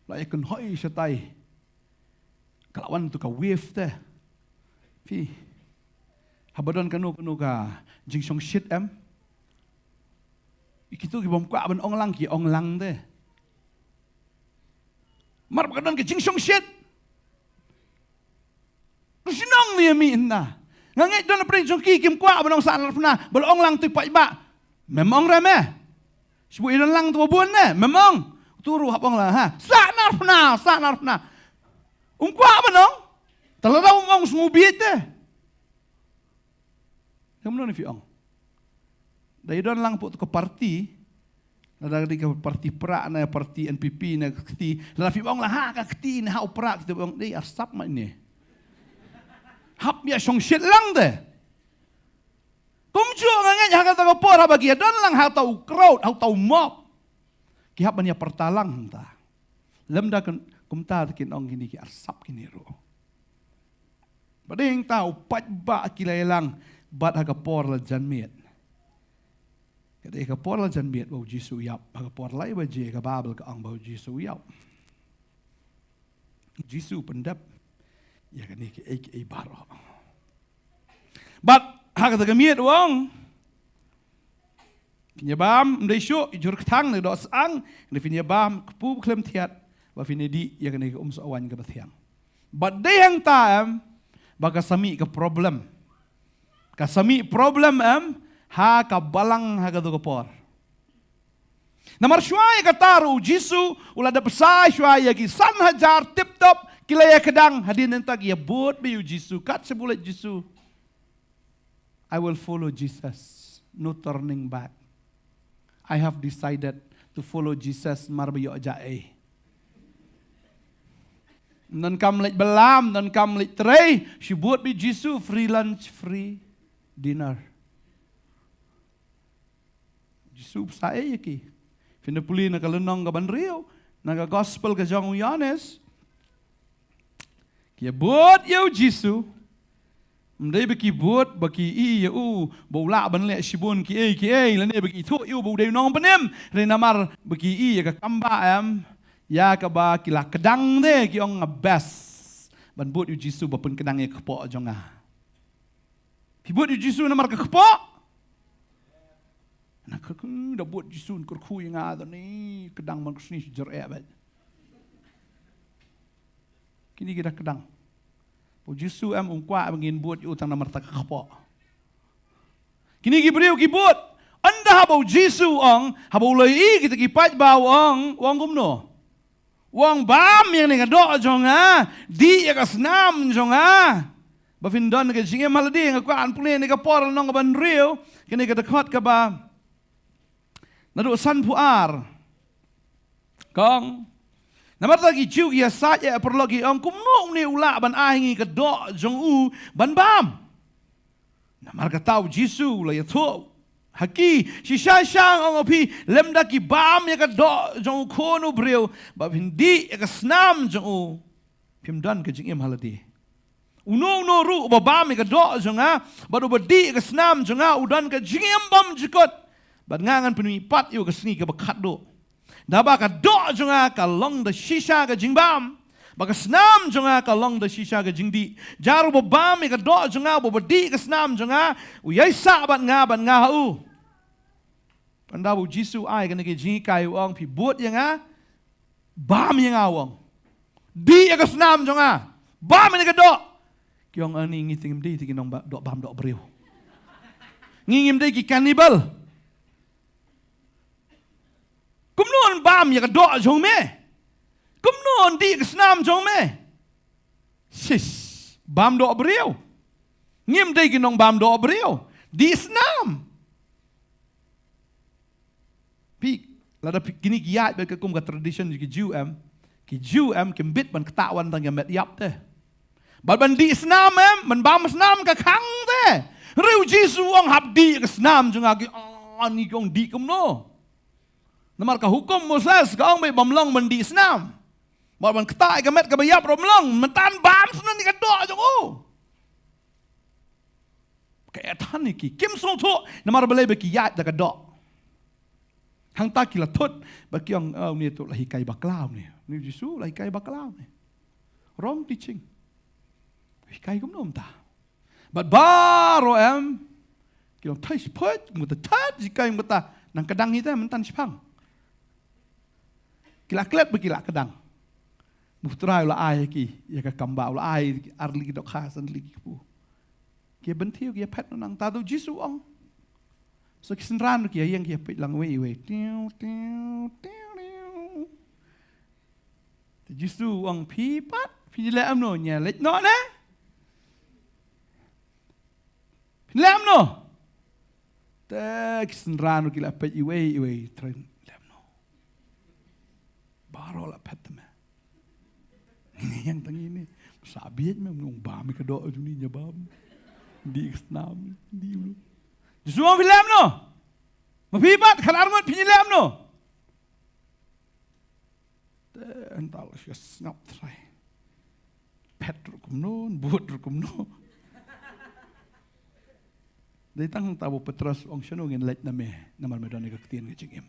La ïa kynhoi shatai. Ka la wan tu ka wave te. Phi. Haba don kano kano ka jingshongshit em, ïa kitu ki bym kwah ban ong lang ki ong lang te. Namar ba ka don ka jingshongshit. Ka shnong ne ïa mih hynda. Nga ngeit don na pdeng jong ki kim kwah ban ong sah narphna, ba la ong lang tu paidbah. Mem ong re me. Shibun ïa don lang tu ba bun ne, mem ong. Tu ruh hap ong lang ha. Sah narphna, sah narphna. Um kwah ban ong. Te lada um ong sngew bieit te. Kumno ne phi ong? Da ïa don lang pud ka parti, lada ka dei ka parti Prah ne parti N P P ne ka kti, lada phi ong la ha ka kti ne ha u Prah, kita ong dei arsap ma ine. Hap ïa shongshit lang te. Kumjuh nga ngeit ha kata ka por haba ki ïa don lang ha uta u crowd, ha uta u mob, ki hap ban ïa pyrta lang hangta. Lymda kin, kumta te kin ong kine ki arsap kine ruh. Ba dei hangta u paidbah ki la ïalang bad ha ka por la janmiet. Ka dei ka por la janmiet ba u Jisu u ïap, ha ka por lai baje ka Baibl ka ong ba u Jisu u ïap. U Jisu u pyndep ïa kane kiei kiei baroh. Bad ha kata ka miet u ong, phin ïa bam, ym dei shuh, ïa jhur kthang ne doh syang, ne phin ïa bam kpu khlem thiat, ba phin ïa dih ïa kane ka umsoh waiñ kaba thiang. Bad dei hangta em ba ka sa mih ka problem. Ka sa mih problem em ha ka balang ha katu ka por. Namar shuwa ïa kata ruh u Jisu u la dep sa shuwa ïa ki san hajar tip top ki la ïa kdang, hadien nangta ki ïa bud beit ïa u Jisu, kat shaba u leit Jisu. I will follow Jesus. No turning back. I have decided to follow Jesus, mar ba ïoh ja ei. Ym donkam leit bylla, ym donkam leit trei, shu bud beit Jisu, free lunch, free dinner. Jisu u sa ei ïa ki. Phin da pule na ka lynnong kaba hynriew, na ka gospel ka jong u Ïoannis. Ki ïa bud ïa u Jisu. Ym dei ba ki bud ba ki i ïa u ba u lah ban leh shibun kiei kiei, lane ba ki ithuh ïa u ba u dei u nongpynim. Hynrei namar ba ki i ïa ka kambah em, ïa kaba ki la kdang te, ki ong nga best ban bud ïa u Jisu ba pynkdang ïa ka kpoh jong nga. Phi bud ïa u Jisu namar ka kpoh? Na ka, ka, da bud Jisu kyrkhu ïa nga da ni kdang man ka sni shi jer eh bad. Kine ki da kdang. Ba u Jisu em um kwah ba ngin bud ïa u tang namar ta ka kpoh. Kine ki briew ki bud. Ynda haba u Jisu u ong, haba u la ïohi kita ki paidbah u ong, u ong kumno? U ong bam ïa kane ka doh jong nga, dih ïa ka snam jong nga. Ba phin don ka jingim ha lade, nga kwah ban pule ïa kane ka por lynnong kaba hynriew, kane ka dkhot kaba naduh sanphew ar. Ka ong, namar ta ki Jiw ki ïasaid ïa paralok ki ong kumno une u lah ban ai ha ngi ka doh jong u ban bam. Namar kata u Jisu u la ïathuh ha ki, shisha shisha nga ong ha phi, lymda ki bam ïa ka doh jong u Khun u briew bad phin dih ïa ka snam jong u, phim don ka jingim ha lade. Uno uno ruh uba bam ïa ka doh jong nga bad uba dih ïa ka snam jong nga u don ka jingim bymjukut, bad nga ngan pynmihpat ïa u ha ka sngi kaba khatduh. Naba ka doh jong nga ka long da shisha ka jingbam, bad ka snam jong nga ka long da shisha ka jingdih. Jar uba bam ïa ka doh jong nga, uba dih ïa ka snam jong nga, u ïaisah bad nga bad nga ha u. Ynda ba u Jisu u ai kane ka jinghikai u ong phi bud ïa nga, bam ïa nga u ong. Dih ïa ka snam jong nga, bam ïa ka doh. Ki ong ani ngi te ngim dei te ki nongdoh bam doh briew. Ngi ngim dei ki cannibal. snam ïa ka doh jong me. Kumno yn dih ka snam jong me? Sis, bam doh briew. Ngim dei ki nongbam doh briew. Dih snam. Phi, lada phi, kine ki ïaid bad ka kum ka tradition ki Jiw em. Ki Jiw em, kim bit ban ktah wan tang ïa met ïap te. Bad ban dih snam em, ban bam snam ka khang te. Hynrei u Jisu u ong hap dih ka snam jong nga ki, ah, ni ki ong dih kumno. Namar ka hukum Moses, ka ong ba ym long ban dih snam. Bad ban ktah ïa ka met kaba ïap ruh ym long, mynta bam snam ïa ka doh jong u. Ka ïathan ïa ki, kim sngewthuh, namar balei ba ki ïaid da ka doh. Hangta ki la thut, ba ki ong, "Oh, une to la hikai bakla une. Une u Jisu la hikai bakla une. Wrong teaching." Hikai kumno mynta. Bad baroh em, ki long thait phait, mynta thait, hikai mynta, nang ka dang hi te, mynta shipang. Ki la klet ba ki la ka dang. U Trai u la ai ki, ïa ka kambah u la ai, ar tylli ki dohkha, san tylli ki kpu. Ki bynthiew, ki phet nang, ta tu Jisu u ong. So ki synran ki ïeng ki peit lang wei wei. Tiu, tiu, tiu, tiu. Te Jisu u ong phi pat, phi leh kumno, ngi leit noh ne? Phi leh kumno? Te ki synran ki la peit iwei iwei, Trai leh kumno? Baroh la phet te me. Ngi ïeng tang ine. Sa bieit me, ngi ong bam ïa ka doh jong ngi, ngi bam. Dih ka snam, dih u. Jisu u ong phi leh kumno? Ma phi pat, khatar ngut phi leh kumno? Te hangta la shu sngap Trai. Phet ruh kumno, bud ruh kumno. Dei tang hangta ba u Petros u ong shano ngin leit na me, namar me don ïa ka ktien ka jingim.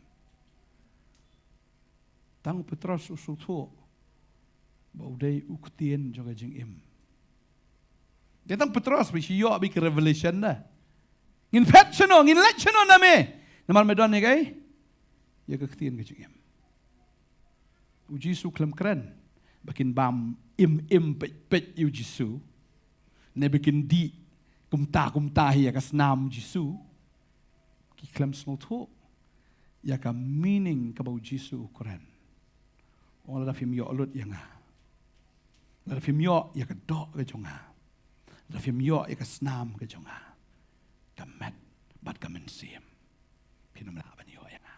Tang u Petros u sngewthuh ba u dei u ktien jong ka jingim. Dei tang Petros ba shu ïoh bad ka revelation na. Ngin phet shano, ngin leit shano na me. Namar me don ïa ka, ïa ka ktien ka jingim. U Jisu khlem kren ba kin bam im im peit peit ïa u Jisu. Ne ba kin dih kumta kumta hi ïa ka snam Jisu. Ki khlem sngewthuh ïa ka meaning kaba u Jisu u kren. Ong lada phim ïoh lut ïa nga, lada phim ïoh ïa ka doh ka jong nga, lada phim ïoh ïa ka snam ka jong nga, ka met bad ka mynsiem, phin ym lah ban ïoh ïa nga.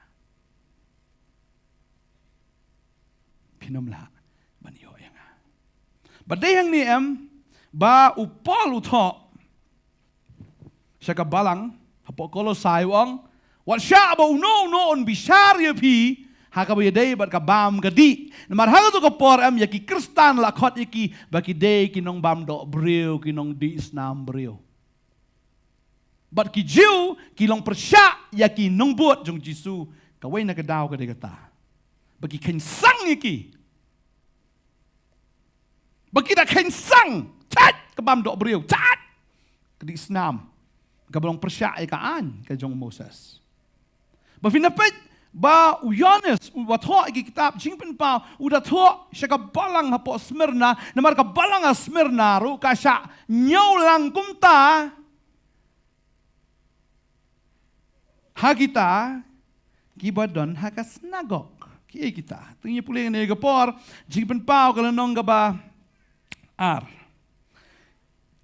Phin ym lah ban ïoh ïa nga. Bad dei hangne em ba u Paul u thoh sha ka balang hapoh Kolosai u ong, wat shah ba uno uno un bishar ïa phi ha kaba ïadei bad ka bam ka dih. Namar ha kato ka por em ïa ki Khristan la khot ïa ki ba ki dei ki nongbam doh briew, ki nongdih snam briew. Bad ki Jiw ki long pyrshah ïa ki nongbud jong Jisu. Kawei na ka daw ka dei kata ba ki kheiñ sang ïa ki. Ba ki da kheiñ sang, thait ka bam doh briew, thait ka dih snam, kaba long pyrshah ïa ka aiñ ka jong Moses. Ba phin da peit ba u Ïoannis uba thoh ïa ki kitab Jingpynpaw u da thoh sha ka balang hapoh Smyrna, namar ka balang ha Smyrna ruh ka shah ñiewlang kumta ha kita kiba don ha ka synagog. Kiei kita? Te ngin ïa pule kane ka por, Jingpynpaw ka lynnong kaba ar,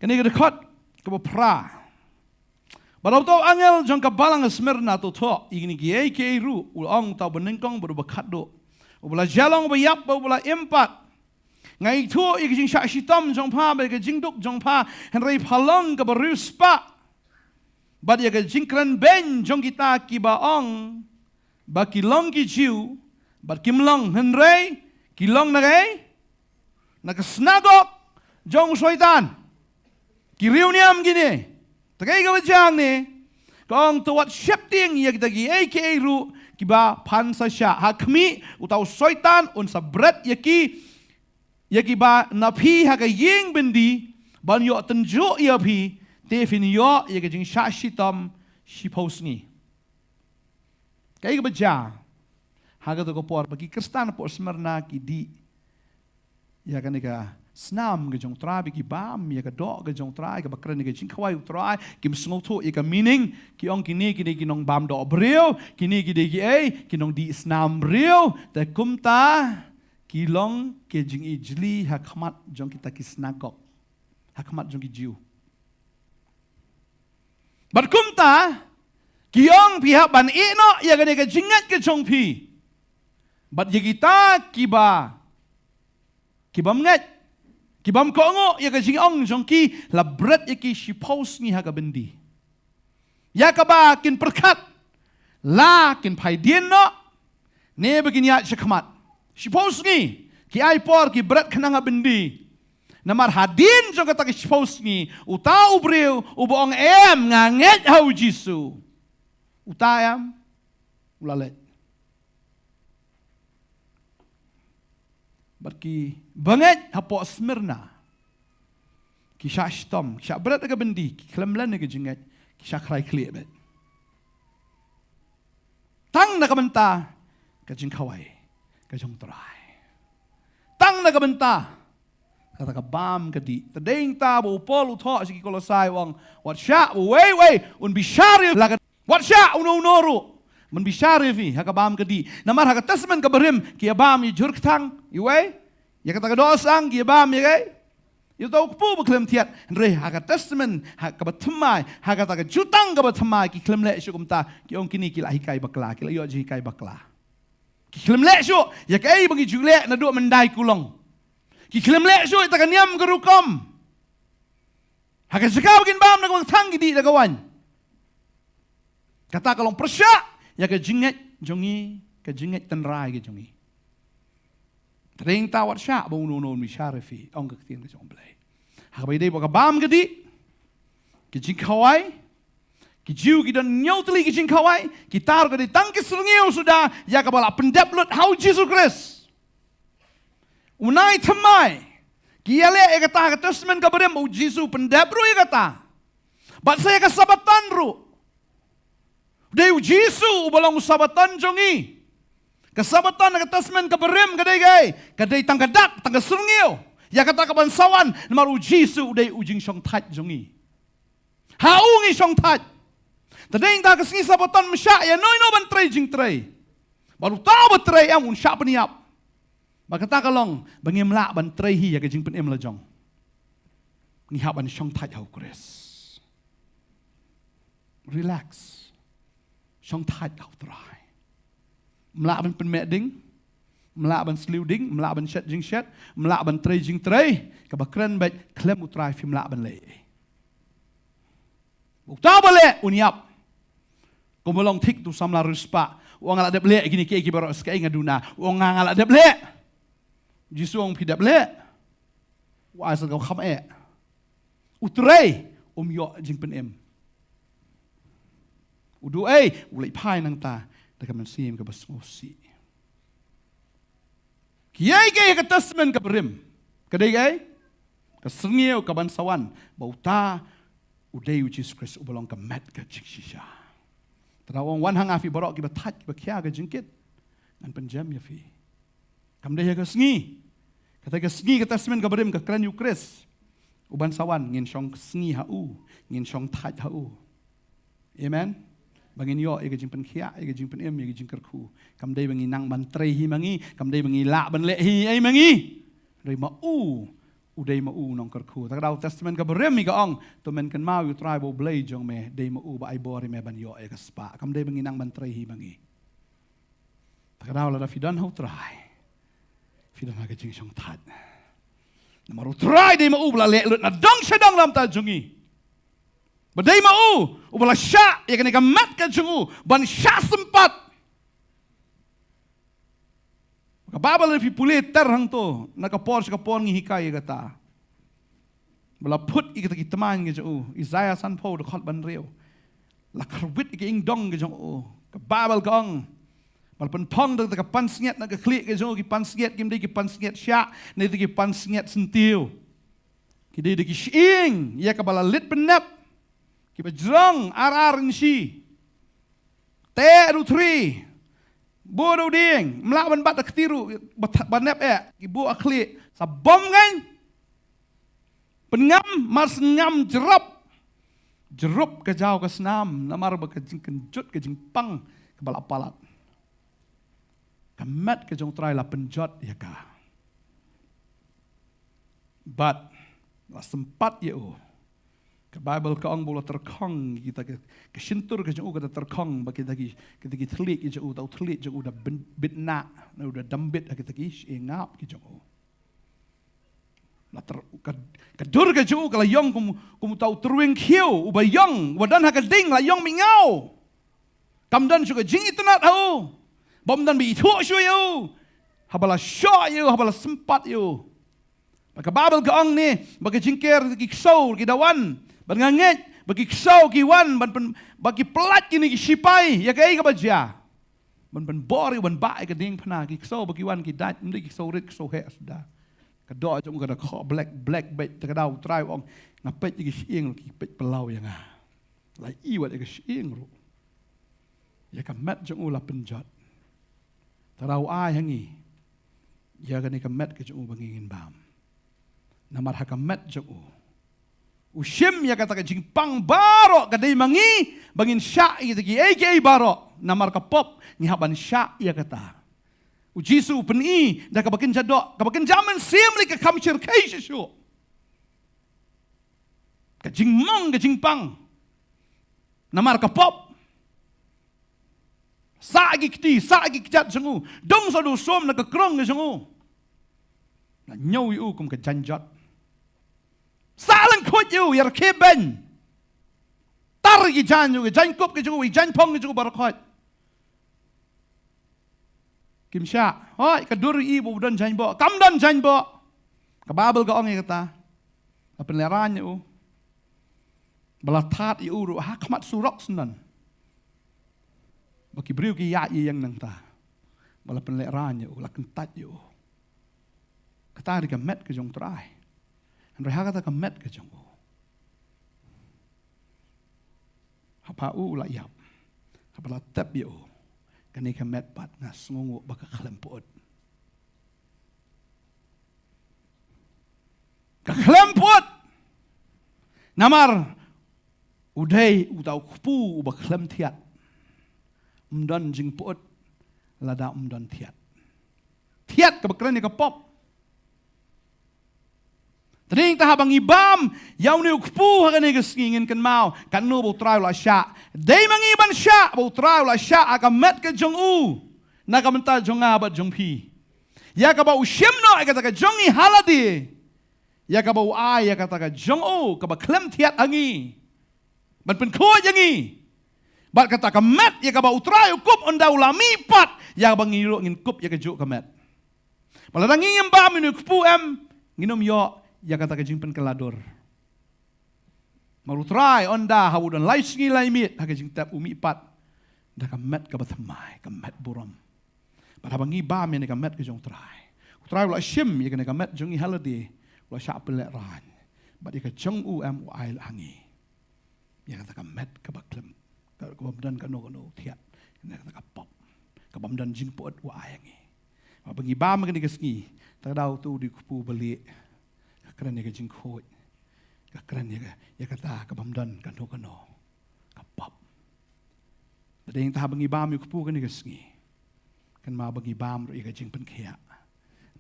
kane ka dkhot kaba phra. Bad uta u angel jong ka balang ha Smyrna to thoh ïa kine kiei kiei ruh, u ong uta uba nyngkong bad uba khatduh, uba la jia long, uba ïap bad uba la im pat, nga ithuh ïa ka jingshah shitom jong pha bad ïa ka jingduk jong pha, hynrei pha long kaba riewspah. Bad ïa ka jingkren beiñ jong kita kiba ong ba ki long ki Jiw bad kim long, hynrei ki long na kaei? Na ka synagog jong u Soitan. Ki riewniam kine. Te kaei kaba jia hangne? Ka ong, to wat sheptieng ïa kita kiei kiei ruh kiba phan sa shah. Ha khmih, uta u Soitan un sa bret ïa ki, ïa kiba na phi ha ka ïing byndi, ban ïoh tynjuh ïa phi, te phin ïoh ïa ka jingshah shitom shiphew sngi. Kaei kaba jia ha kato ka por ba ki Khristan hapoh Smyrna ki dih ïa kane ka snam ka jong u Trai, ba ki bam ïa ka doh ka jong u Trai, kaba kren ïa ka jingkhawai u Trai, kim sngewthuh ïa ka meaning, ki ong kine, kine ki nongbam doh briew, kine ki dei kiei, ki nongdih snam briew, te kumta ki long ki jingijli ha khmat jong kita ki synagog, ha khmat jong ki Jiw. Bad kumta ki ong phi hap ban ïeh noh ïa kane ka jingngeit ka jong phi. Bad ïa kita kiba, ki bym ngeit, ki bym kohnguh ïa ka jingong jong ki, la bret ïa ki shiphew sngi ha ka byndi. Ïa kaba kin pyrkhat, la kin phai dien noh, ne ba kin ïaid shakhmat. Shiphew sngi, ki ai por, ki bret khnang ha byndi. Namar hadien jong kata ka shiphew sngi, uta u briew uba ong em, nga ngeit ha u Jisu, uta em, u la leit. Bad ki bangeit hapoh Smyrna, ki shah shitom, ki shah bret ha ka byndi, ki khlem len ïa ka jingngeit, ki shah khrai khlieh beit. Tang na ka bynta ka jingkhawai ka jong u Trai. Tang na ka bynta kata ka bam ka dih. Te dei nangta ba u Paul u thoh sha ki Kolosai u ong, wat shah ba uwei uwei un bishar ïa la ka, wat shah uno uno ruh ban bishar ïa phi ha ka bam ka dih. Namar ha ka Testament kaba rim ki ïa bam ïa jhur kthang, iwei, ïa kata ka doh sang ki ïa bam ïa kaei? Ïa uta u kpu ba khlem thiat. Hynrei ha ka Testament ha kaba thymmai, ha kata ka Jutang kaba thymmai, ki khlem leh shuh kumta. Ki ong kine ki la hikai bakla, ki la ïoh jinghikai bakla. Ki khlem leh shuh ïa kaei ba ngi ju leh naduh mynta kulong. Ki khlem leh shuh ïa kata ka niam ka rukom. Ha ka jaka ba kin bam na ka bynta ki dih da ka waiñ. Kata ka long pyrshah ïa ka jingngeit jong ngi, ka jingngeit tynrai ka jong ngi. Te dei nangta wat shah ba uno uno un bishar ïa phi, ong ka ktien ka jong u Blei. Ha kaba ïadei bad ka bam ka dih, ki jingkhawai, ki Jiw ki don hynñiew tylli ki jingkhawai, kita ruh ka dei tang ki syrngiew suda ïa kaba la pyndep lut ha u Jisu Khrist. U nai thymmai ki ïaleh ïa kata ha ka Testament kaba rim, u Jisu u pyndep ruh ïa kata. Bad sa ïa ka Sabaton ruh, u dei u Jisu uba long u Sabaton jong ngi. Ka Sabaton ha ka Testament kaba rim ka dei kaei? Ka dei tang ka dak, tang ka syrngiew. Ïa kata ka ban sa wan, namar u Jisu u dei u jingshongthait jong ngi. Ha u ngi shongthait. Te dei nangta ka sngi Sabaton ym shah ïa uno uno ban trei jingtrei. Bad uta uba trei em un shah pynïap. Bad kata ka long ba ngim lah ban trei hi ïa ka jingpynim la jong. Ngi hap ban shongthait ha u Khrist. Relax. Shongthait ha u Trai. Ym lah ban pynmeh ding, ym lah ban sliew ding, ym lah ban shet jingshet, ym lah ban trei jingtrei kaba kren beit khlem u Trai, phim lah ban leh ei. Uta uba leh un ïap. Kumba long thik uta u samla riewspah, u ong nga la dep leh kine kiei kiei baroh, sa kaei nga duna? U ong nga, nga la dep leh. Jisu u ong phi dep leh. U ai sa ka kham eh. U trei um ïoh jingpynim. U duh ei? U leit phai nangta da ka mynsiem kaba sngewsih. Kiei kiei ha ka Testament kaba rim ka dei kaei? Ka syrngiew ka ban sa wan ba uta u dei u Jisu Khrist uba long ka met ka jingshisha. Te da u ong wan ha nga phi baroh kiba thait kiba khia ka jingkit, ngan pynjem ïa phi. Kam dei ha ka sngi. Kata ka sngi ka Testament kaba rim ka kren ïa u Khrist uban sa wan, ngin shong sngi ha u, ngin shongthait ha u. Amen. Ba ngin ïoh ïa ka jingpynkhiah, ïa ka jingpynim, ïa ka jingkyrkhu. Kam dei ba ngi nang ban trei hi ma ngi, kam dei ba ngi lah ban leh hi ei ma ngi. Hynrei ma u, u dei ma u u nongkyrkhu. Ta ka daw Testament kaba rim i ka ong, to men kynmaw ïa u Trai ba u Blei jong me, dei ma u ba ai bor ïa me ban ïoh ïa ka spah. Kam dei ba ngi nang ban trei hi ma ngi. Ta ka daw lada phi don ha u Trai, phi don ha ka jingshongthait. Namar u Trai dei ma u ba la leh lut na dong sha dong na ka bynta jong ngi. Ba dei ma u uba la shah ïa kane ka met ka jong u ban shah sympat. Ka Baibl lada phi pule ter hangto, na ka por sha ka por ngi hikai ïa kata. Ba la phut ïa kita ki tmaiñ ki jong u, Isaiah sanphew dkhot ba hynriew. La khyrwit ïa ka ïingdong ka jong u. Ka Baibl ka ong ba la pynphong da ka pansngiat na ka khlieh ka jong u, ki pansngiat kim dei ki pansngiat shiah, ne dei ki pansngiat syntiew. Ki dei da ki shyieng ïa kaba la leit pynnep, kiba jrong ar ar inshi. Te ruh thri, buh ruh dieng, ym lah ban bat da kti ruh, ba nep eh, ki buh ha khlieh, sa bom ngan. Pynngam, mar sngam jrop. Jrop ka jaw ka snam, namar ba ka jingkynjut ka jingpang kaba la palat. Ka met ka jong U Trai la pynjot ïa ka. Bad la sympat ïa u. Ka Baibl ka ong ba u la tyrkhong kita ka, ka shyntur ka jong u ka da tyrkhong, ba kita ki, kita ki thylliej ki jong u, uta u thylliej jong u da bin-, bit na, na u da dam bit ha kita ki shyiap ki jong u. La ter-, ka, ka dur ka jong u ka la ïong kum, kum uta u tyrweng khiew, uba ïong, uba don ha ka ding, la ïong mihngaw. Kam don shuh ka jingitynnad ha u. Bym don ba ithuh shuh ïa u. Haba la shoh ïa u, haba la sympat ïa u. Ba ka Baibl ka ong ne, ba ka jingker ki ksew ki da wan. Bad nga ngeit, ba ki ksew ki wan, ban pyn-, ba ki pyllait kine ki shipai, ïa kaei kaba jia. Ban pynbor ïa u ban bah ïa ka diengphna, ki ksew ba ki wan ki dait, ym dei ki ksew rit, ksew heh suda. Ka doh jong u ka da khoh black, black beit, te ka daw U Trai u ong, nga peit ïa ki shyieng, ki peit palat ïa nga. La i wat ïa ka shyieng ruh. Ïa ka met jong u la pynjot. Te u ai ha ngi ïa kane ka met ka jong u ba ngi ngin bam. Namar ha ka met jong u, u shim ïa kata ka jingpang baroh, ka dei ma ngi ba ngin shah ïa kita kiei kiei baroh. Namar ka pop ngi hap ban shah ïa kata. U Jisu u pyni da kaba kynja doh, kaba kynja mynsiem lei, ka kham shyrkhei shuh shuh. Ka jingmong ka jingpang. Namar ka pop. Sah ki kti, sah ki kjat jong u. Dung sa u sum na ka krong ka jong u. La ñiew ïa u kum ka jaiñjot. Sah lyngkhuid ïa u, ïa rkhie beiñ. Tar ki jaiñ u, ki jaiñkup ki jong u, ki jaiñphong ki jong u baroh khoit. Kim shah. Hooid, ka dur i ba u don jaiñboh. Kam don jaiñboh. Ka Baibl ka ong ïa kata. La pynlehraiñ ïa u. Ba la thad ïa u ruh ha khmat surok syndon. Ba ki briew ki ïaid ïa ïeng nangta. Ba la pynlehraiñ ïa u, la kyntait ïa u. Kata dei ka met ka jong U Trai. Hynrei ha kata ka met ka jong u, haba u la ïap, haba la tep ïa u, kane ka met pat nga sngewnguh ba ka khlem pyut. Ka khlem pyut. Namar u dei uta u kpu uba khlem thiat. Ym don jingpyut lada ym don thiat. Thiat kaba kren ïa ka pop. Te dei nangta haba ngi bam ïa une u kpu ha kane ka sngi, ngin kynmaw katno ba U Trai u la shah. Dei ma ngi ban shah ba U Trai u la shah ha ka met ka jong u, na ka bynta jong nga bad jong phi. Ïa kaba u shim noh ïa kata ka jong ngi ha lade. Ïa kaba u ai ïa kata ka jong u kaba khlem thiat ha ngi, ban pynkhuid ïa ngi. Bad kata ka met ïa kaba U Trai u kup, ynda u la mihpat, ïa kaba ngi ruh ngin kup ïa kajuh ka met. Ba lada ngi ngim bam ïa une u kpu, em, ngin ym ïoh ïa kata ka jingpynkylla dur. Namar U Trai, ynda haba u don lai sngi lai miet ha ka jingtep, u mihpat da ka met kaba thymmai, ka met burom. Bad haba ngi bam ïa kane ka met ka jong U Trai, U Trai u la shim ïa kane ka met jong ngi ha lade, u la shah pynlehraiñ. Bad ïa ka jong u, em, u ai ha ngi ïa kata ka met kaba khlem, ka, kaba ym don kano kano thiat, ïa kata ka pop, kaba ym don jingpyut u ai ha ngi. Haba ngi bam ha kane ka sngi, te ka daw utu u dei u kpu ba lieh. Ka kren ïa ka jingkhuid. Ka kren ïa ka, ïa kata kaba ym don kano kano, ka pop. Te dei nangta haba ngi bam ïa u kpu kane ka sngi, kynmaw ba ngi bam ruh ïa ka jingpynkhiah.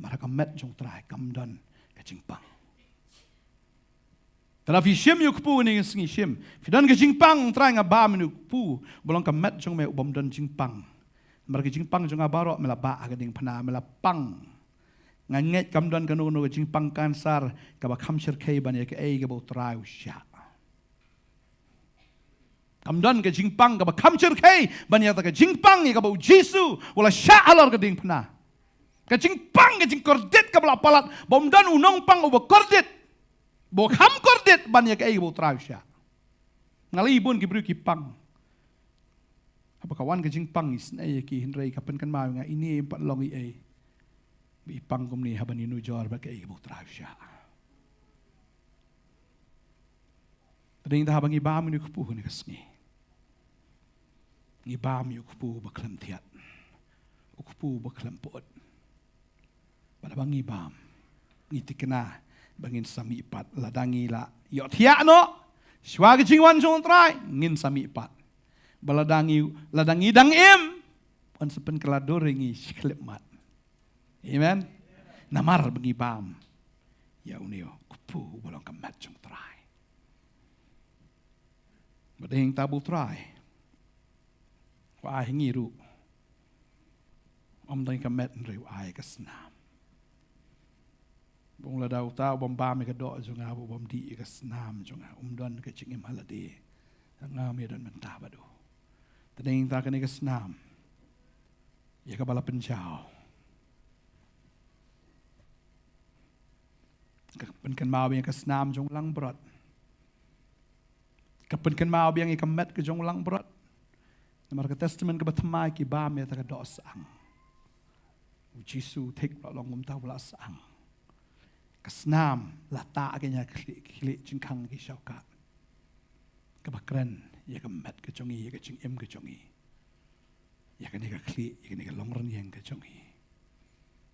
Namar ha ka met jong U Trai kam don ka jingpang. Te lada phi shim ïa u kpu kane ka sngi, shim. Phi don ka jingpang, Trai, nga bam ïa une u kpu ba long ka met jong me uba ym don jingpang. Namar ka jingpang jong nga baroh me la bah ha ka diengphna, me la pang. Nga ngeit kam don kano kano ka jingpang kansar kaba kham shyrkhei ban ïa kaei kaba U Trai u shah. Kam don ka jingpang kaba kham shyrkhei ban ïa kata ka jingpang ïa kaba U Jisu u la shah halor ka diengphna. Ka jingpang, ka jingkordit kaba la palat, ba ym don u nongpang uba kordit, ba kham kordit ban ïa kaei kaba U Trai u shah. Nga la ïohi bun ki briew ki pang. Haba ka wan ka jingpang, isynei ïa ki, hynrei ka pynkynmaw ïa nga, ine ym pat long ei ei ba i pang kumne haba i nujor bad kaei kaba U Trai u shah. Te dei nangta haba ngi bam ïa une u kpu kane ka sngi, ngi bam ïa u kpu ba khlem thiat, u kpu ba khlem pyut. Bad haba ngi bam, ngi thikna ba ngin sa mihpat. Lada ngi la ïohthiah noh shuwa ka jingwan jong U Trai, ngin sa mihpat. Ba lada ngi, lada ngi dang im, yn sa pynkylla dur ïa ngi shi khyllipmat. Amen. Namar ba ngi bam ïa une u kpu uba long ka met jong U Trai. Bad hangta ba U Trai u ai ha ngi ruh, ym dei ka met hynrei u ai ka snam. Ba lada uta u bym bam ïa ka doh jong nga, u bym dih ïa ka snam jong nga, um don ka jingim ha lade. Nga ym ïadon bynta bad u. Te hangta kane ka snam ïa kaba la pynjaw. Ka pynkynmaw biang ïa ka snam jong langbrot. Ka pynkynmaw biang ïa ka met ka jong langbrot. Namar ka testament kaba thymmai ki bam ïa kata ka doh syang. U Jisu thik u la long kumta, u la syang. Ka snam la tah ka ïa ka khlieh, khlieh jingkhang ki shawkat. Kaba kren ïa ka met ka jong ngi, ïa ka jingim ka jong ngi. Ïa kane ka khlieh, ïa kane ka longrynïeng ka jong ngi.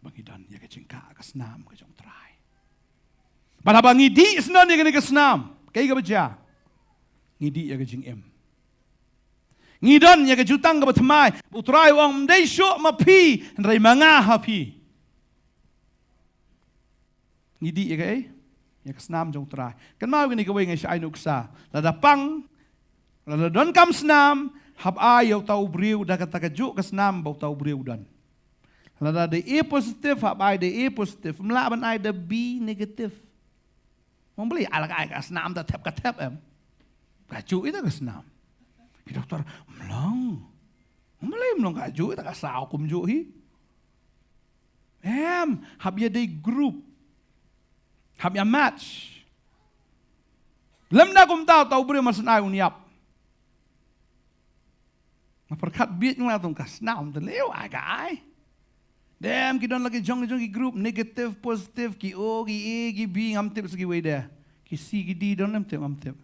Ba ngi don ïa ka jingkah ka snam ka jong U Trai. Bad haba ngi dih syndon ïa kane ka snam, kaei kaba jia? Ngi dih ïa ka jingim. Ngi don ïa ka jutang kaba thymmai. U Trai u ong, ym dei shuh ma phi, hynrei ma nga ha phi. Ngi dih ïa kaei? Ïa ka snam jong U Trai. Kynmaw kane kawei nga shah ai nuksa. Lada pang, lada donkam snam, hap ai ïa uta u briew da kata kajuh ka snam ba uta u briew u don. Lada da A positive, hap ai da A positive. Ym lah ban ai da B negative. Ym balei, ala ka ai ka snam da thep ka thep em. Kajuh ita ka snam. Ki doktor, ym long. Ym balei ym long, kajuh ita ka saw kumjuh hi. Em, hap ïadei group. Hap ïa match. Lymda kumta uta u briew mar syn ai un ïap. Nga pyrkhat bieit nga tang, ka snam te leh ai ka ai. Dem ki don la ki jong ki jong ki group, negative, positive, ki O, ki A, ki B, ngam tip sa kiwei de. Ki C, ki D don, ngam tip, ngam tip.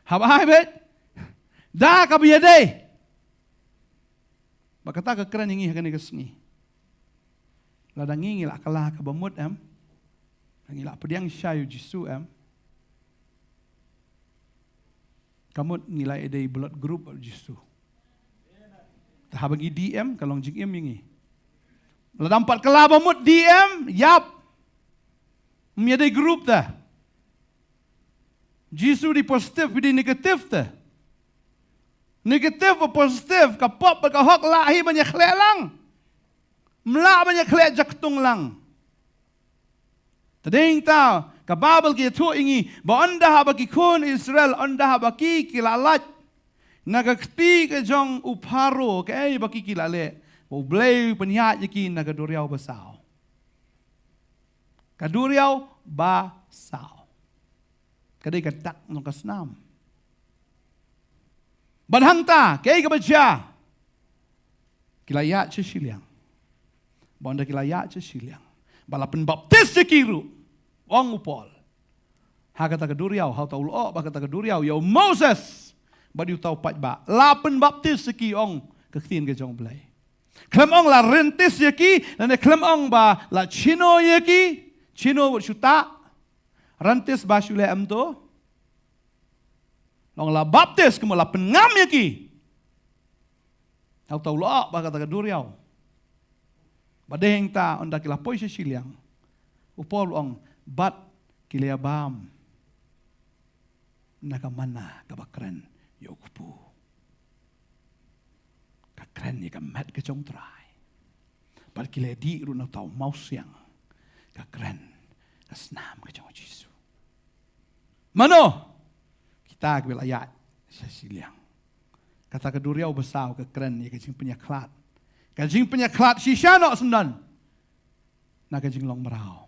Hap ai beit. Da kaba ïadei. Ba kata ka kren ïa ngi ha kane ka sngi. Lada ngi ngi la kylla kaba mut em? Ngi la pdiang shisha ïa u Jisu em? Ka mut ngi la ïadei blood group bad u Jisu. Te haba ngi D M, ka long jingim ïa ngi. Lada ym pat kylla ba mut D M, ïap. Ym ïadei group te. Jisu dei positive, dei negative te. Negative bad positive, ka pop bad ka hok lah hi ban ïakhleh lang. Ym lah ban ïakhleh jaktung lang. Te dei ta, ka Baibl ka ïathuh ïa ngi, ba ynda haba ki khun Israel, ynda haba ki, ki la lait na ka kti ka jong u Pharaoh, kaei ba ki, ki la leh? Ba U Blei u pynïaid ïa ki na ka duriaw basaw. Ka duriaw basaw. Ka dei ka dak jong ka snam. Bad hangta, kaei kaba jia? Ki la ïaid sha shiliang. Bad ynda ki la ïaid sha shiliang, ba la pynbaptis ïa ki ruh, ong u Paul. Ha kata ka duriaw, ha uta u lyoh bad kata ka duriaw, ïa u Moses bad ïa uta u paidbah. La pynbaptis ïa ki, ong ka ktien ka jong U Blei. Khlem ong la ryntis ïa ki, lane khlem ong ba la chino ïa ki, chino wat shu tah. Ryntis ba shu leh em to. Long la baptis, kumno la pynngam ïa ki. Hau tau lyoh bad kata ka duriaw. Bad dei hangta ynda ki la poi sha shiliang, u Paul u ong, bad ki la ïa bam na ka manna kaba kren ïa u kpu. Ka kren ïa ka met ka jong U Trai. Bad ki la dih ruh na uta u mawsiang, ka kren ka snam ka jong U Jisu. Mano? Kita kiba la ïaid sha shiliang. Kata ka duriaw basaw ka kren ïa ka jingpynïakhlad. Ka jingpynïakhlad shisha noh syndon na ka jinglong mraw.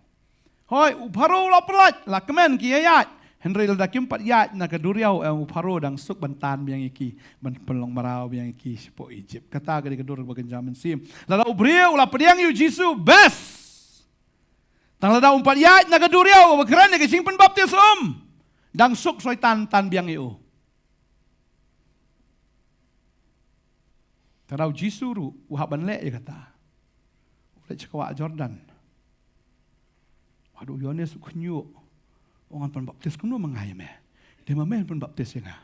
Hooid, u Pharaoh u la pyllait, la kmen ki ïaid. Hynrei lada kim pat ïaid na ka duriaw, em, u Pharaoh dang suk ban tan biang ïa ki, ban pynlong mraw biang ïa ki shapoh Egypt. Kata ka dei ka dur kaba kynja mynsiem. Lada u briew u la pdiang ïa U Jisu, best. Tang lada um pat ïaid na ka duriaw, ba kren ïa ka jingpynbaptis, um dang suk Soitan tan biang ïa u. Te lada U Jisu ruh u hap ban leh ïa kata, u leit sha ka wah Jordan, u Haduh u Ïoannis u khñiuh, u ong, ngan pynbaptis kumno ma nga ïa me? Dei ma me pynbaptis ïa nga.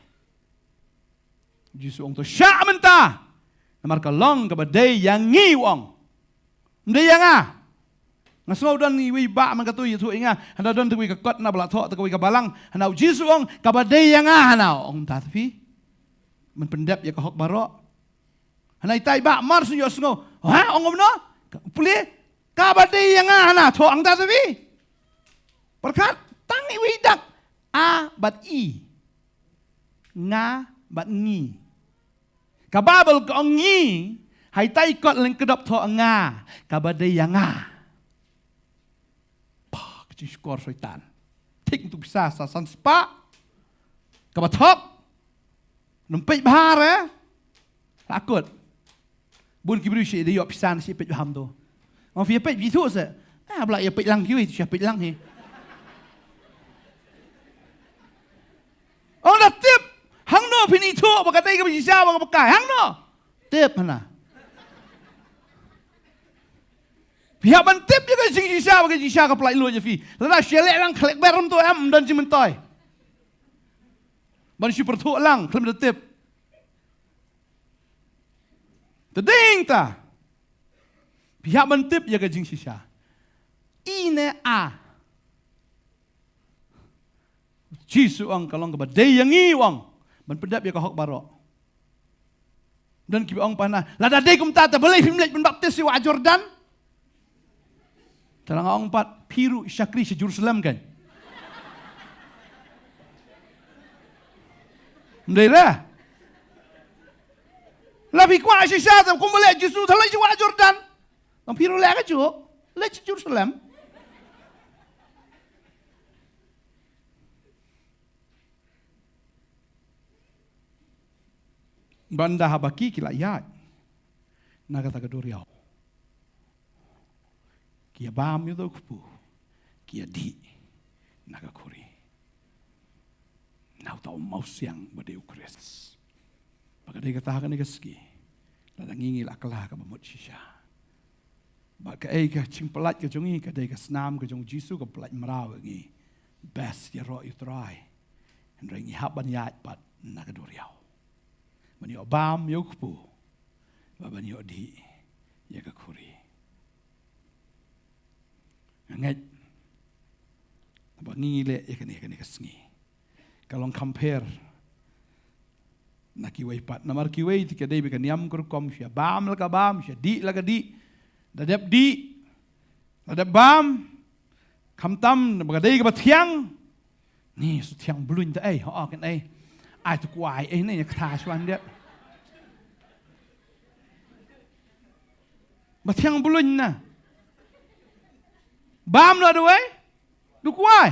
Jisu u ong, to shah mynta, namar ka long kaba dei ïa ngi, u ong. Ym dei ïa nga. Nga sngew don iwei i bah man katei ïathuh ïa nga, hana don kawei ka kot na ba la thoh da kawei ka balang, hana u Jisu u ong kaba dei ïa nga, hana u ong, ym da te phi. Men pyndep ïa ka hok baroh. Hana itai i bah mar shu ïohsngew. Ha, ong kumno? Ka pule, kaba dei ïa nga, hana thoh, ong da te phi. Pyrkhat, tang iwei i dak. A bad i. Nga bad ngi. Ka Baibl ka ong ngi, ha itai i kot lyngkdop thoh nga, kaba dei ïa nga. Pah, ka jingshukor Soitan. Thik tu pisa sa san spah. Kaba thok. Nym peit bha re. La kut. Bun ki briew shi dei ïoh pisa na shi peit bha mo to. Ong phi ïa peit phi thuh se. Ah, ba la ïa peit lang kiwei, shi peit lang hi. Ong da tip. Hangno phin ithuh ba ka dei kaba shisha ba kaba kai? Hangno? Tip hana. Phi hap ban tip ïa ka jingshisha ba ka jingshisha ka pyllait luid ïa phi. Lada shu leh lang khlek ber mo to, em, ym don jingmyntoi. Ban shu pyrthuh lang khlem da tip. Te dei ta. Phi hap ban tip ïa ka jingshisha. I ne a. Jisu u ong ka long kaba dei ïa ngi, u ong, ban pyndep ïa ka hok baroh. Don kiba ong pat, hana, lada dei kumta te balei phim leit pynbaptis ïa u ha Jordan? Te la nga ong pat, phi ruh shakri sha Jerusalem kan. Ym dei re. La phi kwah shisha te kumba leh Jisu, te leit sha u ha Jordan. Tang phi ruh leh kajuh, leit sha Jerusalem. Bad ynda haba ki ki la ïaid na kata ka duriaw, ki ïa bam ïa uta u kpu, ki ïa dih na ka khuri. Na uta u mawsiang ba dei u Khrist. Ba ka dei kata ha kane ka sngi, lada ngi ngi la kylla kaba mut shisha. Ba kaei ka jingpyllait ka jong ngi, ka dei ka snam ka jong Jisu ka pyllait mraw ïa ngi. Best ïaroh ïa u Trai. Hynrei ngi hap ban ïaid pat na ka duriaw. Ban ïoh bam ïa u kpu. Bad ban ïoh dih ïa ka khuri. Nga ngeit ba ngi ngi leh ïa kane, kane ka sngi. Ka long compare na kiwei pat. Namar kiwei te ka dei bad ka niam ka rukom, shu bam la ka bam, shu dih la ka dih. Da dep dih, da dep bam, khamtam ba ka dei kaba thiang. Ni su thiang bluin te ei, ho, kan ei. Ai tu kwai ei ne, ïa kata shuwa ndep. Ba thiang bluin na. Bam na duwai. Du kwai.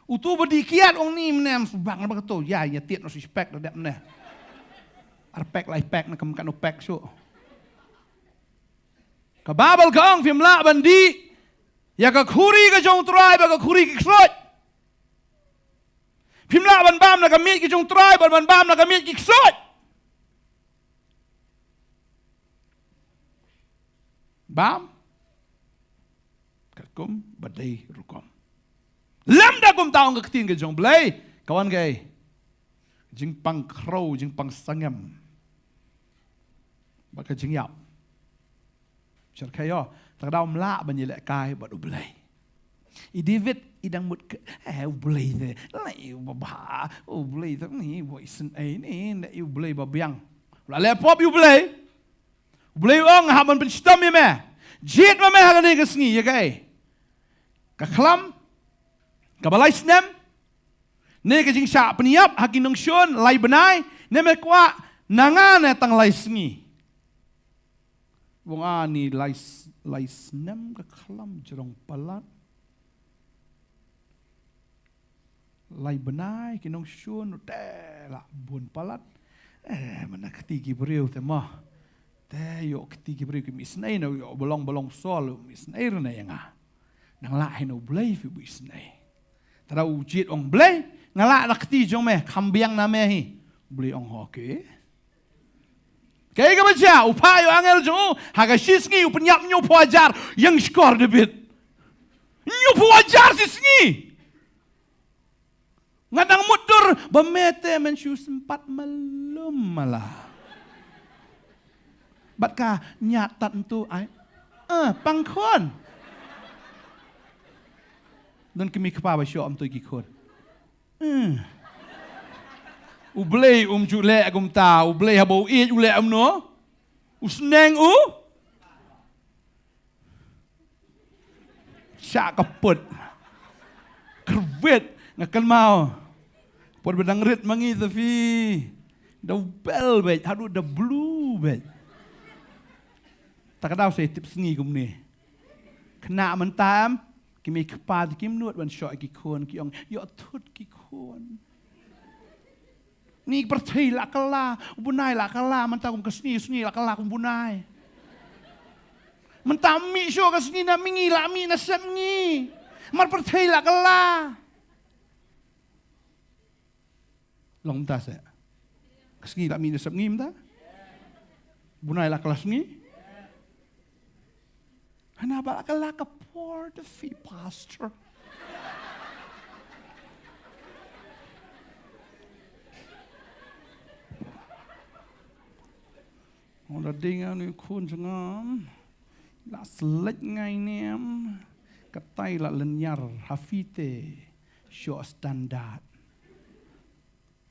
Utu ba dih kiad ong ni mnem su bang ba kato. Ïa, ïa tied no su spek da dep ne. Ar pek lai pek na kam kano pek su. Ka Baibl ka ong phim lah ban dih ïa ka khuri ka jong u Trai bad ka khuri ki ksuid. Phim lah ban bam na ka miej ka jong u Trai bad ban bam na ka miej ki ksuid. Bam katkum ba dei rukom. Lem da kumta ong ka ktien ka jong Blei, ka wan kaei? Jingpang khrew, jingpang sangem. Ba ka jingïap. Sharkhei ïo, ta ka daw ym lah ban ïalehkai bad U Blei. I David i dang mut ka, eh, U Blei te, la i ba bha, U Blei te ni, ba isynei ni, ne i U Blei ba biang. La leh pop i U Blei. U Blei u ong, hap ban pynshitom ïa me. Jied ma me ha kane ka sngi ïa kaei? Ka khlam kaba lai snem, ne ka jingshah pynïap ha ki nongshun lai bnai, ne me kwah na nga ne tang lai sngi? Bun ani lai, lai snem ka khlam jrong palat. Lai bnai ki nongshun te la bun palat. Eh, mana kti ki briew te mo. Te ïoh kti ki briew ki misnei na ïoh balong balong sol misnei rena ïa nga. Nang lah hi na U Blei phi bu isnei. Tara u jied ong Blei, nga lah na kti jong me, kham biang na me hi. U Blei ong ho ke. Kaei kaba jia, u phah ïa u angel jong u, ha ka shi sngi u pynïap hynñiew phew hajar ïing shkor David. Hynñiewphew hajar shi sngi. Nga dang mutdur ba me te men shu sympat malu mala. Bad ka ñiah tad mynta ai. Eh, pang khun. Don kmie kpa ba shoh mynta ki khun. Eh. U Blei um ju leh kumta, U Blei haba u ïeit u leh kumno? U sneng u shah ka put. Kyrwit, nga kynmaw. Put ba dang rit ma ngi te phi. Da u bell beit, haduh da blue beit. Ta ka daw sa tip sngi kumne. Khynnah mynta em, ki mei kpa te kim nud ban shoh ki khun, ki ong, ïoh thut ki khun. Ngi pyrthei la kylla, u bnai la kylla, mynta kum ka sngi, sngi la kylla kum bnai. Mynta mih shuh ka sngi na mihngi la mih na sepngi. Mar pyrthei la kylla. Long mynta se. Ka sngi la mih na sepngi mynta. Bnai la kylla sngi. Hana ba la kylla ka por te phi pastor. Ong da ding anu khun jong nga. La selek ngai nem. Katai la lynñiar ha phi te. Shoh standard.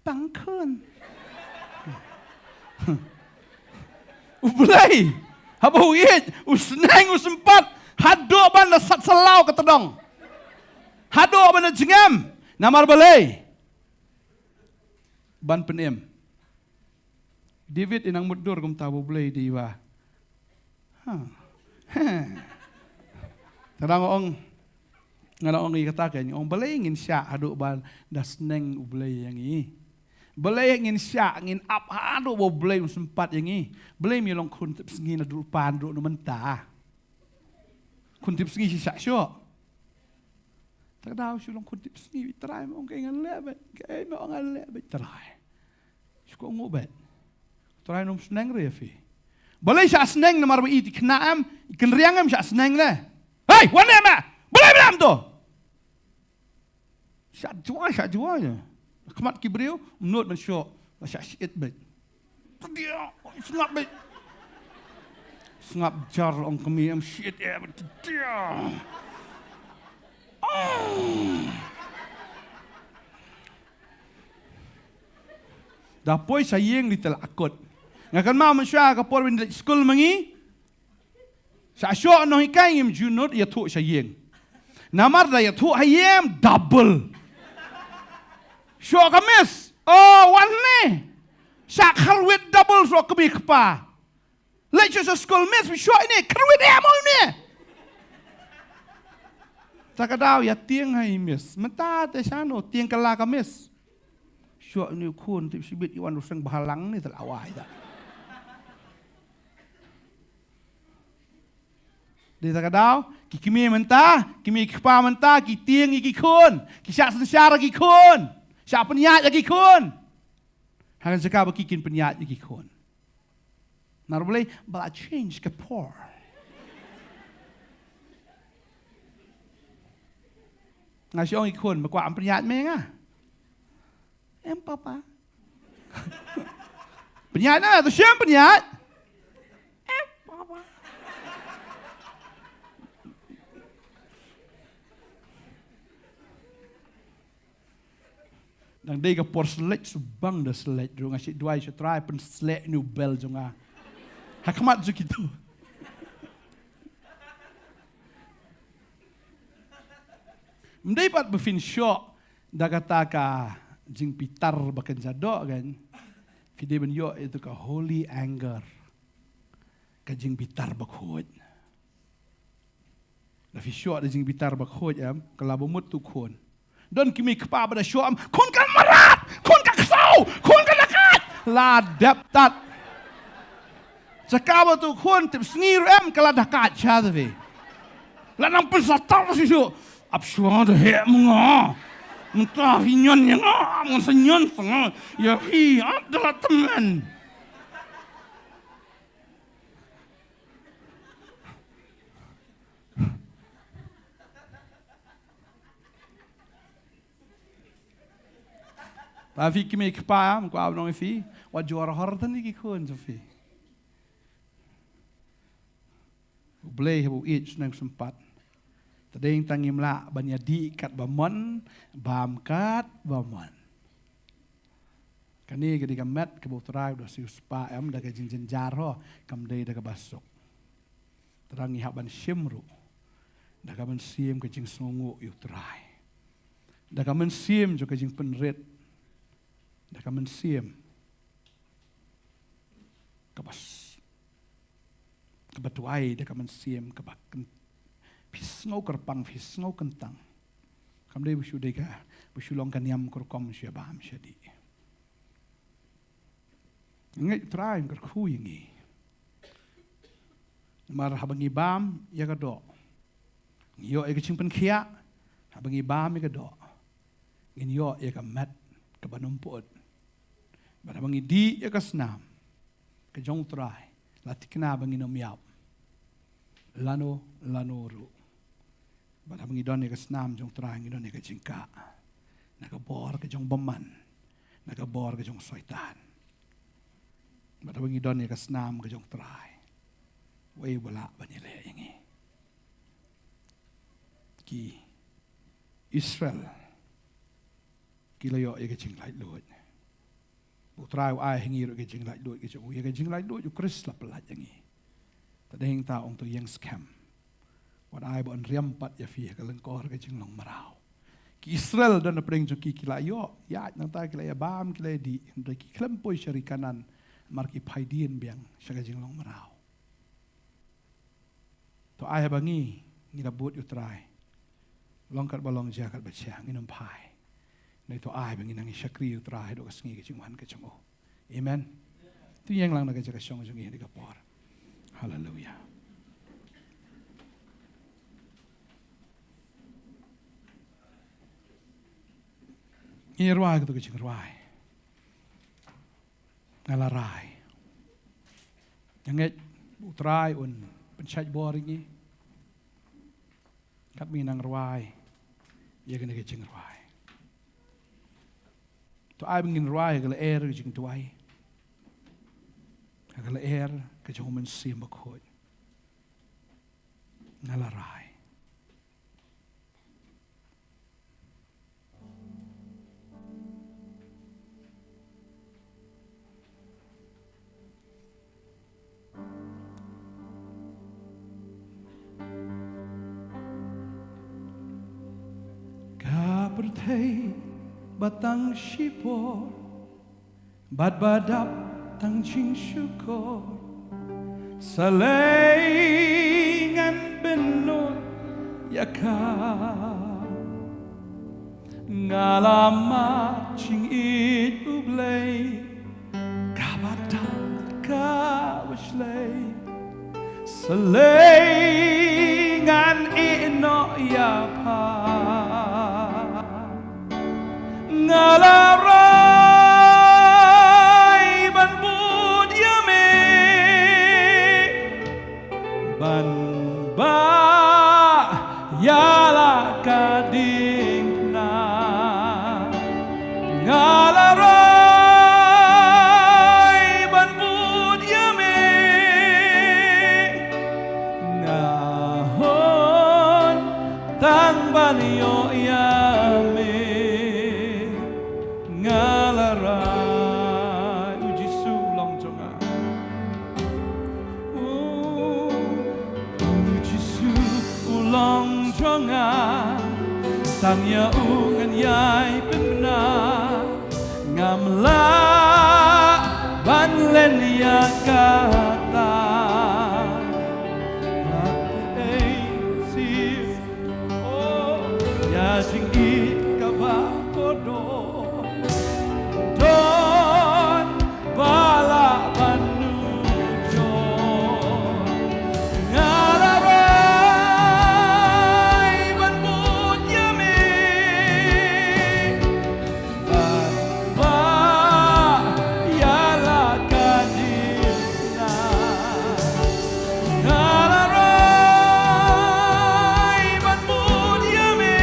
Pang khun. U Blei. Haba u ïeit, u sneng u sympat. Haduh ban da sat salaw ka tdong. Haduh ban da jngem. Namar balei? Ban pynim. David i nang mutdur kumta ba u Blei dei ba. Ha. He. Te nga ong, nga ong ïa kata ka, nga ong balei ngin shah haduh ba da sneng u Blei ïa ngi. Balei ngin shah, ngin ap haduh ba u Blei um sympat ïa ngi. Balei me long khun tipsngi naduh pan ruh na mynta. Khun tipsngi shi shah shoh. Ta ka daw shu long khun tipsngi, Trai me ong kaei ngan leh beit, kaei me ong ngan leh beit Trai. Shu kohnguh beit. Trai um sneng re ïa phi. Balei shah sneng namar ba i ti khynnah em, i kynriang em shah sneng le. Hei, wan ne ma. Balei ba em to? Shah jua, shah jua ïa. Khmat ki briew, mnut ban shoh, ba shah shit beit. Tdia, sngap beit. Sngap jar ong kmie em shit eh beit. Tdia. Oh. Da poi sha ïing li te la akut. Nga kynmaw mynshuwa ka por ba ngi leit skul ma ngi. Sha shoh nonghikai ngim ju nud ïathuh sha ïing. Namar da ïathuh ha ïing double. Shoh ka miss. Oh, wan ne. Sha kyrwit double shoh kmie kpa. Leit sha skul miss, shoh ine, kyrwit ïa mo ine. Ta ka daw ïa tieng ha i miss. Mynta te shano tieng kylla ka miss. Shoh ine u khun tip shibit i wan u seng bhalang ne te la wai ta. Dei ta ka daw, ki kmie mynta, ki mei ki kpa mynta, ki tieng ïa ki khun, ki shah synshar ïa ki khun, shah pynïaid ïa ki khun. Ha ka jaka ba ki kin pynïaid ïa ki khun. Namar balei, ba la change ka por. Nga shu ong ïa ki khun, me kwah pynïaid me nga? Em papa. Pynïaid na, to shem pynïaid. Em papa. Dang dei ka por selek, shu bang da selek ruh, nga shu duwai sha Trai pynslek ïa u bel jong nga ha khmat jong kito. Ym dei pat ba phin shoh da kata ka jingbitar ba kynja doh kan. Phi dei ban ïoh ïa ka holy anger. Ka jingbitar bakhuid. La phi shoh da jingbitar bakhuid em, ka la ba mut tu khun. Don ki mei kpa ba da shoh em, khun ka mrad, khun ka ksew, khun ka nakat. La dep tat. Jaka ba tu khun tip sngi ruh em, ka la da kat sha te phi. La nang pynsatar shisha. Ap shuwa da heh ma nga. Mynta phi ñion ïa nga, ngan sa ñion sa nga ïa phi, ap da la tymmen. Ba phi ki mei ki pa, ym kwah ban ong ïa phi, wat ju hor hor tang ïa ki khun jong phi. U Blei haba u ïeit u sngewsynpat. Te dei tang ngim lah ban ïadih katba mon, bam katba mon. Kane ka dei ka met kaba U Trai u da siew spah em, da ka jingjynjar ho, kam dei da kaba suk. Te dang ngi hap ban shim ruh da ka mynsiem ka jingsngewnguh ïa U Trai, da ka mynsiem jong ka jingpynrit, da ka mynsiem kaba s-, kaba duwai, da ka mynsiem kaba kyn-, phi sngew kyrpang, phi sngew kyntang. Kam dei ba shu dei ka, ba shu long ka niam ka rukom shu ïa bam sha dih. Ngeit U Trai un kyrkhu ïa ngi. Namar haba ngi bam ïa ka doh, ngi ïoh ïa ka jingpynkhiah. Haba ngi bam ïa ka doh, ngin ïoh ïa ka met kaba nym pyut. Bad haba ngi dih ïa ka snam ka jong U Trai, la thikna ba ngin ym ïap lano lano ruh. Bad haba ngi don ïa ka snam jong U Trai, ngi don ïa ka jingkah na ka bor ka jong bymman, na ka bor ka jong Soitan. Bad haba ngi don ïa ka snam ka jong U Trai, uei uba lah ban ïaleh ïa ngi? Ki Israel ki la ïoh ïa ka jinglaitluid. U Trai u ai ha ngi ruh ka jinglaitluid ka jong u, ïa ka jinglaitluid U Khrist la pyllait ïa ngi. Te dei hangta ong to ïeng skhem. Wat ai ba yn riam pat ïa phi ha ka lyngkor ka jinglong mraw. Ki Israel don na pdeng jong ki, ki la ïoh ïaid, nangta ki la ïa bam, ki la ïa dih, hynrei ki khlem poi sha ri Kanaan, namar ki phai dien biang sha ka jinglong mraw. To ai haba ngi, ngi la bud ïa U Trai, long katba long, jia katba jia, ngin ym phai. Ngi to ai ba ngin nang shakri ïa U Trai haduh ka sngi ka jingwan ka jong u. Amen. To ïeng lang na ka jaka shong jong ngi ha kane ka por. Haleluia. Ngi rwai kato ka jingrwai. Nga la rai. Nga ngeit U Trai un pynshait bor ïa ngi. Katba ngi nang rwai ïa kane ka jingrwai, to ai ba ngin rwai ha ka lyer ka jingduwai, ha ka lyer ka jong U Mynsiem Bakhuid. Nga la rai. Ka pyrthei ba tang shipor bad ba dap tang jingshukor, sa lei ngan pynnud ïa ka. Nga la mad jingïeit U Blei, kaba dap kaba shlei. Sa lei ngan ïehnoh ïa pha. Nga la rai ban bud ïa me, ban bah ïa la ka diengphna. Nga la rai ban bud ïa me, nga hun tang ban ïoh ïa me. Nga la rai, U Jisu u long jong nga. U, U Jisu u long jong nga. Tang ïa u ngan ïai pynbna. Ngam lah ban len ïa kata. Hapdeng siew, oh, ïa jingïeit kaba kordor. Don ba lah ban nujor. Nga la rai ban bud ïa me. Ban bah ïa la ka diengphna. Nga la rai ban bud ïa me.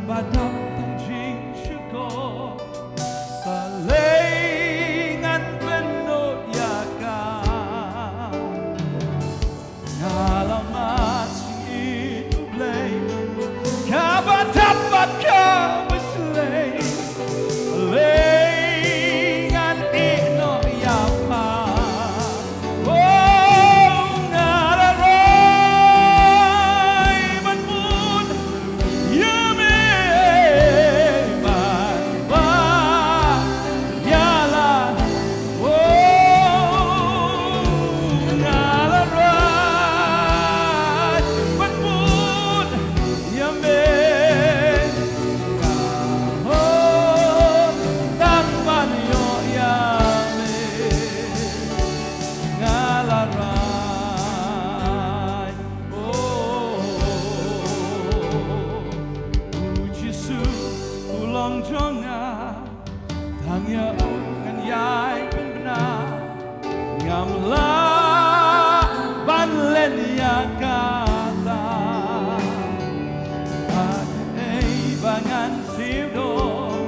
Ba dap tang jingshukor, sa lei ngan pynlut ïa ka. Nga la mad jingïeit U Blei, kaba dap bad kaba shlei. Sa lei ngan ïeh noh ïa pha. Oh, nga la rai ban bud ïa me, ban ba ïa la. Oh, nga la rai ban bud ïa me. Nga hon tang ban ïoh ïa me. Nga la rai. Oh, U Jisu, U Long jong nga, tang ïa u ngan ïai pynbna. Ngam lah ban len ïa kata. Haba ngan siew don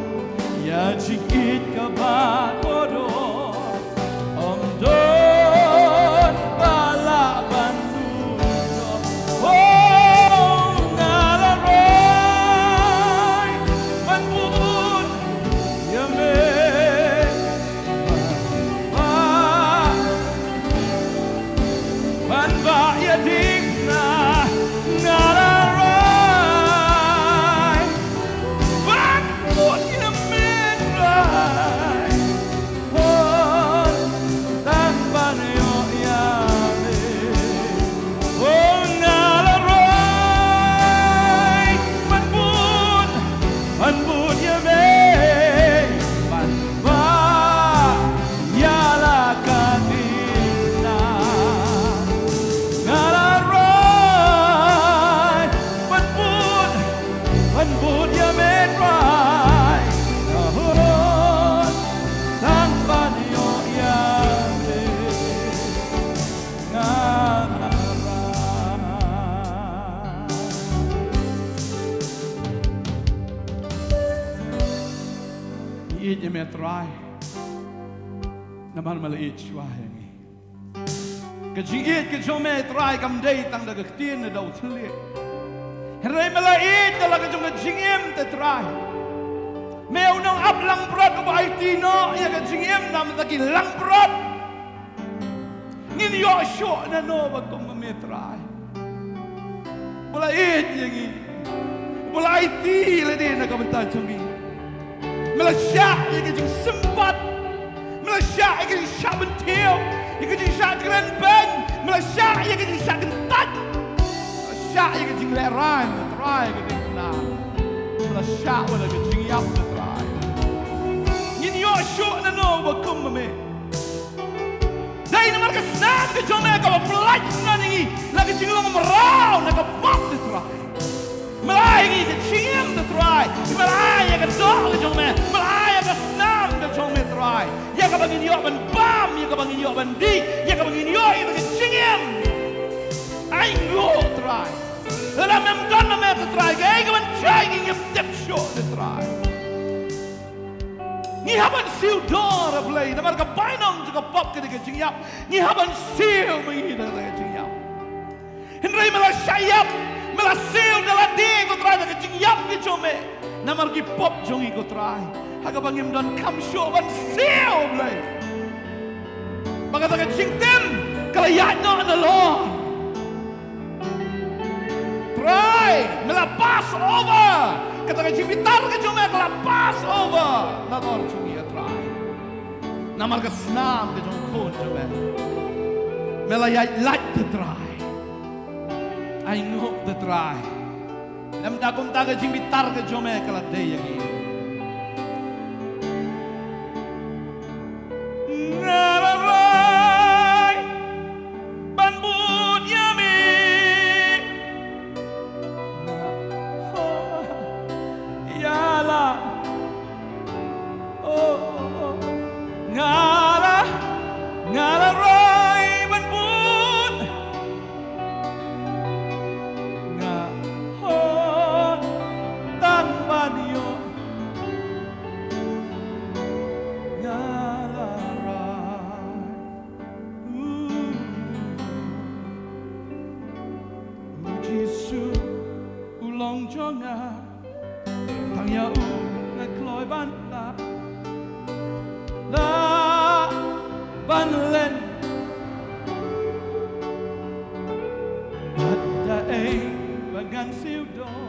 ïa jingïeit kaba kordor, ym don ba lah ban bud noh. Oh, nga la rai ban bud ïa me. Ban ba, ban ba ïa ding na, nga la rai ban bud ïa me Trai. Hon tang ban ïoh ïa me. Oh, nga la rai ban bud, ban bud ïa me, ban ba ïa la ka ding na. Nga la rai ban bud, ban bud ïa me Trai. Nga hon tang ban ïoh ïa me. Nga la rai. Ngi ïeit ïa me Trai. Namar me la ïeit shuwa ïa ngi. Ka jingïeit ka jong me Trai kam dei tang da ka ktien ne da u thylliej. Hynrei me la ïeit da la ka jong ka jingim te Trai. Me u nongap langbrot uba aiti noh ïa ka jingim na bynta ki langbrot. Ngin ïoh shuh nano ba kum ma me Trai. Ba la ïeit ïa ngi. Ba la aiti lade na ka bynta jong ngi. Me la shah ïa ka jingsympat. Me la shah ïa ka jingshah bynthiew, ïa ka jingshah kren beiñ. Me la shah ïa ka jingshah kyntait. Me la shah ïa ka jinglehrain, Trai, ka dei kane. Me la shah wat la ka jingïap, Trai. Ngin ïoh shuh nano ba kum ma me. Dei namar ka snam ka jong me kaba pyllait snam ïa ngi na ka jinglong mraw na ka pop, te Trai. Me la ai ïa ngi ka jingim, te Trai. Me la ai ïa ka doh ka jong me. Me la ai ïa ka snam ka jong me, Trai. Ïa kaba ngin ïoh ban bam, ïa kaba ngin ïoh ban dih, ïa kaba ngin ïoh ïa ka jingim. Ai nguh, Trai. Lada mem don ma me, te Trai, kaei kaban jia, ngi ngim tip shuh, te Trai. Ngi hap ban siew dor, A Blei, namar ka bainong jong ka pop ka dei ka jingïap. Ngi hap ban siew ma ngi da ka jingïap. Hynrei me la shah ïap, me la siew da lade, ko Trai, da ka jingïap ka jong me. Namar ki pop jong ngi, ko Trai, ha kaba ngim donkam shuh ban siew, A Blei. Ba kata ka jingtim ka la ïaid noh nalor. Trai, me la pass over. Kata ka jingbitar ka jong me ka la pass over nalor jong ngi, Trai. Namar ka snam ka jong u Khun jong me. Me la ïaid lait, te Trai. Ai nguh, te Trai. Lymda kumta ka jingbitar ka jong me ka la dei ïa ngi. Nga la rai ban bud ïa me. Ïa la. Oh, oh, oh. Nga la, nga la rai ban bud. Nga hon tang Ong jong nga, tang ïa u nga kloi ban lap, la ban len. Bad da ei ba ngan siew doh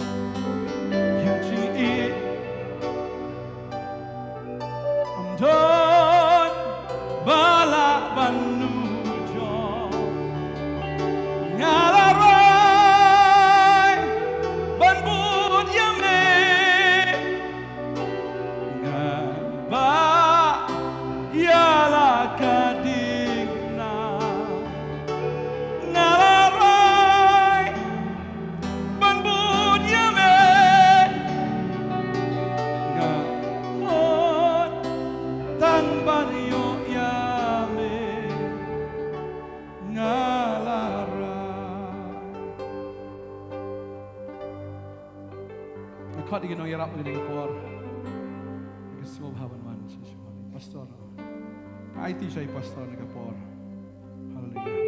ïa jingïeit, ym don ba lah ban nujor. Nga la rai ban bud ïa me, nga bah ïa la ka ding na. Nga la rai ban bud ïa me, nga hot tang ban ïoh ïa me. Nga la rai. Nga khot ïa ki nongïarap ha kane ka por. Nga sngewbha ban wan sha shuwa. Pastor. Ka aiti sha i pastor ha kane ka por. Haleluia.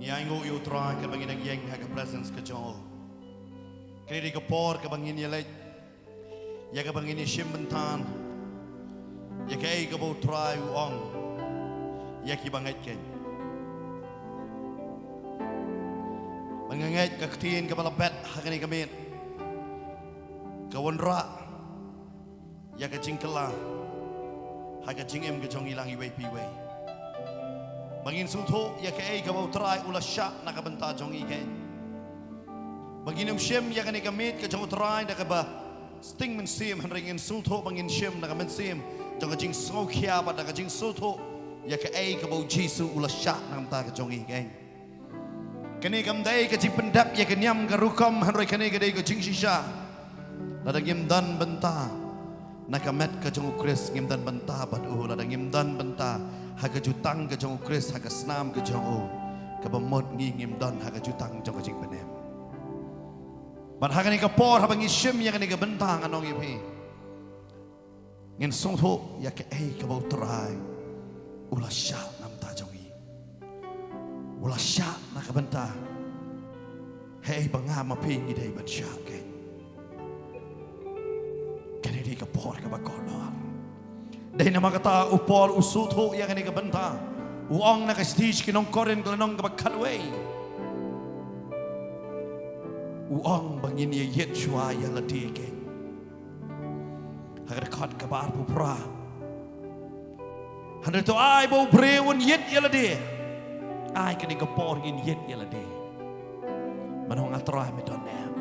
Ngi ainguh ïa u Trai kaba ngi dang ïeng ha ka presence ka jong u. Kane dei ka por kaba ngin ïa leit, ïa kaba ngin ïa shim bynta ïa kaei kaba u Trai u ong ïa kiba ngeit kein. Ba nga ngeit ka ktien kaba la bet ha kane ka miet ka wanrah ïa ka jingkylla ha ka jingim ka jong ngi lang iwei pa iwei. Ba ngin sngewthuh ïa kaei kaba u Trai u la shah na ka bynta jong ngi kein. Ba ngin ym shim ïa kane ka miet ka jong u Trai da kaba sting mynsiem, hynrei ngin sngewthuh ba ngin shim da ka mynsiem jong ka jingsngewkhia bad da ka jingsngewthuh ïa kaei kaba u Jisu u la shah na ka bynta ka jong ngi kein. Kane kam dei ka jingpyndep ïa ka niam ka rukom, hynrei kane ka dei ka jingshisha. Lada ngim don bynta na ka met ka jong u Khrist, ngim don bynta bad u. Lada ngim don bynta ha ka jutang ka jong u Khrist, ha ka snam ka jong u, kaba mut ngi ngim don ha ka jutang jong ka jingpynim. Bad ha kane ka por haba ngi shim ïa kane ka bynta, ngan ong ïa phi, ngin sngewthuh ïa kaei kaba u Trai u la shah na ka bynta jong ngi. U la shah na ka bynta haei ba nga ma phi ngi dei ban shah kein. Kane dei ka por kaba kordor. Dei namar kata u Paul u sngewthuh ïa kane ka bynta. U ong na ka shithi sha ki nong Korinth ka lynnong kaba khatwei, u ong ba ngin ïa ïeit shuwa ïa lade kein. Ha ka dkhot kaba arphew phra, hynrei to ai ba u briew un ïeit ïa lade. Ai kane ka por ngin ïeit ïa lade. Mano nga Trai me don ne em?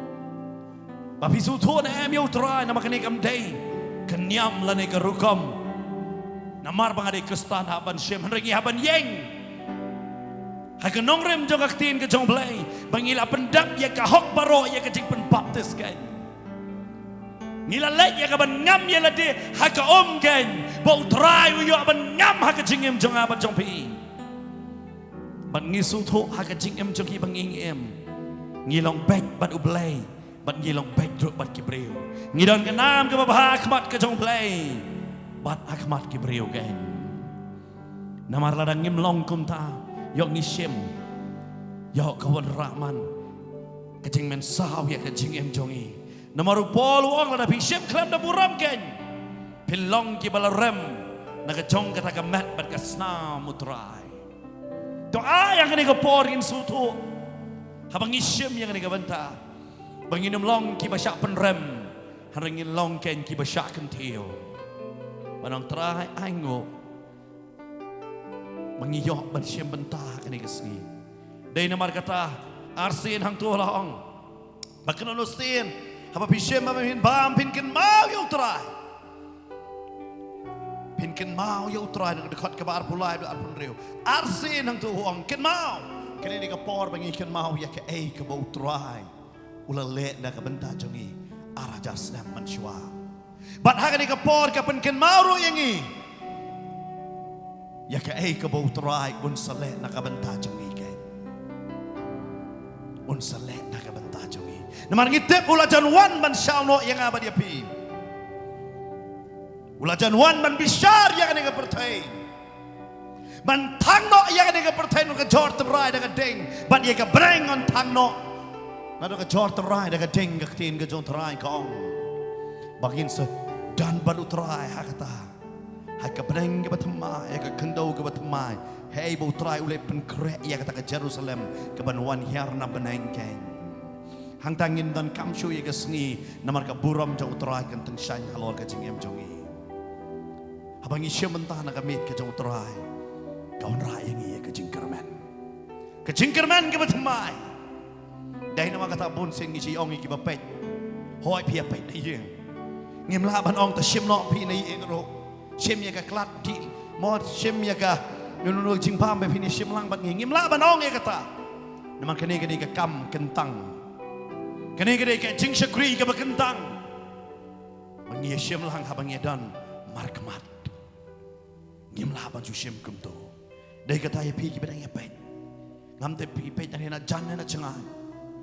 Ba phi sngewthuh ne em ïa u Trai, namar kane kam dei ka niam lane ka rukom. Namar ba nga dei Khristan hap ban shim, hynrei ngi hap ban ïeng ha ka nongrim jong ka ktien ka jong u Blei ba ngi la pyndep ïa ka hok baroh ïa ka jingpynbaptis kein. Ngi la leh ïa ka ban ngam ïa lade ha ka um kein, ba u Trai u ïoh ban ngam ha ka jingim jong nga bad jong phi. Bad ngi sngewthuh ha ka jingim jong ngi ba ngi ngi im, ngi long beit bad u Blei, bad ngi long beit ruh bad ki briew. Ngi don ka nam kaba bha ha khmat ka jong u Blei bad ha khmat ki briew kein. Namar lada ngim long kumta, ïoh ngi shim, ïoh ka wanrah man ka jingmynsaw ïa ka jingim jong ngi. Namar u Paul u ong lada phi shim khlem da burom kein, phin long kiba la rem na ka jong kata ka met bad ka snam u Trai. To ai ïa kane ka por ngin sngewthuh haba ngi shim ïa kane ka bynta, ba ngin ym long kiba shah pynrem, hynrei ngin long kein kiba shah kyntiew. Ba nang Trai ainguh ba ngi ïoh ban shim bynta ha kane ka sngi. Dei namar kata arsien hangto la ong ba kano kano sien haba phi shim ba phin bam, phin kynmaw ïa u Trai. Phin kynmaw ïa u Trai, na ka dkhot kaba arphew lai bad arphew hynriew. Arsien hangto u ong kynmaw. Kane dei ka por ba ngi kynmaw ïa kaei kaba u Trai u la leh na ka bynta jong ngi ar hajar snem mynshuwa. Bad ha kane ka por ka pynkynmaw ruh ïa ngi ïa kaei kaba u Trai un sa leh na ka bynta jong ngi kein. Un sa leh na ka bynta jong ngi. Namar ngi tip u la jan wan ban shaw noh ïa nga bad ïa phi. U la jan wan ban bishar ïa kane ka pyrthei, ban thang noh ïa kane ka pyrthei na ka jor Trai da ka ding, bad ïa ka bneng ngan thang noh na ka jor Trai da ka ding. Ka ktien ka jong Trai ka ong ba ngin sa don bad u Trai ha kata, ha ka bneng kaba thymmai, ha ka khyndew kaba thymmai, hei ba u Trai u leit pynkhreh ïa kata ka Jerusalem kaban wan hiar na bneng keiñ. Hangta ngin donkam shuh ïa ka sngi, namar ka burom jong u Trai kan tyngshaiñ halor ka jingim jong ngi. Haba ngi shim bynta na ka miet ka jong u Trai, ka wanrah ïa ngi ïa ka jingkyrmen, ka jingkyrmen kaba thymmai. Dei namar kata bun sien ngi shu ong ïa kiba peit, hooid phi ïa peit na ïing. Ngim lah ban ong to shim noh phi na ïing ruh, shim ïa ka klat dih, mo shim ïa ka nunu jingbam ba phin ïa shim lang bad ngi. Ngim lah ban ong ïa kata. Namar kane ka dei ka kam kyntang, kane ka dei ka jingshakri kaba kyntang ba ngi ïa shim lang haba ngi ïa don markhmat. Ngim lah ban shu shim kumto. Dei kata ïa phi kiba dang ïa peit, ngam tip phi peit na jan na jngai.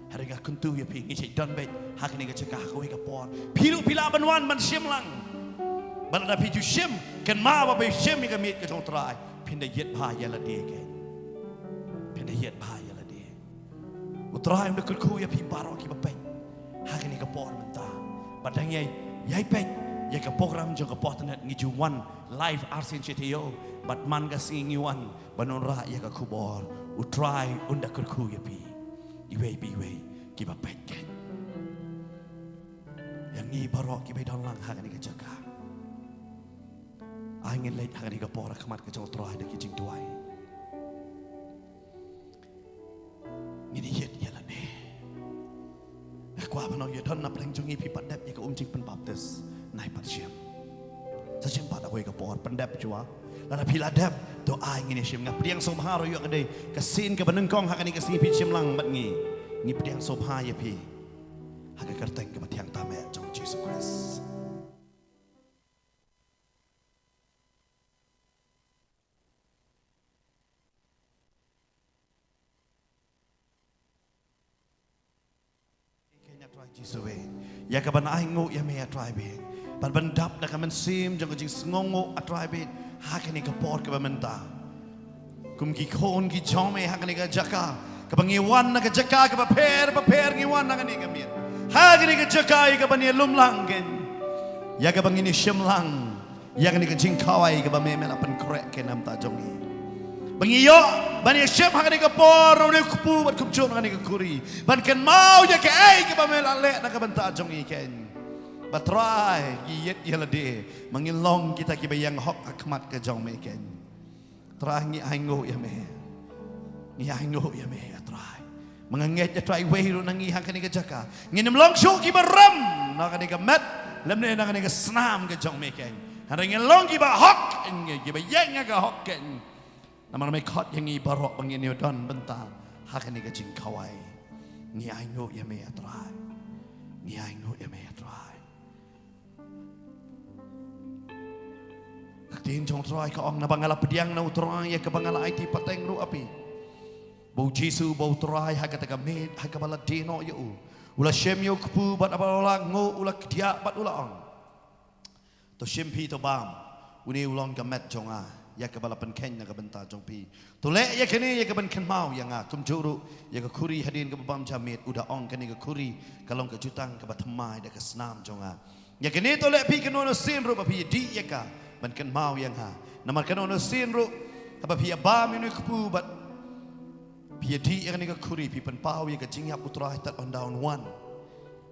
Hynrei nga kyntu ïa phi, ngi sa don beit ha kane ka jaka ha kawei ka por. Phi ruh phi lah ban wan ban shim lang. Bad lada phi ju shim, kynmaw ba phi shim ïa ka miet ka jong u Trai, phin da ïit bha ïa lade keiñ. Phin da ïit bha ïa lade. U Trai un da kyrkhu ïa phi baroh kiba peit ha kane ka por mynta. Bad dang ïai, ïai peit ïa ka program jong ka Potternet, ngi ju wan live arsien shi taïew. Bad man ka sngi ngi wan ban wanrah ïa ka khubor. U Trai un da kyrkhu ïa phi iwei pa iwei kiba peit keiñ. Ïa ngi baroh kiba don lang ha kane ka jaka, ai ngin leit ha kane ka por ha khmat ka jong u Trai da ki jingduwai. Ngin ïit ïa lade. Nga kwah ban ong ïa don na pdeng jong ngi phi pat dep ïa ka um jingpynbaptis, nai pat shim. Sa shim pat ha kawei ka por, pyndep shuwa. Lada phi la dep, to ai ngin ïa shim. Nga pdiang sngewbha ruh ïa ka dei ka sien kaba nyngkong ha kane ka sngi phi shim lang bad ngi. Ngi pdiang sngewbha ïa phi ha ka kyrteng kaba thiang tam eh jong u Jisu Khrist. Ïa ka ban ainguh ïa me, A Trai bad ban dap da ka mynsiem jong ka jingsngewnguh, A Trai bad ha kane ka por kaba mynta. Kum ki khun ki jong me ha kane ka jaka, kaba ngi wan na ka jaka kaba pher bapher, ngi wan na kane ka miet, ha kane ka jaka ïa kaba ngi lum lang keiñ, ïa kaba ngin ïa shim lang ïa kane ka jingkhawai kaba me, me la pynkhreh keiñ na ka bynta jong ngi. Ba ngi ïoh ban ïa shim ha kane ka por na une u kpu bad kumjuh na kane ka khuri, ban kynmaw ïa kaei kaba me la leh na ka bynta jong ngi keiñ. Ba Trai, ngi ïit ïa lade, ma ngin long kita kiba ïeng hok ha khmat ka jong me keiñ. Trai, ngi ainguh ïa me. Ngi ainguh ïa me, A Trai. Ma nga ngeit, A Trai, wei ruh na ngi ha kane ka jaka ngin ym long shuh kiba rem na kane ka met lymne na kane ka snam ka jong me keiñ. Hynrei ngin long kiba hok, ngi kiba ïeng ha ka hok keiñ. Namar me khot ïa ngi baroh ba ngin ïoh don bynta ha kane ka jingkhawai. Ngi ainguh ïa me, A Trai. Ngi ainguh ïa me, A Trai. Ka ktien jong U Trai ka ong, naba nga la pdiang na U Trai ïa kaba nga la aiti pateng ruh, ha phi. Ba U Jisu, ba U Trai, ha kata ka miet ha kaba la die noh ïa u, u la shim ïa u kpu bad haba u la nguh u la kdiah bad u la ong, to shim phi, to bam. Une u long ka met jong nga ïa kaba la pynkheiñ na ka bynta jong phi. To leh ïa kane ïa ka ban kynmaw ïa nga. Kumjuh ruh ïa ka khuri hadien kaba bam jingmut, u da ong, kane ka khuri ka long ka jutang kaba thymmai da ka snam jong nga. Ïa kane to leh phi kano kano sien ruh ba phi ïa dih ïa ka ban kynmaw ïa nga. Namar kano kano sien ruh haba phi ïa bam ïa une u kpu bad phi ïa dih ïa kane ka khuri, phi pynpaw ïa ka jingïap U Trai tad haduh un wan.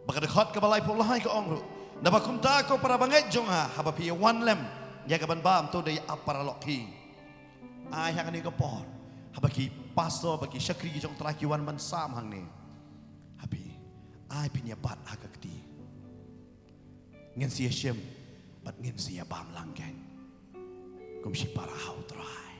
Ba ka dkhot kaba laiphew lai ka ong ruh, naba kumta ko para bangeit jong nga, haba phi ïa wan lem ïa ka ban bam, to da ïa ap para lok hi. Ai ha kane ka por, haba ki pastor, ba ki shakri ki jong U Trai ki wan ban sam hangne, ha phi, ai phin ïa bat ha ka kti. Ngin sa ïa shim bad ngin sa ïa bam lang keiñ kum shi para ha U Trai.